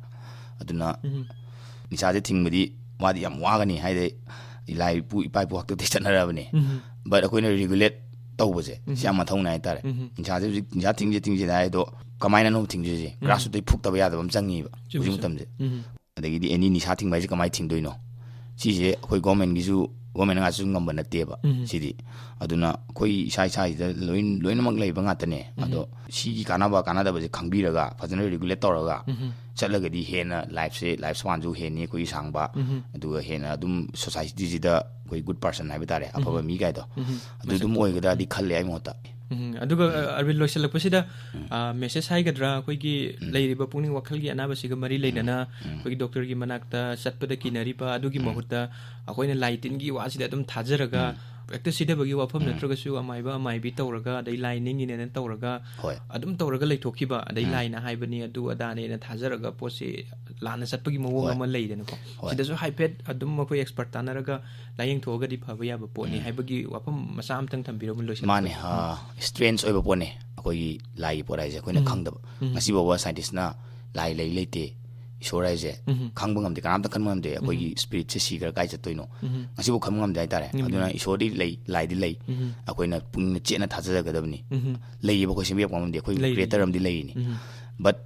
ꯑꯗꯨꯅ ꯎꯝ꯫ ꯅꯤꯁꯥꯁꯦ ꯊꯤꯡꯕꯗꯤ ꯋꯥꯗꯤ ꯌꯥꯝ ꯋꯥꯒꯅꯤ, ꯍꯥꯏꯗꯤ ꯏꯂꯥ ꯏꯄꯨ, ꯏꯄꯥ ꯏꯄꯨ ꯍꯥꯛꯇꯛꯇꯒꯤ ꯆꯠꯅꯔꯕꯅꯤ꯫ ꯎꯝ꯫ But ꯑꯩꯈꯣꯏꯅ ꯔꯤꯒꯨꯂꯦꯠ ꯇꯧꯕꯁꯦ, ꯎꯝ꯫ ꯁꯤ ꯌꯥꯝ ꯃꯊꯧꯅꯥꯏ ꯍꯥꯏꯇꯥꯔꯦ꯫ ꯎꯝ꯫ ꯅꯤꯁꯥꯁꯦ ꯍꯧꯖꯤꯛ ꯅꯤꯁꯥ ꯊꯤꯡꯁꯦ, ꯊꯤꯡꯁꯦ ꯍꯥꯏꯗꯣ ꯀꯃꯥꯏꯅꯅꯣ ꯊꯤꯡꯗꯣꯏꯁꯦ? ꯎꯝ꯫ ꯒ꯭ꯔꯥꯁꯔꯨꯠꯇꯩ ꯐꯨꯛꯇꯕ ꯌꯥꯗꯕ ꯑꯃ ꯆꯪꯉꯤꯕ ꯆꯨꯝꯃꯤ, ꯍꯧꯖꯤꯛ ꯆꯨꯝꯃꯤ꯫ ꯃꯇꯝꯁꯦ꯫ ꯎꯝ꯫ ꯑꯗꯒꯤꯗꯤ ꯑꯦꯅꯤ ꯅꯤꯁꯥ ꯊꯤꯡꯕ ꯍꯥꯏꯁꯦ ꯀꯃꯥꯏꯅ ꯊꯤꯡꯗꯣꯏꯅꯣ? ꯁꯤꯁꯦ ꯑꯩꯈꯣꯏ ꯒꯣꯔꯃꯦꯟꯒꯤꯁꯨ, ꯒꯣꯔꯃꯦꯟ ꯉꯥꯛꯁꯨ ꯉꯝꯕ ꯅꯠꯇꯦꯕ ꯎꯝ꯫ ꯁꯤꯗꯤ꯫ ꯑꯗꯨꯅ ꯑꯩꯈꯣꯏ ꯏꯁꯥ ꯏꯁꯥꯁꯤꯗ ꯂꯣꯏ-, ꯂꯣꯏꯅꯃꯛ ꯂꯩꯕ ꯉꯥꯛꯇꯅꯦ꯫ ꯎꯝ꯫ ꯑꯗꯣ ꯁꯤꯒꯤ ꯀꯥꯟꯅꯕ ꯀꯥꯟꯅꯗꯕꯁꯦ ꯈꯪꯕꯤꯔꯒ ꯐꯖꯅ ꯔꯤꯒꯨꯂꯦꯠ ꯇꯧꯔꯒ ꯎꯝ꯫ ꯆꯠꯂꯒꯗꯤ ꯍꯦꯟꯅ ꯂꯥꯏꯐꯁꯦ, ꯂꯥꯏꯐ ꯁ꯭ꯄꯥꯟꯁꯨ ꯍꯦꯟꯅꯤ ꯑꯩꯈꯣꯏꯒꯤ ꯁꯥꯡꯕ, ꯎꯝ꯫ ꯑꯗꯨꯒ ꯍꯦꯟꯅ ꯑꯗꯨꯝ ꯁꯣꯁꯥꯏꯇꯤꯁꯤꯗ ꯑꯩꯈꯣꯏ ꯒꯨꯗ ꯄꯥꯔꯁꯟ ꯍꯥꯏꯕ ꯇꯥꯔꯦ, ꯑꯐꯕ ꯎꯝ꯫ ꯃꯤ ꯀꯥꯏꯗꯣ꯫ ꯎꯝ꯫ ꯑꯗꯨ ꯑꯗꯨꯝ ꯃꯁꯛ ꯑꯣꯏꯒꯗ꯭ꯔꯗꯤ ꯈꯜꯂꯦ ꯑꯩ ꯃꯣꯠꯇ꯫ ꯎꯝ, ꯑꯗꯨꯒ, ꯎꯝ꯫ ꯑ, ꯑꯔꯕꯤꯟ, ꯂꯣꯏꯁꯤꯜꯂꯛꯄꯁꯤꯗ, ꯎꯝ꯫ ꯑ, ꯃꯦꯁꯦꯖ ꯍꯥꯏꯒꯗ꯭ꯔꯥ, ꯑꯩꯈꯣꯏꯒꯤ ꯎꯝ꯫ ꯂꯩꯔꯤꯕ ꯄꯨꯛꯅꯤꯡ ꯋꯥꯈꯜꯒꯤ ꯑꯅꯥꯕꯁꯤꯒ ꯃꯔꯤ ꯎꯝ꯫ ꯂꯩꯅꯅ ꯎꯝ꯫ ꯑꯩꯈꯣꯏꯒꯤ ꯗꯣꯛꯇꯔꯒꯤ ꯃꯅꯥꯛꯇ ꯆꯠꯄꯗ ꯀꯤꯅꯔꯤꯕ ꯑꯗꯨꯒꯤ ꯎꯝ꯫ ꯃꯍꯨꯠꯇ ꯑꯩꯈꯣꯏꯅ ꯂꯥꯏ ꯇꯤꯟꯒꯤ ꯋꯥꯁꯤꯗ ꯑꯗꯨꯝ ꯊꯥꯖꯔꯒ ꯎꯝ꯫ ꯍꯦꯛꯇ ꯁꯤꯊꯕꯒꯤ ꯋꯥꯐꯝ ꯎꯝ꯫ ꯅꯠꯇ꯭ꯔꯒꯁꯨ ꯑꯃꯥꯏꯕ ꯑꯃꯥꯏꯕꯤ ꯇꯧꯔꯒ, ꯑꯗꯩ ꯂꯥꯏ ꯅꯤꯡꯉꯤꯅꯦꯅ ꯇꯧꯔꯒ ꯍꯣꯏ꯫ ꯑꯗꯨꯝ ꯇꯧꯔꯒ ꯂꯩꯊꯣꯛꯈꯤꯕ, ꯑꯗꯩ ꯎꯝ꯫ ꯂꯥꯏꯅ ꯍꯥꯏꯕꯅꯤ ꯑꯗꯨ ꯑꯗꯥꯅꯦꯅ ꯊꯥꯖꯔꯒ ꯄꯣꯠꯁꯤ ꯂꯥꯟꯅ ꯆꯠꯄꯒꯤ ꯃꯑꯣꯡ ꯍꯣꯏ꯫ ꯑꯃ ꯂꯩꯗꯅꯀꯣ꯫ ꯍꯣꯏ꯫ ꯁꯤꯗꯁꯨ ꯍꯥꯏꯐꯦꯠ ꯑꯗꯨꯝ ꯑꯩꯈꯣꯏ ꯑꯦꯛꯁꯄꯔꯠ ꯇꯥꯟꯅꯔꯒ ꯂꯥꯏꯌꯦꯡꯊꯣꯛꯑꯒꯗꯤ ꯐꯕ ꯌꯥꯕ ꯄꯣꯠꯅꯤ ꯎꯝ꯫ ꯍꯥꯏꯕꯒꯤ ꯋꯥꯐꯝ ꯃꯆꯥ ꯑꯃꯇꯪ ꯊꯝꯕꯤꯔꯝꯃꯨ ꯂꯣꯏꯁꯤꯜꯂꯛꯄꯗ꯫ ꯃꯥꯅꯦ, ꯎꯝ꯫ ꯑ, ꯁ꯭ꯇ꯭ꯔꯦꯟꯖ ꯑꯣꯏꯕ ꯄꯣꯠꯅꯦ ꯑꯩꯈꯣꯏꯒꯤ ꯂꯥꯏꯒꯤ ꯄꯣꯠ ꯍꯥꯏꯁꯦ, ꯑꯩꯈꯣꯏꯅ ꯎꯝ꯫ ꯈꯪꯗꯕ꯫ ꯎꯝ꯫ ꯉꯁꯤꯐꯥꯎꯕ ꯁꯥꯏꯟꯇꯤꯁꯅ ꯂꯥꯏ ꯂꯩ ꯂꯩꯇꯦ, ꯏꯁꯣꯔ ꯍꯥꯏꯁꯦ ꯎꯝ꯫ ꯈꯪꯕ ꯉꯝꯗꯦ, ꯀꯅꯥꯝꯇ ꯈꯟꯕ ꯉꯝꯗꯦ꯫ ꯑꯩꯈꯣꯏꯒꯤ ꯎꯝ꯫ ꯁ꯭ꯄꯤꯔꯤꯠꯁꯦ ꯁꯤꯈ꯭ꯔ ꯀꯥꯏ ꯆꯠꯇꯣꯏꯅꯣ? ꯎꯝ꯫ ꯉꯁꯤꯐꯥꯎ ꯈꯟꯕ ꯉꯝꯗꯦ ꯍꯥꯏꯇꯥꯔꯦ꯫ ꯉꯝꯗꯦ꯫ ꯑꯗꯨꯅ ꯏꯁꯣꯔꯗꯤ ꯂꯩ, ꯂꯥꯏꯗꯤ ꯂꯩ꯫ ꯎꯝ꯫ ꯑꯩꯈꯣꯏꯅ ꯄꯨꯛꯅꯤꯡꯅ ꯆꯦꯠꯅ ꯊꯥꯖꯖꯒꯗꯕꯅꯤ꯫ ꯎꯝ꯫ ꯂꯩꯌꯦꯕ, ꯑꯩꯈꯣꯏ ꯁꯦꯝꯕꯤꯔꯛꯄ ꯉꯝꯗꯦ, ꯑꯩꯈꯣꯏꯒꯤ ꯂꯩ, ꯀ꯭ꯔꯤꯌꯦꯇꯔ ꯂꯩ꯫ ꯑꯃꯗꯤ ꯂꯩꯔꯤꯅꯤ꯫ ꯎꯝ꯫ But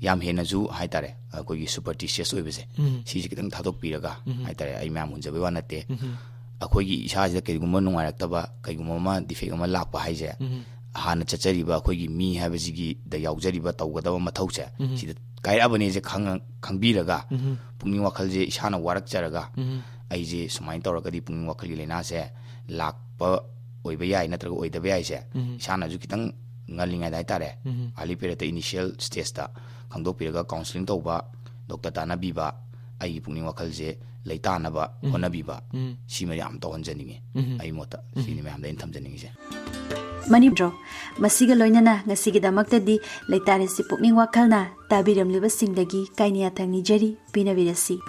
ꯌꯥꯝ ꯍꯦꯟꯅꯁꯨ ꯍꯥꯏꯇꯥꯔꯦ, ꯑꯩꯈꯣꯏꯒꯤ ꯁꯨꯄꯔꯁꯇꯤꯁꯤꯌꯁ ꯑꯣꯏꯕꯁꯦ, ꯎꯝ꯫ ꯁꯤꯁꯦ ꯈꯤꯇꯪ ꯊꯥꯗꯣꯛꯄꯤꯔꯒ ꯎꯝ꯫ ꯍꯥꯏꯇꯥꯔꯦ, ꯑꯩ ꯃꯌꯥꯝ ꯍꯨꯟꯖꯕꯩ ꯋꯥ ꯅꯠꯇꯦ꯫ ꯎꯝ꯫ ꯑꯩꯈꯣꯏꯒꯤ ꯏꯁꯥꯁꯤꯗ ꯀꯔꯤꯒꯨꯝꯕ ꯅꯨꯡꯉꯥꯏꯔꯛꯇꯕ, ꯀꯔꯤꯒꯨꯝꯕ ꯑꯃ ꯗꯤꯐꯦꯛ ꯑꯃ ꯂꯥꯛꯄ ꯍꯥꯏꯁꯦ, ꯎꯝ꯫ ꯍꯥꯟꯅ ꯆꯠꯆꯔꯤꯕ ꯑꯩꯈꯣꯏꯒꯤ ꯃꯤ ꯍꯥꯏꯕꯁꯤꯒꯤꯗ ꯌꯥꯎꯖꯔꯤꯕ ꯇꯧꯒꯗꯕ ꯃꯊꯧꯁꯦ, ꯎꯝ꯫ ꯁꯤꯗ ꯀꯥꯏꯔꯛꯑꯕꯅꯤꯁꯦ ꯈꯪꯉ-, ꯈꯪꯕꯤꯔꯒ, ꯎꯝ꯫ ꯄꯨꯛꯅꯤꯡ ꯋꯥꯈꯜꯁꯦ ꯏꯁꯥꯅ ꯋꯥꯔꯛꯆꯔꯒ, ꯎꯝ꯫ ꯑꯩꯁꯦ ꯁꯨꯃꯥꯏꯅ ꯇꯧꯔꯒꯗꯤ ꯄꯨꯛꯅꯤꯡ ꯋꯥꯈꯜꯒꯤ ꯂꯥꯏꯅꯥꯁꯦ ꯂꯥꯛꯄ ꯑꯣꯏꯕ ꯌꯥꯏ ꯅꯠꯇ꯭ꯔꯒ ꯑꯣꯏꯗꯕ ꯌꯥꯏꯁꯦ, ꯎꯝ꯫ ꯏꯁꯥꯅꯁꯨ ꯈꯤꯇꯪ ꯉꯜꯂꯤꯉꯩꯗ ꯍꯥꯏꯇꯥꯔꯦ, ꯎꯝ꯫ Early period ꯇ, initial stage ꯇ ꯈꯪꯗꯣꯛꯄꯤꯔꯒ counselling ꯇꯧꯕ, ꯗꯣꯛꯇꯔ ꯇꯥꯟꯅꯕꯤꯕ, ꯑꯩꯒꯤ ꯄꯨꯛꯅꯤꯡ ꯋꯥꯈꯜꯁꯦ ꯂꯩꯇꯥꯅꯕ ꯎꯝ꯫ ꯍꯣꯠꯅꯕꯤꯕ, ꯎꯝ꯫ ꯁꯤꯃ ꯌꯥꯝ ꯇꯧꯍꯟꯖꯅꯤꯡꯉꯤ꯫ ꯎꯝ꯫ ꯑꯩ ꯃꯣꯠꯇ ꯎꯝ꯫ ꯁꯤꯅꯤ ꯃꯌꯥꯝꯗ ꯑꯩꯅ ꯊꯝꯖꯅꯤꯡꯉꯤꯁꯦ꯫ ꯃꯅꯤꯄꯨꯔ꯫ ꯃꯁꯤꯒ ꯂꯣꯏꯅꯅ ꯉꯁꯤꯒꯤꯗꯃꯛꯇꯗꯤ ꯂꯩꯇꯥꯔꯦꯁꯤ ꯄꯨꯛꯅꯤꯡ ꯋꯥꯈꯜꯅ ꯇꯥꯕꯤꯔꯝꯂꯤꯕꯁꯤꯡꯗꯒꯤ ꯀꯥꯏꯅ ꯌꯥꯊꯪ ꯅꯤꯖꯔꯤ, ꯄꯤꯅꯕꯤꯔꯁꯤ꯫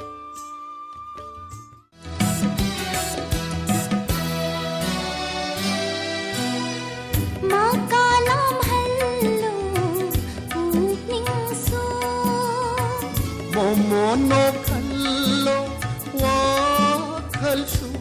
ꯃꯀꯥ ꯂꯥꯝꯍꯜꯂꯨ ꯄꯨꯛꯅꯤꯡꯁꯨ꯫ ꯃꯣꯃꯣ ꯅꯣꯛꯍꯜꯂꯣ ꯋꯥꯈꯜꯁꯨ꯫